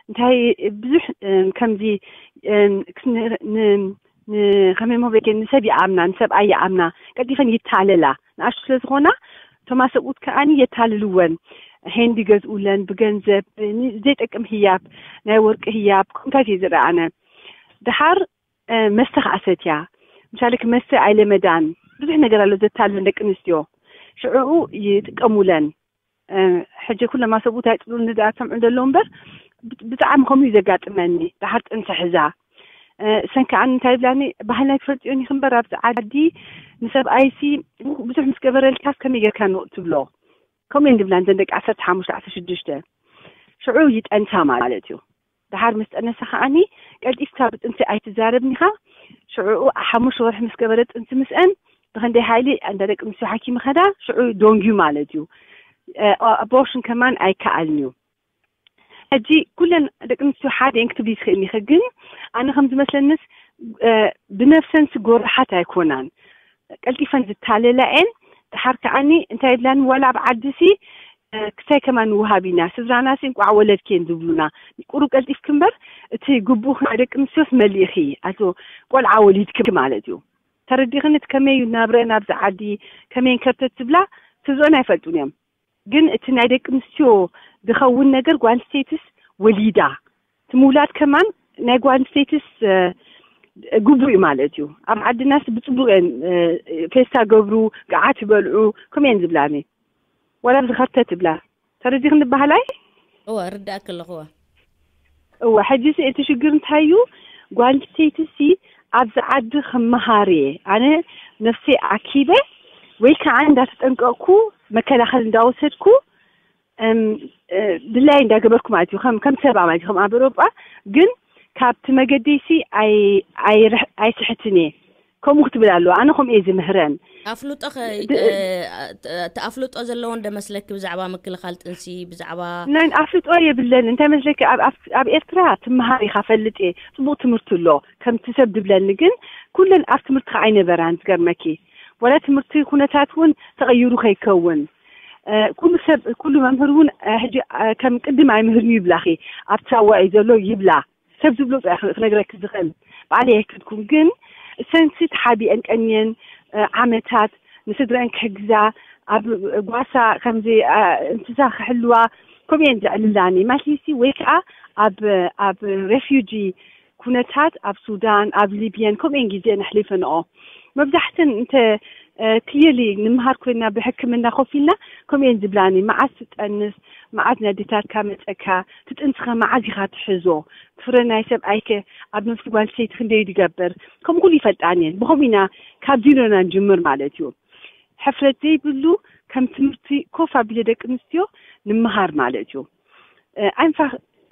እንታይ ብዙሕ ከምዚ ንከመይ መበገ ንሰብ ይኣምና ንሰብኣይ ይኣምና ቀልጢፈን ይታለላ ንኣሽቱ ስለ ዝኾና እቶም ኣሰብኡት ከዓኒ የታልልወን ሄንድ ይገዝኡለን ብገንዘብ ዘይጠቅም ህያብ ናይ ወርቂ ህያብ ከምታት እዩ ዝረኣነ ድሓር መስተ ከዓ ሰትያ ምሳሌ መስተ ኣይለመዳን ብዙሕ ነገር ኣሎ ዘታልለን ደቂ ኣንስትዮ ሽዕኡ ይጥቀሙለን ሕጂ ኩሎም ኣሰብኡት ኣይፅሉኒ ደኣ ትሰምዑ ዘለዉ እምበር ብጣዕሚ ከምኡ እዩ ዘጋጥመኒ ድሓር ጥንሲ ሕዛ ሰን ከዓ እንታይ ይብላኒ ባህልና ይትፈልጥዮ ኒክ እምበር ኣብዚ ዓዲ ንሰብኣይሲ ብዙሕ ምስ ገበረልካስ ከመይ ጌርካ ንቕ ትብሎ ከምኡ እየን ዝብላን ዘን ደቂ ዓሰርተ ሓሙሽተ ዓሰርተ ሽዱሽተ ሽዑ ይጠንሳ ማለት እዩ ድሓር ምስ ጠነሳ ከዓኒ ቀልጢፍካ ብጥንሲ ኣይትዛረብን ኢኻ ሽዑኡ ሓሙሽተ ወርሒ ምስ ገበረ ጥንሲ ምስአን ብኸንደይ ሓይሊ እንዳ ደቂ ኣንስትዮ ሓኪም ይኸዳ ሽዑ ደንጉዩ ማለት እዩ ኣቦርሽን ከማን ኣይከኣልን እዩ ሕጂ ኩለን ደቂ ኣንስትዮ ሓደ እየን ክትብሊ ትኽእልኒ ኢኺ ግን ኣነ ከም ዝመስለንስ ብነፍሰንሲ ጎርሓት ኣይኮናን ቀልጢፈን ዝታለላ እየን ድሓር ከዓኒ እንታይ ይብላኒ ዋላ ኣብ ዓዲሲ ክታይ ከማን ንውሃብ ኢና ስድራናሲ እንቋዕ ወለድኪ እየን ዝብሉና ቁሩብ ቀልጢፍኪ እምበር እቲ ግቡእ ናይ ደቂ ኣንስትዮስ መሊእኺ ኣቶ ቆልዓ ወሊድኪ ማለት እዩ ተረዲኽኒ እቲ ከመይ እዩ ናብረአን ኣብዚ ዓዲ ከመይ ከርተት ዝብላ ስድረአን ኣይፈልጡን እዮም ግን እቲ ናይ ደቂ ኣንስትዮ ዝኸውን ነገር ጓል ስቴትስ ወሊዳ እቲ ምውላድ ከማን ናይ ጓል ስቴትስ ግቡእ እዩ ማለት እዩ ኣብ ዓድናስ ብፅቡቅ እየን ፌስታ ገብሩ ገዓት ይበልዑ ከምኡ እየን ዝብላኒ ዋላ ብዝኸርተ ትብላ ተረዲኽኒ ባህላይ እወ ርዳእክ ኣለኹ እወ እወ ሕጂ ሲ እቲ ሽግር እንታይ እዩ ጓል ኣንስተይቲ ሲ ኣብዚ ዓዲ ክመሃር እየ ኣነ ነፍሰይ ኣኪበ ወይ ከዓ እንዳተጠንቀቅኩ መከላኸል እንዳወሰድኩ ድላይ እንዳገበርኩ ማለት እዩ ከም ሰባ ማለት እዩ ከም ኣብ ኤሮጳ ግን ካብቲ መገደይሲ ኣይ- ኣይርሕ- ኣይስሕትን እየ። ከምኡ ክትብል ኣለዋ። ኣነ ከምኡ እየ ዝምህረን። ኣፍልጦ ኸ ድ- እ፣ እ፣ እቲ ኣፍልጦ ዘለዎን ዶ መስለኪ ብዛዕባ ምክልኻል ጥንሲ? ብዛዕባ ናይ ኣፍልጦ የብለን። እንታይ መስለኪ፣ ኣብ ኣብ- ኣብ ኤርትራ ትመሃር ኢኻ፣ ፈልጥ እየ፣ ጽቡቕ ትምህርቲ ኣሎ ከምቲ ሰብ ድብለኒ። ግን ኩለን ኣብ ትምህርቲ ከ ኣይነበራን፣ ዝገርመኪ። ወላ ትምህርቲ ኩነታት እውን ተቐይሩ ከይከውን፣ እ፣ ኩሉ ሰብ፣ ኩሉ መምህር እውን፣ እ፣ ሕጂ፣ እ፣ ከም ቅድም ኣይምህርን ይብላኺ። ኣብ ሳዋ እዩ ዘሎ ይብላ። ሰብ ዝብሎ ጥራሕ ክነግረኪ ዝኽእል፣ ባዕለይ ኣይከድኩን። ግን እሰንሲ ተሓቢአን ቀንየን፣ እ፣ ዓመታት ንስድረአን ክሕግዛ፣ ኣብ ጓሳ ከምዚ፣ እ፣ እንስሳ ክሕልዋ፣ ከምኡ እየን ዘዕልላኒ። ማለትሲ ወይ ከዓ ኣብ ኣብ ሬፊጂ ኩነታት ኣብ ሱዳን፣ ኣብ ሊብየን ከምኡ እየን ግዜአን ኣሕሊፈንኦ። መብዛሕተን እንተ ክሊርሊ ንምሃር ኮይና፣ ብሕክምና ኮፍ ኢልና፣ ከምኡ እየን ዝብላኒ። መዓዝ ትጠንስ፣ መዓዝ ነዴታትካ መጸካ፣ ትጥንስኸ መዓዝ ኢኻ ትሕዞ፣ ፍረ ናይ ሰብኣይከ ኣብ ነፍሲ ጓል ሰይቲ ክንደይ ድገብር፣ ከምኡ ኩሉ ይፈልጣን እየን። ብኸምኡ ኢና ካብ ዚሮና ንጅምር ማለት እዩ። ሕፍረት ዘይብሉ፣ ከም ትምህርቲ ኮፍ ኣቢለ ደቂ ኣንስትዮ ንምሃር ማለት እዩ። እ፣ ኣንፋ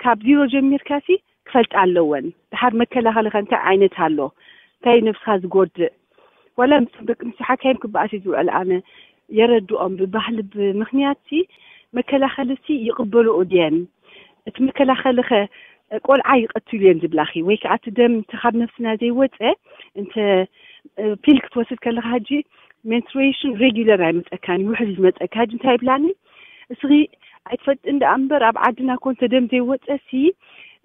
ካብ ዚሮ ጀሚርካሲ ክፈልጣ ኣለወን። ድሓር መከላኸሊ ከ እንታይ ዓይነት ኣሎ? እንታይ ነብስኻ ዝጎድእ? ዋላ ምስቶም ደቂ ኣንስትዮ ሓካይም ክበኣስ እዩ ዝውዕል። ኣነ የረድኦም ብባህሊ ብምኽንያትሲ መከላኸልሲ ይቕበልኦ ድየን? እቲ መከላኸሊ ኸ ቆልዓ ይቐትሉ እየን ዝብላኺ? ወይ ከዓ እቲ ደም እንተ ካብ ነፍስና ዘይወፀ እንተ እ፣ ፒል ክትወስድ ከለኻ ሕጂ ሜንስትሩዌሽን ሬጊለር ኣይመፀካን እዩ፣ ውሕድ እዩ ዝመፀካ። ሕጂ እንታይ ይብላኒ? እስኺ ኣይትፈልጥን ደኣ እምበር ኣብ ዓድና ኮንተ ደም ዘይወፀሲ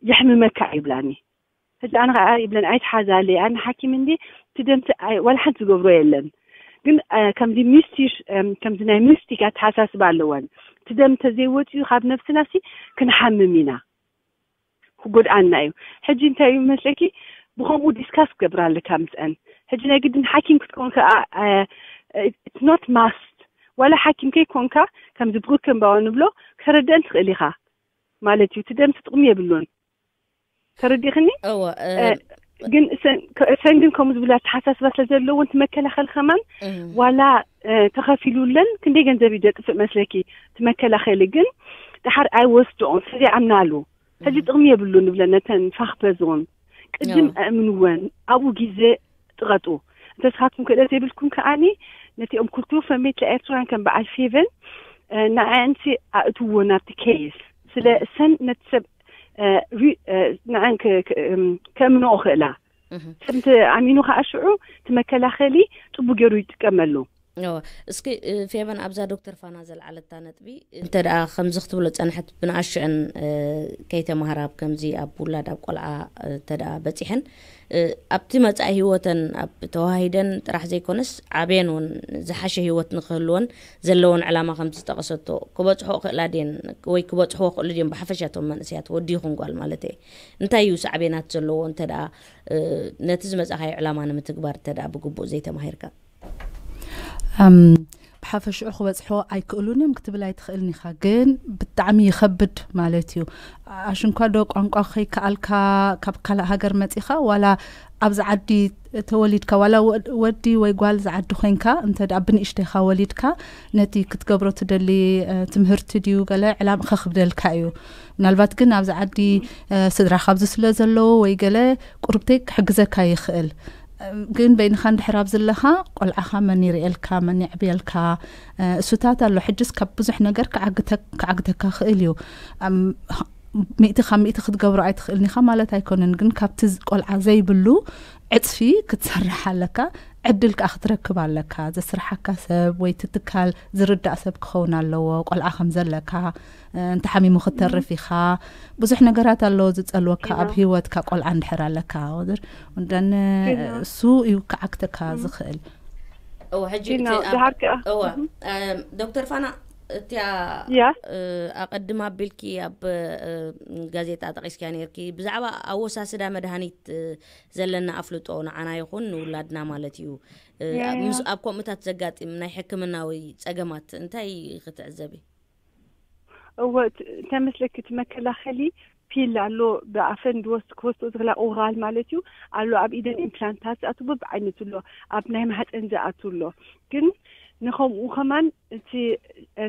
የሕምመካ እዩ ይብላኒ። ሕጂ ኣነ ከዓ ይብለን ኣይትሓዛለይ፣ ኣነ ሓኪም እንዲ እቲ ደምሲ ኣይ- ዋላ ሓንቲ ዝገብሮ የለን። ግን እ፣ ከምዚ ሚስቲሽ እም፣ ከምዚ ናይ ሚስቲክ ኣተሓሳስባ ኣለወን። እቲ ደም እንተዘይወፅዩ ካብ ነብስናሲ ክንሓምም ኢና፣ ክጎድኣና እዩ። ሕጂ እንታይ እዩ መስለኪ፣ ብኸምኡ ዲስካስ ክገብር ኣለካ ምስአን። ሕጂ ናይ ግድን ሓኪም ክትከውን ከዓ it's not must። ዋላ ሓኪም ከይኮንካ ከምዚ ብሩክ ከምባዋ ንብሎ ክተረድአን ትኽእል ኢኻ ማለት እዩ። እቲ ደምሲ ጥቕሚ የብሉን። ተረዲኽኒ? እወ እ፣ እ፣ ግን እሰን ከ- እሰን ግን ከምኡ ዝብል ኣተሓሳስባ ስለ ዘለውን እቲ መከላኸሊ ከማን እም፣ ዋላ እ፣ ተኸፊሉለን ክንደይ ገንዘብ እዩ ደጥፍእ መስለኪ? እቲ መከላኸሊ ግን ድሓር ኣይወስድኦን ስለ ዘይኣምናሉ ሕጂ ጥቕሚ የብሉ ንብለን ነተን ፋኽበዝውን ቅድም ያ። ኣእምንወን ኣብኡ ግዜ ጥቐጡ። እንተስኻትኩም ክእለት የብልኩም ከኣኒ ነቲኦም ኩልቱ ፈሜት ኤርትራን ከም በዓል ፌቨን እ፣ ንኣንሲ ኣእትዎ ናብቲ ኬስ ስለ እሰን ነቲ ሰብ እ፣ ሪ- እ፣ ንኣን ከ- ከ- እም፣ ከእምንኦ ክእላ እህ። ሰብ እንተ ኣሚኑ ከዓ ሽዑ እቲ መከላኸሊ ጥቡ ገይሩ ይጥቀመሉ። እወ፣ እስኪ እ፣ ፌቨን ኣብዛ ዶክተር ፋና ዘልዓለታ ነጥቢ እንተ ደኣ ከምዚ ክትብሎ ጸንሐት ብንኣሽዕን እ፣ ከይተማህራ ኣብ ከምዚ ኣብ ውላድ ኣብ ቆልዓ እ፣ እንተ ደኣ በጺሐን እ፣ ኣብቲ መጻኢ ህይወተን ኣብ ተዋሂደን ጥራሕ ዘይኮነስ ዓብየን እውን ዝሓሸ ህይወት ንክህልወን ዘለወን ዕላማ ከም ዝጠቐሰቶ ክበጽሖ ክእላ ድየን ወይ ክበጽሕዎ ክእሉ ድዮም ብሓፈሻ እቶም መንእሰያት ወዲ ይኹን ጓል ማለት እየ እንታይ እዩ ሳዕቤናት ዘለዎ እንተ ደኣ እ፣ ነቲ ዝመጻኻዮ ዕላማ ንምትግባር እንተ ደኣ ብግቡእ ዘይተማሂርካ እም፣ ብሓፈሽዑ ክበፅሖ ኣይክእሉን እዮም ክትብል ኣይትኽእልን ኢኻ፣ ግን ብጣዕሚ ይኸብድ ማለት እዩ። ኣሽንኳ ዶ ቋንቋ ከይከኣልካ ካብ ካልእ ሃገር መፂኻ ዋላ ኣብዚ ዓዲ ተወሊድካ ዋላ ወድ- ወዲ ወይ ጓል ዝዓዲ ኮይንካ እንተ ደኣ ብንእሽተይካ ወሊድካ ነቲ ክትገብሮ ትደሊ እ፣ ትምህርቲ ድዩ ገለ ዕላም ከኽብደልካ እዩ። ምናልባት ግን ኣብዚ ዓዲ እ፣ ስድራ ካብዚ ስለ ዘለዎ ወይ ገለ ቁርብተይ ክሕግዘካ ይኽእል። ግን በይንኻ እንድሕር ኣብ ዘለኻ ቆልዓኻ መን ይርእየልካ መን የዕብየልካ? እ፣ እሱታት ኣሎ ሕጅስ ካብ ብዙሕ ነገር ክዓግተ- ክዓግተካ ክእል እዩ። እም፣ ሚእቲ ካብ ሚእቲ ክትገብሮ ኣይትኽእልን ኢኻ ማለት ኣይኮነን፣ ግን ካብቲ ዝ- ቆልዓ ዘይብሉ ዕፅፊ ክትሰርሕ ኣለካ። ዕድል ከዓ ክትረክብ ኣለካ። ዘስርሓካ ሰብ ወይ እቲ ትካል ዝርዳእ ሰብ ክኸውን ኣለዎ። ቆልዓ ከም ዘለካ እ፣ እንተሓሚሙ ክትተርፍ ኢኻ። ብዙሕ ነገራት ኣለዎ ዝፀልወካ ኣብ ኢና። ህይወትካ ቆልዓ እንድሕር ኣለካ ወድር እንደን ኢና። እሱ እዩ ክዓግተካ ዝኽእል። እወ ሕጂ ግን እቲ ኣብ- ድሃር ከኣ እወ እም፣ ዶክተር ፋና እቲያ ያ እ፣ ኣቐድም ኣቢልኪ ኣብ እ፣ ጋዜጣ ጠቂስኪያ ነርኪ ብዛዕባ ኣወሳስዳ መድሃኒት እ፣ ዘለና ኣፍልጦ ንዓና ይኹን ንውላድና ማለት እዩ እ፣ ያ፣ ኣብ- ያ። ምስ ኣብ ከምኡታት ዘጋጥም ናይ ሕክምናዊ ጸገማት እንታይ ክትዕዘቢ እወ እቲ- እንታይ መስለኪ እቲ መከላኸሊ ፒል ኣሎ ብኣፈን ድወስ ክወስዶ ዝኽላ ኦራል ማለት እዩ ኣሎ ኣብ ኢደን ኢምፕላንታት ዝኣቱ በብዓይነቱ ኣሎ ኣብ ናይ ማህፀን ዝኣቱ ኣሎ ግን ንኸምኡ ከማን እቲ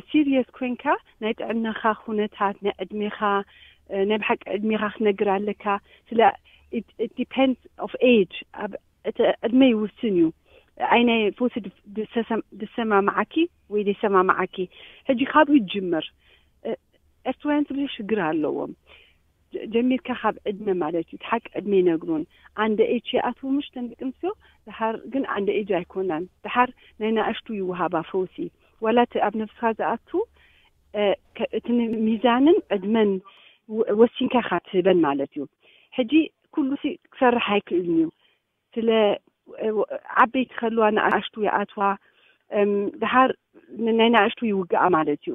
ሲሪየስ ኮይንካ ናይ ጥዕናኻ ኩነታት ናይ ዕድሜኻ እ፣ ናይ ብሓቂ ዕድሜኻ ክትነግር ኣለካ ስለ it depends of age ኣብ እቲ ዕድመ ይውስን እዩ። ኣይ ናይ ፈውሲ ድሰማማዓኪ ወይ ደይሰማማዓኪ ሕጂ ካብኡ ይጅምር። ኤርትራውያን ትብሉ ሽግር ኣለዎም። ጀሚርካ ካብ ዕድመ ማለት እዩ። ሓቂ ዕድመ ይነግሩን ኣንደ ኤጅ ይኣትዉ ምሽ ተን ደቂ ኣንስትዮ። ድሓር ግን ኣንደ ኤጅ ኣይኮናን። ድሓር ናይ ንኣሽቱ ይወሃባ ፈውሲ። ዋላ እቲ ኣብ ነብስኻ ዝኣቱ እቲ ሚዛንን ዕድመን ወሲንካ ኢኻ ትህበን ማለት እዩ። ሕጂ ኩሉ ሲ ክሰርሕ ኣይክእልን እዩ። ስለ ዓበይቲ ከልዋ ንኣሽቱ ይኣትዋ። ድሓር ናይ ንኣሽቱ ይውግኣ ማለት እዩ።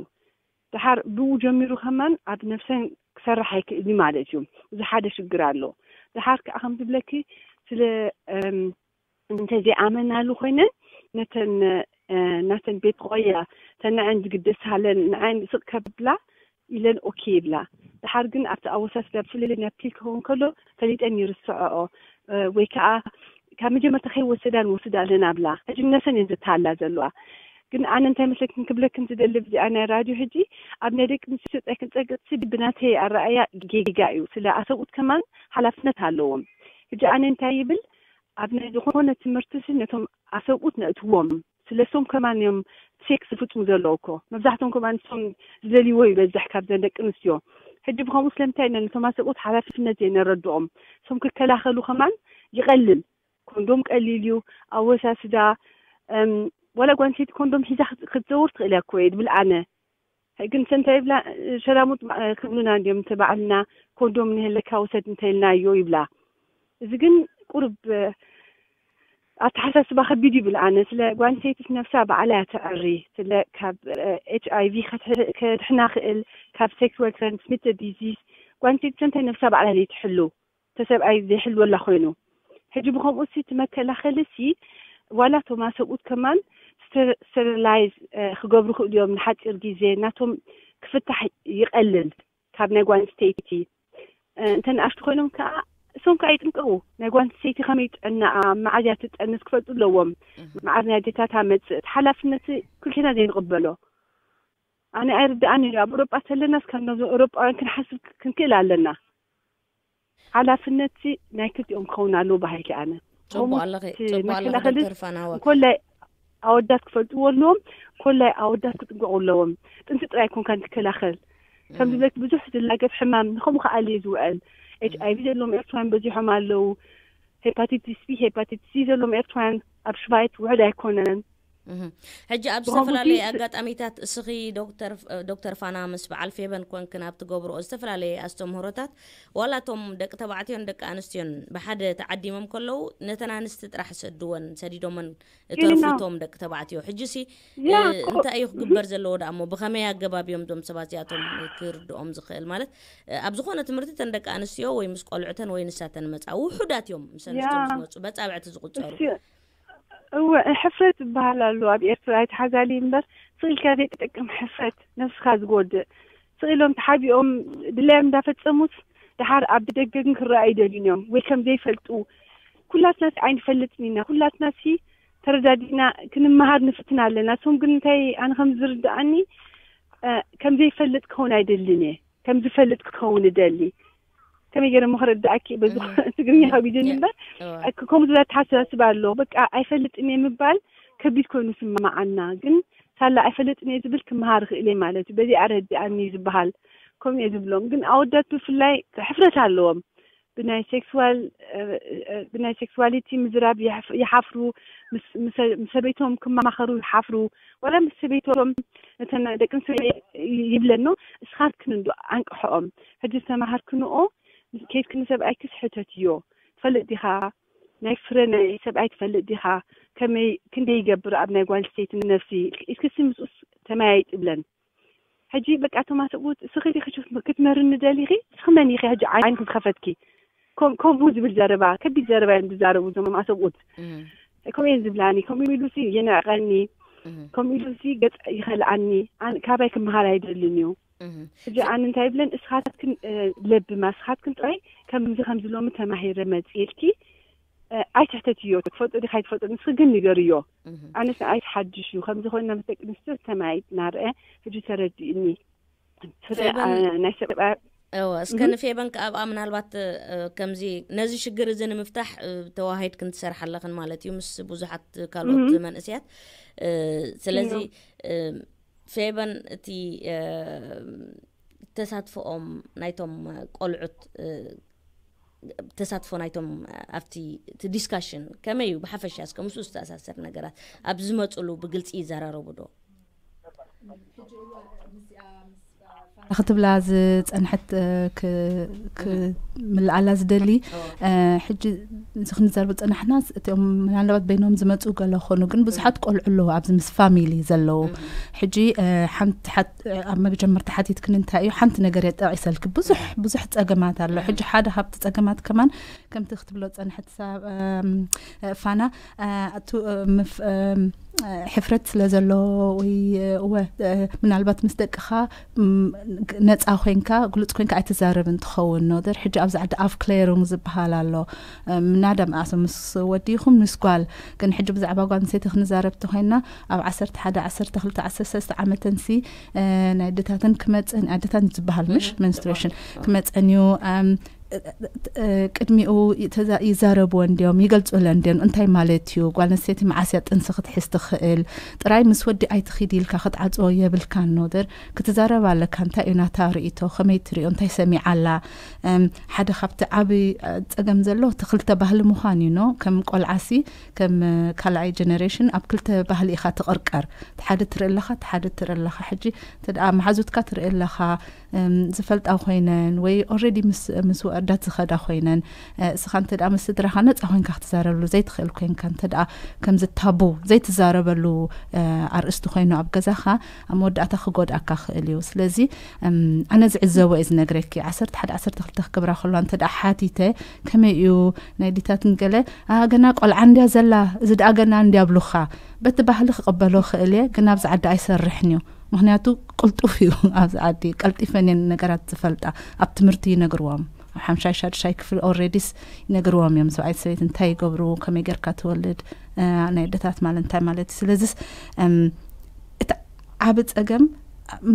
ድሓር ብኡ ጀሚሩ ከማን ኣብ ነፍሰን ክሰርሕ ኣይክእልን ማለት እዩ። እዚ ሓደ ሽግር ኣሎ። ድሓር ከዓ ከም ዝብለኪ ስለ እንተዘይኣመናሉ ኮይነን ነተን ናተን ቤት ቆያ ተንዐን ዝግደሳለን ንዓን ስቕ ከብላ ኢለን ኦኬ ይብላ። ድሓር ግን ኣብቲ ኣወሳስዳ ብፍልይ ናብ ፒል ክኸውን ከሎ ፈሊጠን ይርስዐኦ። ወይ ከዓ ካብ መጀመርታ ከይወሰዳ ንወስድ ኣለና ብላ ሕጂ ነሰን እየን ዘተሃላ ዘለዋ። ግን ኣነ እንታይ መስለክን ክብለክን ዝደሊ ብዚኣ ናይ ራድዮ ሕጂ ኣብ ናይ ደቂ ኣንስትዮ ፃይ ክንፀግፅ ብናተይ ኣረኣያ ጌጋ እዩ። ስለ ኣሰብኡት ከማን ሓላፍነት ኣለዎም። ሕጂ ኣነ እንታይ ይብል ኣብ ናይ ዝኾነ ትምህርቲ ሲ ነቶም ኣሰብኡት ነእትዎም። ስለሶም ከማን እዮም ሴክስ ዝፍፅሙ ዘለዉ እኮ። መብዛሕቶም ከማን እሶም ዝደልይዎ ይበዝሕ ካብዘን ደቂ ኣንስትዮ። ሕጂ ብከምኡ ስለምንታይ ኢና ነቶም ኣሰብኡት ሓላፍነት ዘይነረድኦም? እሶም ክከላኸሉ ከማን ይቐልል። ኮንዶም ቀሊል እዩ። ኣወሳስዳ ዋላ ጓንሴቲ ኮንዶም ሒዛ ክትዘውር ትኽእል እያ እኮ እየ ድብል ኣነ። ግን ሰንታይ ይብላ ሸላሙጥ ክብሉና እንዲዮም እንተ ባዕልና ኮንዶም ንህለካ ውሰድ እንተልናዮ ይብላ። እዚ ግን ቁርብ ኣተሓሳስባ ከቢድ ይብል ኣነ ስለ ጓንሴትስ ነፍሳ ባዕላ እያ ትዕሪ። ስለ ካብ ኤች ኣይ ቪ ከድሕና ክእል ካብ ሴክስዋል ትራንስሚትድ ዲዚዝ ጓንሴትስ እንታይ ነፍሳ ባዕላ ዘይትሕሉ ተሰብኣይ ዘይሕልወላ ኮይኑ። ሕጂ ብከምኡ ሲ እቲ መከላኸሊ ሲ ዋላ እቶም ኣሰብኡት ከማን ስተሪላይዝ ክገብሩ ክእሉ እዮም ንሓፂር ግዜ ናቶም ክፍታሕ ይቐልል ካብ ናይ ጓል ኣንስተይቲ። እንተ ንኣሽቱ ኮይኖም ከዓ እሶም ከዓ ይጥንቀቁ። ናይ ጓል ኣንስተይቲ ከመይ ጥዕናኣ መዓዝ እያ ትጠንስ ክፈልጡ ኣለዎም። መዓዝ ናይ ኣዴታታ መፅእ እቲ ሓላፍነት ኩልሽና ዘይንቕበሎ። ኣነ ኣይርድኣን እዩ ኣብ ኤውሮጳ ተለናስ ከም ነዞም ኤውሮጳውያን ክንሓስብ ክንክእል ኣለና። ሓላፍነት ናይ ክልቲኦም ክኸውን ኣለዎ ባሃይኪ ኣነ። ጽቡቅ ኣለኺ፣ ጽቡቅ ኣለኺ መከላኸሊ ዶክተር ፋናዋ። ኮላይ ኣወዳት ክፈልጥዎ ኣለዎም። ኮላይ ኣወዳት ክጥንቀቁ ኣለዎም። ጥንቲ ጥራይ ኮንካ ንትከላኸል ከም ዝበልክ ብዙሕ ዝላገብ ሕማም ንኸምኡ ከኣልዩ ዝውዕል ኤች ኣይ ቪ ዘለዎም ኤርትራውያን በዚሖም ኣለዉ። ሄፓቲቲስ ቢ ሄፓቲቲስ ሲ ዘለዎም ኤርትራውያን ኣብ ሽባይት ውዕድ ኣይኮነን። ሕጂ ኣብ ዝተፈላለየ ኣጋጣሚታት እስኺ ዶክተር ፋና ምስ በዓል ፌበን ኮንክን ኣብ ትገብርኦ ዝተፈላለየ ኣስተምህሮታት ዋላ እቶም ደቂ ተባዕትዮን ደቂ ኣንስትዮን ብሓደ ተዓዲሞም ከለዉ ነተን ኣንስቲ ጥራሕ ሰድወን ሰዲዶመን እተርፉ እቶም ደቂ ተባዕትዮ። ሕጂ ሲ እንታይ እዩ ክግበር ዘለዎ ደኣ እሞ ብኸመይ ኣገባብ እዮም እዞም ሰባት እዚኣቶም ክርድኦም ዝኽእል ማለት ኣብ ዝኾነ ትምህርቲ ተን ደቂ ኣንስትዮ ወይ ምስ ቆልዕተን ወይ ንሳተን መጻ ውሑዳት እዮም ምስ ኣንስቶም ዝመጹ በጻብዕቲ ዝቁጸሩ። እወ ሕፍረት ዝበሃል ኣሎ ኣብ ኤርትራ ኣይተሓዛሊ እምበር ስቕ ኢልካ ዘይትጠቅም ሕፍረት ነብስኻ ዝጎድእ ስቕ ኢሎም ተሓቢኦም ድላዮም እንዳፈጸሙስ ደሓር ኣብ ደገ ግን ክረኣዩ ይደልዩን እዮም ወይ ከም ዘይፈልጡ ኩላትናስ ኣይንፈልጥን ኢና ኩላትናሲ ተረዳዲእና ክንመሃር ንፍትን ኣለና እሶም ግን እንታይ ኣነ ከም ዝርድኣኒ ከም ዘይፈልጥ ክኸውን ኣይደልን እየ ከም ዝፈልጥ ክኸውን እደሊ ከመይ ገይረ ሞ ክረዳእኪ በዚ ትግርኛ ከቢድኒ እምበር ከምኡ ዝበለ ኣተሓሳስባ ኣሎ በቃ ኣይፈልጥን እየ ምባል ከቢድ ኮይኑ ስማዓና ግን ሳላ ኣይፈልጥን እየ ዝብል ክመሃር ክእል እየ ማለት እዩ በዚ ኣረዲኣኒ ዝበሃል ከምኡ እየ ዝብሎም ግን ኣወዳት ብፍላይ ሕፍረት ኣለዎም ብናይ ሴክስዋል ብናይ ሴክስዋሊቲ ምዝራብ ይሓፍሩ ምስ ሰበይቶም ክማኸሩ ይሓፍሩ ወላ ምስ ሰበይቶም እተን ደቂ ኣንስትዮ ይብለኖ እስኻትክን እንዶ ኣንቅሕኦም ሕጂ ዝተማሃርክንኦ ኬድክን ሰብኣይክስ ሕተትዮ ትፈልጥ ዲኻ ናይ ፍረ ናይ ሰብኣይ ትፈልጥ ዲኻ ከመይ ክንደይ ይገብር ኣብ ናይ ጓል ስተይቲ ነፍሲ ኢልክሲ ምስኡስ ተመያይጥ ይብለን ሕጂ በቃ እቶም ኣሰብኡት እስኺ ዲኺ ክትመርኒ ደሊኺ እስኺ መን ኢኺ ሕጂ ዓይንኪ ዝኸፈትኪ ከምኡ ዝብል ዘረባ ከቢድ ዘረባ እዮም ዝዛረቡ እዞም ኣሰብኡት ከምኡ እየን ዝብላኒ ከምኡ ኢሉ ሲ የንዕቀኒ ከምኡ ኢሉ ሲ ገፅ ይኸልኣኒ ካባይ ክመሃር ኣይደልን እዩ ሕጂ ኣነ እንታይ ይብለን እስኻትክን ለብማ እስኻትክን ጥራይ ከምዚ ከምዚ ሎሚ ተማሂረ መፅእ ኢልኪ ኣይትሕተትዮ ትፈልጦ ዲኻ ኣይትፈልጦ ንስኺ ግን ንገርዮ ኣነስ ንኣይ ሓድሽ እዩ ከምዚ ኮይና ምስ ደቂ ኣንስትዮ ተማይ ናርአ ሕጂ ተረዲእኒ ናይ ሰብኣይ እወ፣ እስከ ንፌበን ከኣብኣ ምናልባት፣ እ፣ ከምዚ ነዚ ሽግር እዚ ንምፍታሕ፣ እ፣ ተዋሂድክን ትሰርሓ ኣለኽን ማለት እዩ፣ ምስ ብዙሓት ካልኦት መንእስያት። እ፣ ስለዚ፣ እ፣ ፌበን እቲ፣ እ፣ ተሳትፎኦም ናይቶም ቆልዑት፣ እ፣ ተሳትፎ ናይቶም ኣብቲ እቲ ዲስካሽን ከመይ እዩ ብሓፈሻ? እስከ ምስኡ ዝተኣሳሰር ነገራት ኣብ ዝመፅሉ ብግልፂ ይዘራረቡ ዶ? ክትብላ ዝፀንሐት፣ እ፣ ክ-፣ ክ-፣ ምልኣላ ዝደሊ፣ እ፣ ሕጂ እዚ ክንዘርብ ዝፀናሕና እቲኦም ምናልባት በይኖም ዝመፁ ገለ ኾኑ፣ ግን ብዙሓት ቆልዑ ኣለዉ ኣብዚ ምስ ፋሚሊ ዘለዉ። ሕጂ፣ እ፣ ሓንቲ ሓት-፣ ኣብ መጀመርታ ሓቲትክን እንታይ እዩ ሓንቲ ነገር የጠቒሰልክ ብዙሕ ብዙሕ ፀገማት ኣሎ። ሕጂ ሓደ ካብቲ ፀገማት ከማን ከምቲ ክትብሎ ዝፀንሐት ሳብ፣ እም፣ ፋና፣ እ፣ እቱ፣ እ፣ ምፍ-፣ እም፣ እ፣ ሕፍረት ስለ ዘሎ ወይ፣ እ፣ እወ፣ እ፣ ምናልባት ምስ ደቅኻ፣ እም፣ ነፃ ኮይንካ ግሉፅ ኮይንካ ኣይትዛረብን ትኸውን። ኖደር ሕጂ ኣብዚ ዓዲ ኣፍክሌሩንግ ዝበሃል ኣሎ። እም፣ ምናዳ መኣሱ ምስ ወዲ ይኹን ምስ ጓል፣ ግን ሕጂ ብዛዕባ ጓል ኣንስተይቲ ክንዛረብ ተኮይና ኣብ ዓሰርተ ሓደ ዓሰርተ ክልተ ዓሰርተ ሰለስተ ዓመተንሲ፣ እ፣ ናይ ኣዴታትን ክመፀን ኣዴታትን ዝበሃል ምሽ መንስትሬሽን ክመፀን እዩ። እም፣ እ፣ እ፣ ቅድሚኡ ይተዛ-፣ ይዛረብዎ እንዲዮም፣ ይገልፁለ እንዲዮም። እንታይ ማለት እዩ? ጓል ኣንስተይቲ መዓስ እያ ጥንሲ ክትሕዝ ትኽእል? ጥራይ ምስ ወዲ ኣይትኺድ ኢልካ ክትዓፅዎ የብልካን። ኖደር ክትዛረብ ኣለካ። እንታይ እዩ ናታ ርእይቶ? ከመይ ትርእዮ? እንታይ ሰሚዓ ኣላ? እም፣ ሓደ ካብቲ ዓቢ፣ እ፣ ፀገም ዘሎ እቲ ክልተ ባህሊ ምዃን እዩ። ኖ ከም ቆልዓሲ ከም፣ እ፣ ካልኣይ ጀነሬሽን ኣብ ክልተ ባህሊ ኢኻ ትቕርቀር። እቲ ሓደ ትርኢ ኣለኻ፣ እቲ ሓደ ትርኢ ኣለኻ። ሕጂ እንተ ደኣ መሓዙትካ ትርኢ ኣለኻ፣ እም፣ ዝፈልጣ ኮይነን ወይ ኦልሬዲ ምስ፣ ምስ ወኣዳት ዝኸዳ ኮይነን፣ እ፣ እስኻ እንተ ደኣ ምስ ስድራኻ ነጻ ኮይንካ ክትዛረብሉ ዘይትኽእል ኮይንካ፣ እንተ ደኣ ከምዚ ታቡ ዘይትዛረበሉ፣ እ፣ ኣርእስቲ ኮይኑ ኣብ ገዛኻ፣ ኣብ መወዳእታ ክጎድኣካ ክእል እዩ። ስለዚ፣ እም፣ ኣነ ዝዕዘቦ እየ ዝነግረኪ። ዓሰርተ ሓደ ዓሰርተ ክልተ ክገብራ ከለዋ እንተ ደኣ ሓቲተ፣ ከመይ እዩ ናይ ኣዴታትን ገለ፣ "ኣ፣ ገና ቆልዓ እንድያ ዘላ፣ እዚ ደኣ ገና እንድያ" ኣብሉኻ። በቲ ባህሊ ክቕበሎ ክእል እየ፣ ግን ኣብዚ ዓዲ ኣይሰርሕን እዩ። ምኽንያቱ ቅልጡፍ እዩ። ኣብዚ ዓዲ ቀልጢፈን እየን ነገራት ዝፈልጣ። ኣብ ትምህርቲ ይነግርዎም። ኣብ ሓምሻይ ሻድሻይ ክፍሊ ኦልሬዲስ ይነግርዎም እዮም። ሰብኣይ ሰበይቲ እንታይ ይገብሩ፣ ከመይ ጌርካ ትወልድ፣ እ፣ ናይ ኣዴታት ማለት እንታይ ማለት እዩ። ስለዚስ፣ እም፣ እቲ ዓቢ ጸገም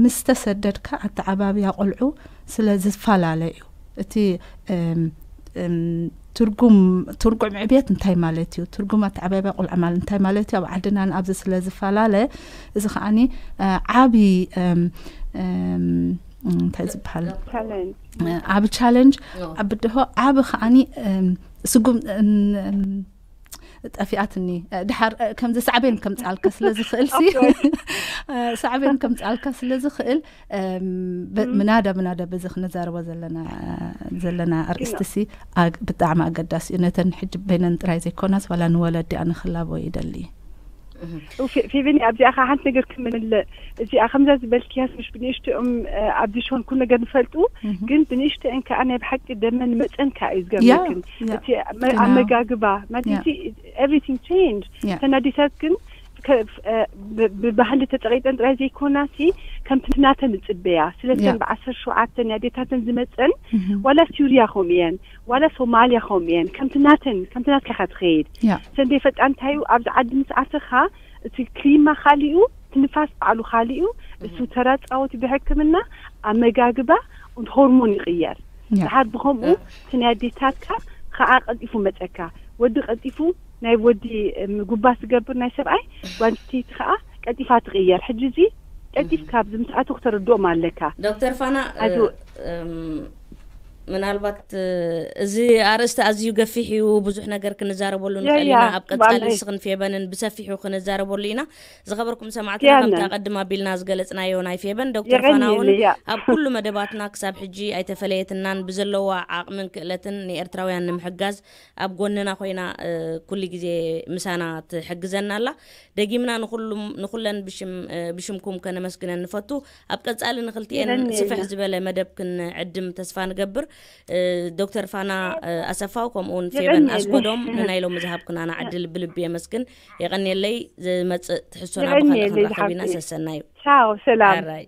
ምስ ተሰደድካ ኣተዓባብያ ቆልዑ ስለ ዝፈላለ እዩ። እቲ፣ እም፣ እም፣ ትርጉም፣ ትርጉም ዕብየት እንታይ ማለት እዩ? ትርጉም ኣተዓባብያ ቆልዓ ማለት እንታይ ማለት እዩ? ኣብ ዓድናን ኣብዚ ስለ ዝፈላለ፣ እዚ ከዓኒ፣ እ፣ ዓቢ፣ እም፣ እም፣ እንታይ ዝበሃል? ቻለንጅ። እ፣ ዓቢ ቻለንጅ፣ ኦ። ዓቢ ደሆ፣ ዓቢ ከዓኒ፣ እም፣ ስጉም፣ እም፣ እም፣ ጠፊኣትኒ። እ፣ ድሓር፣ እ፣ ከምዚ ሳዕቤን ከምጽኣልካ ስለ ዝኽእል ሲ፣ ኦኬ። እ፣ ሳዕቤን ከምጽኣልካ ስለ ዝኽእል፣ እም፣ በ-፣ ምናዳ፣ ምናዳ በዚ ክንዛረቦ ዘለና፣ ዘለና ኣርእስቲ ሲ፣ ኣግ-፣ ብጣዕሚ ኣገዳሲ እዩ። ነተን ሕጂ በይነን ጥራይ ዘይኮናስ፣ ዋላ ንወለዲ ኣነ ክላቦ ይደሊ። ፊ-፣ ፊብኒ፣ ኣብዚኣ ኸዓ ሓንቲ ነገር ክምልእ፣ እዚኣ ከምዛ ዝበልክያስ፣ ምሽ ብንእሽቶኦም፣ እ፣ ኣብዚ ሾን ኩሉ ነገር ንፈልጡ፣ ግን ብንእሽቶኤን ከኣ ናይ ብሓቂ ደመን መጸን ከኣ እዩ ዝገርመክን። ያ፣ ያ። እቲ መ-፣ ኣመጋግባ፣ ማለት ያ። እዚ፣ everything change። ያ። ተን ኣዴታት ግን ከ-፣ እ፣ ብ-፣ ብባህሊ ተጸቒጠን ጥራይ ዘይኮናሲ፣ ከምቲ ናተን ዝጽበያ። ስለተን ያ። ብዓሰርተ ሸውዓተ ናይ ኣዴታተን ዝመጸን፣ ዋላ ሱርያ ከምኡ እየን፣ ዋላ ሶማልያ ከምኡ እየን። ከምቲ ናተን፣ ከምቲ ናትካ ኢኻ ትኸይድ። ያ። ሰንደይ ፈጣን እንታይ እዩ፣ ኣብዚ ዓዲ ምስ ኣተኻ፣ እቲ ክሊማ ካሊኡ፣ እቲ ንፋስ ባዕሉ ካሊኡ፣ እሱ ተራ ጻወቲ ብሕክምና፣ ኣመጋግባ፣ ሆርሞን ይቕየር። ያ። ድሓር ብኸምኡ፣ ያ። እቲ ናይ ኣዴታትካ ኸዓ ቀልጢፉ መጸካ። ወዲ ቀልጢፉ፣ ናይ ወዲ፣ እም፣ ጉባ ዝገብር ናይ ሰብኣይ፣ ጓል ኣንስተይቲ ኸዓ ቀልጢፋ ትቕየር። ሕጂ እዚ ቀልጢፍካ ኣብዚ ምስ ኣተኹ ተረድኦም ኣለካ። ዶክተር ፋና፣ ኣቶ እ፣ እም፣ ምናልባት፣ እ፣ እዚ ኣርእስቲ ኣዝዩ ገፊሕ እዩ፣ ብዙሕ ነገር ክንዛረበሉ ያ፣ ንኽእል ያ፣ ኢና። ኣብ ቀጻሊ ባላይ። ንስኽን ፌበንን ብሰፊሑ ክንዛረበሉ ኢና። ዝኸበርኩም ሰማዕትና፣ የቐንየለይ። ከምቲ ኣቐድም ኣቢልና ዝገለጽናዮ ናይ ፌበን፣ ዶክተር ፋና እውን የቐንየለይ፣ ያ። ኣብ ኩሉ መደባትና ክሳብ ሕጂ ኣይተፈለየትናን። ብዘለዋ ዓቕምን ክእለትን ንኤርትራውያን ንምሕጋዝ ኣብ ጎንና ኮይና፣ እ፣ ኩሉ ግዜ ምሳና ትሕግዘና ኣላ። ደጊምና ንኹሉም-፣ ንኹለን ብሽም፣ እ፣ ብሽምኩም ከነመስግነን ንፈቱ። ኣብ ቀጻሊ ንኽልቲኤን የቐንየልና። ስፍሕ ዝበለ መደብ ክንዕድም ተስፋ ንገብር። እ፣ ዶክተር ፋና፣ እ፣ ኣሰፋው ከምኡውን ፌበን የቐንየልና። ኣስጎዶም ንናይ ሎሚ ዝሃብኩናና ዕድል ብልቢ የመስግን። የቐንየለይ። ዝመጽእ ትሕዝቶና ብኻልእ የቐንየለይ ክንራኸብ ኢና። ዝሓፍተይ። ሰሰናዩ። ቻው፣ ሰላም። ኣራይ።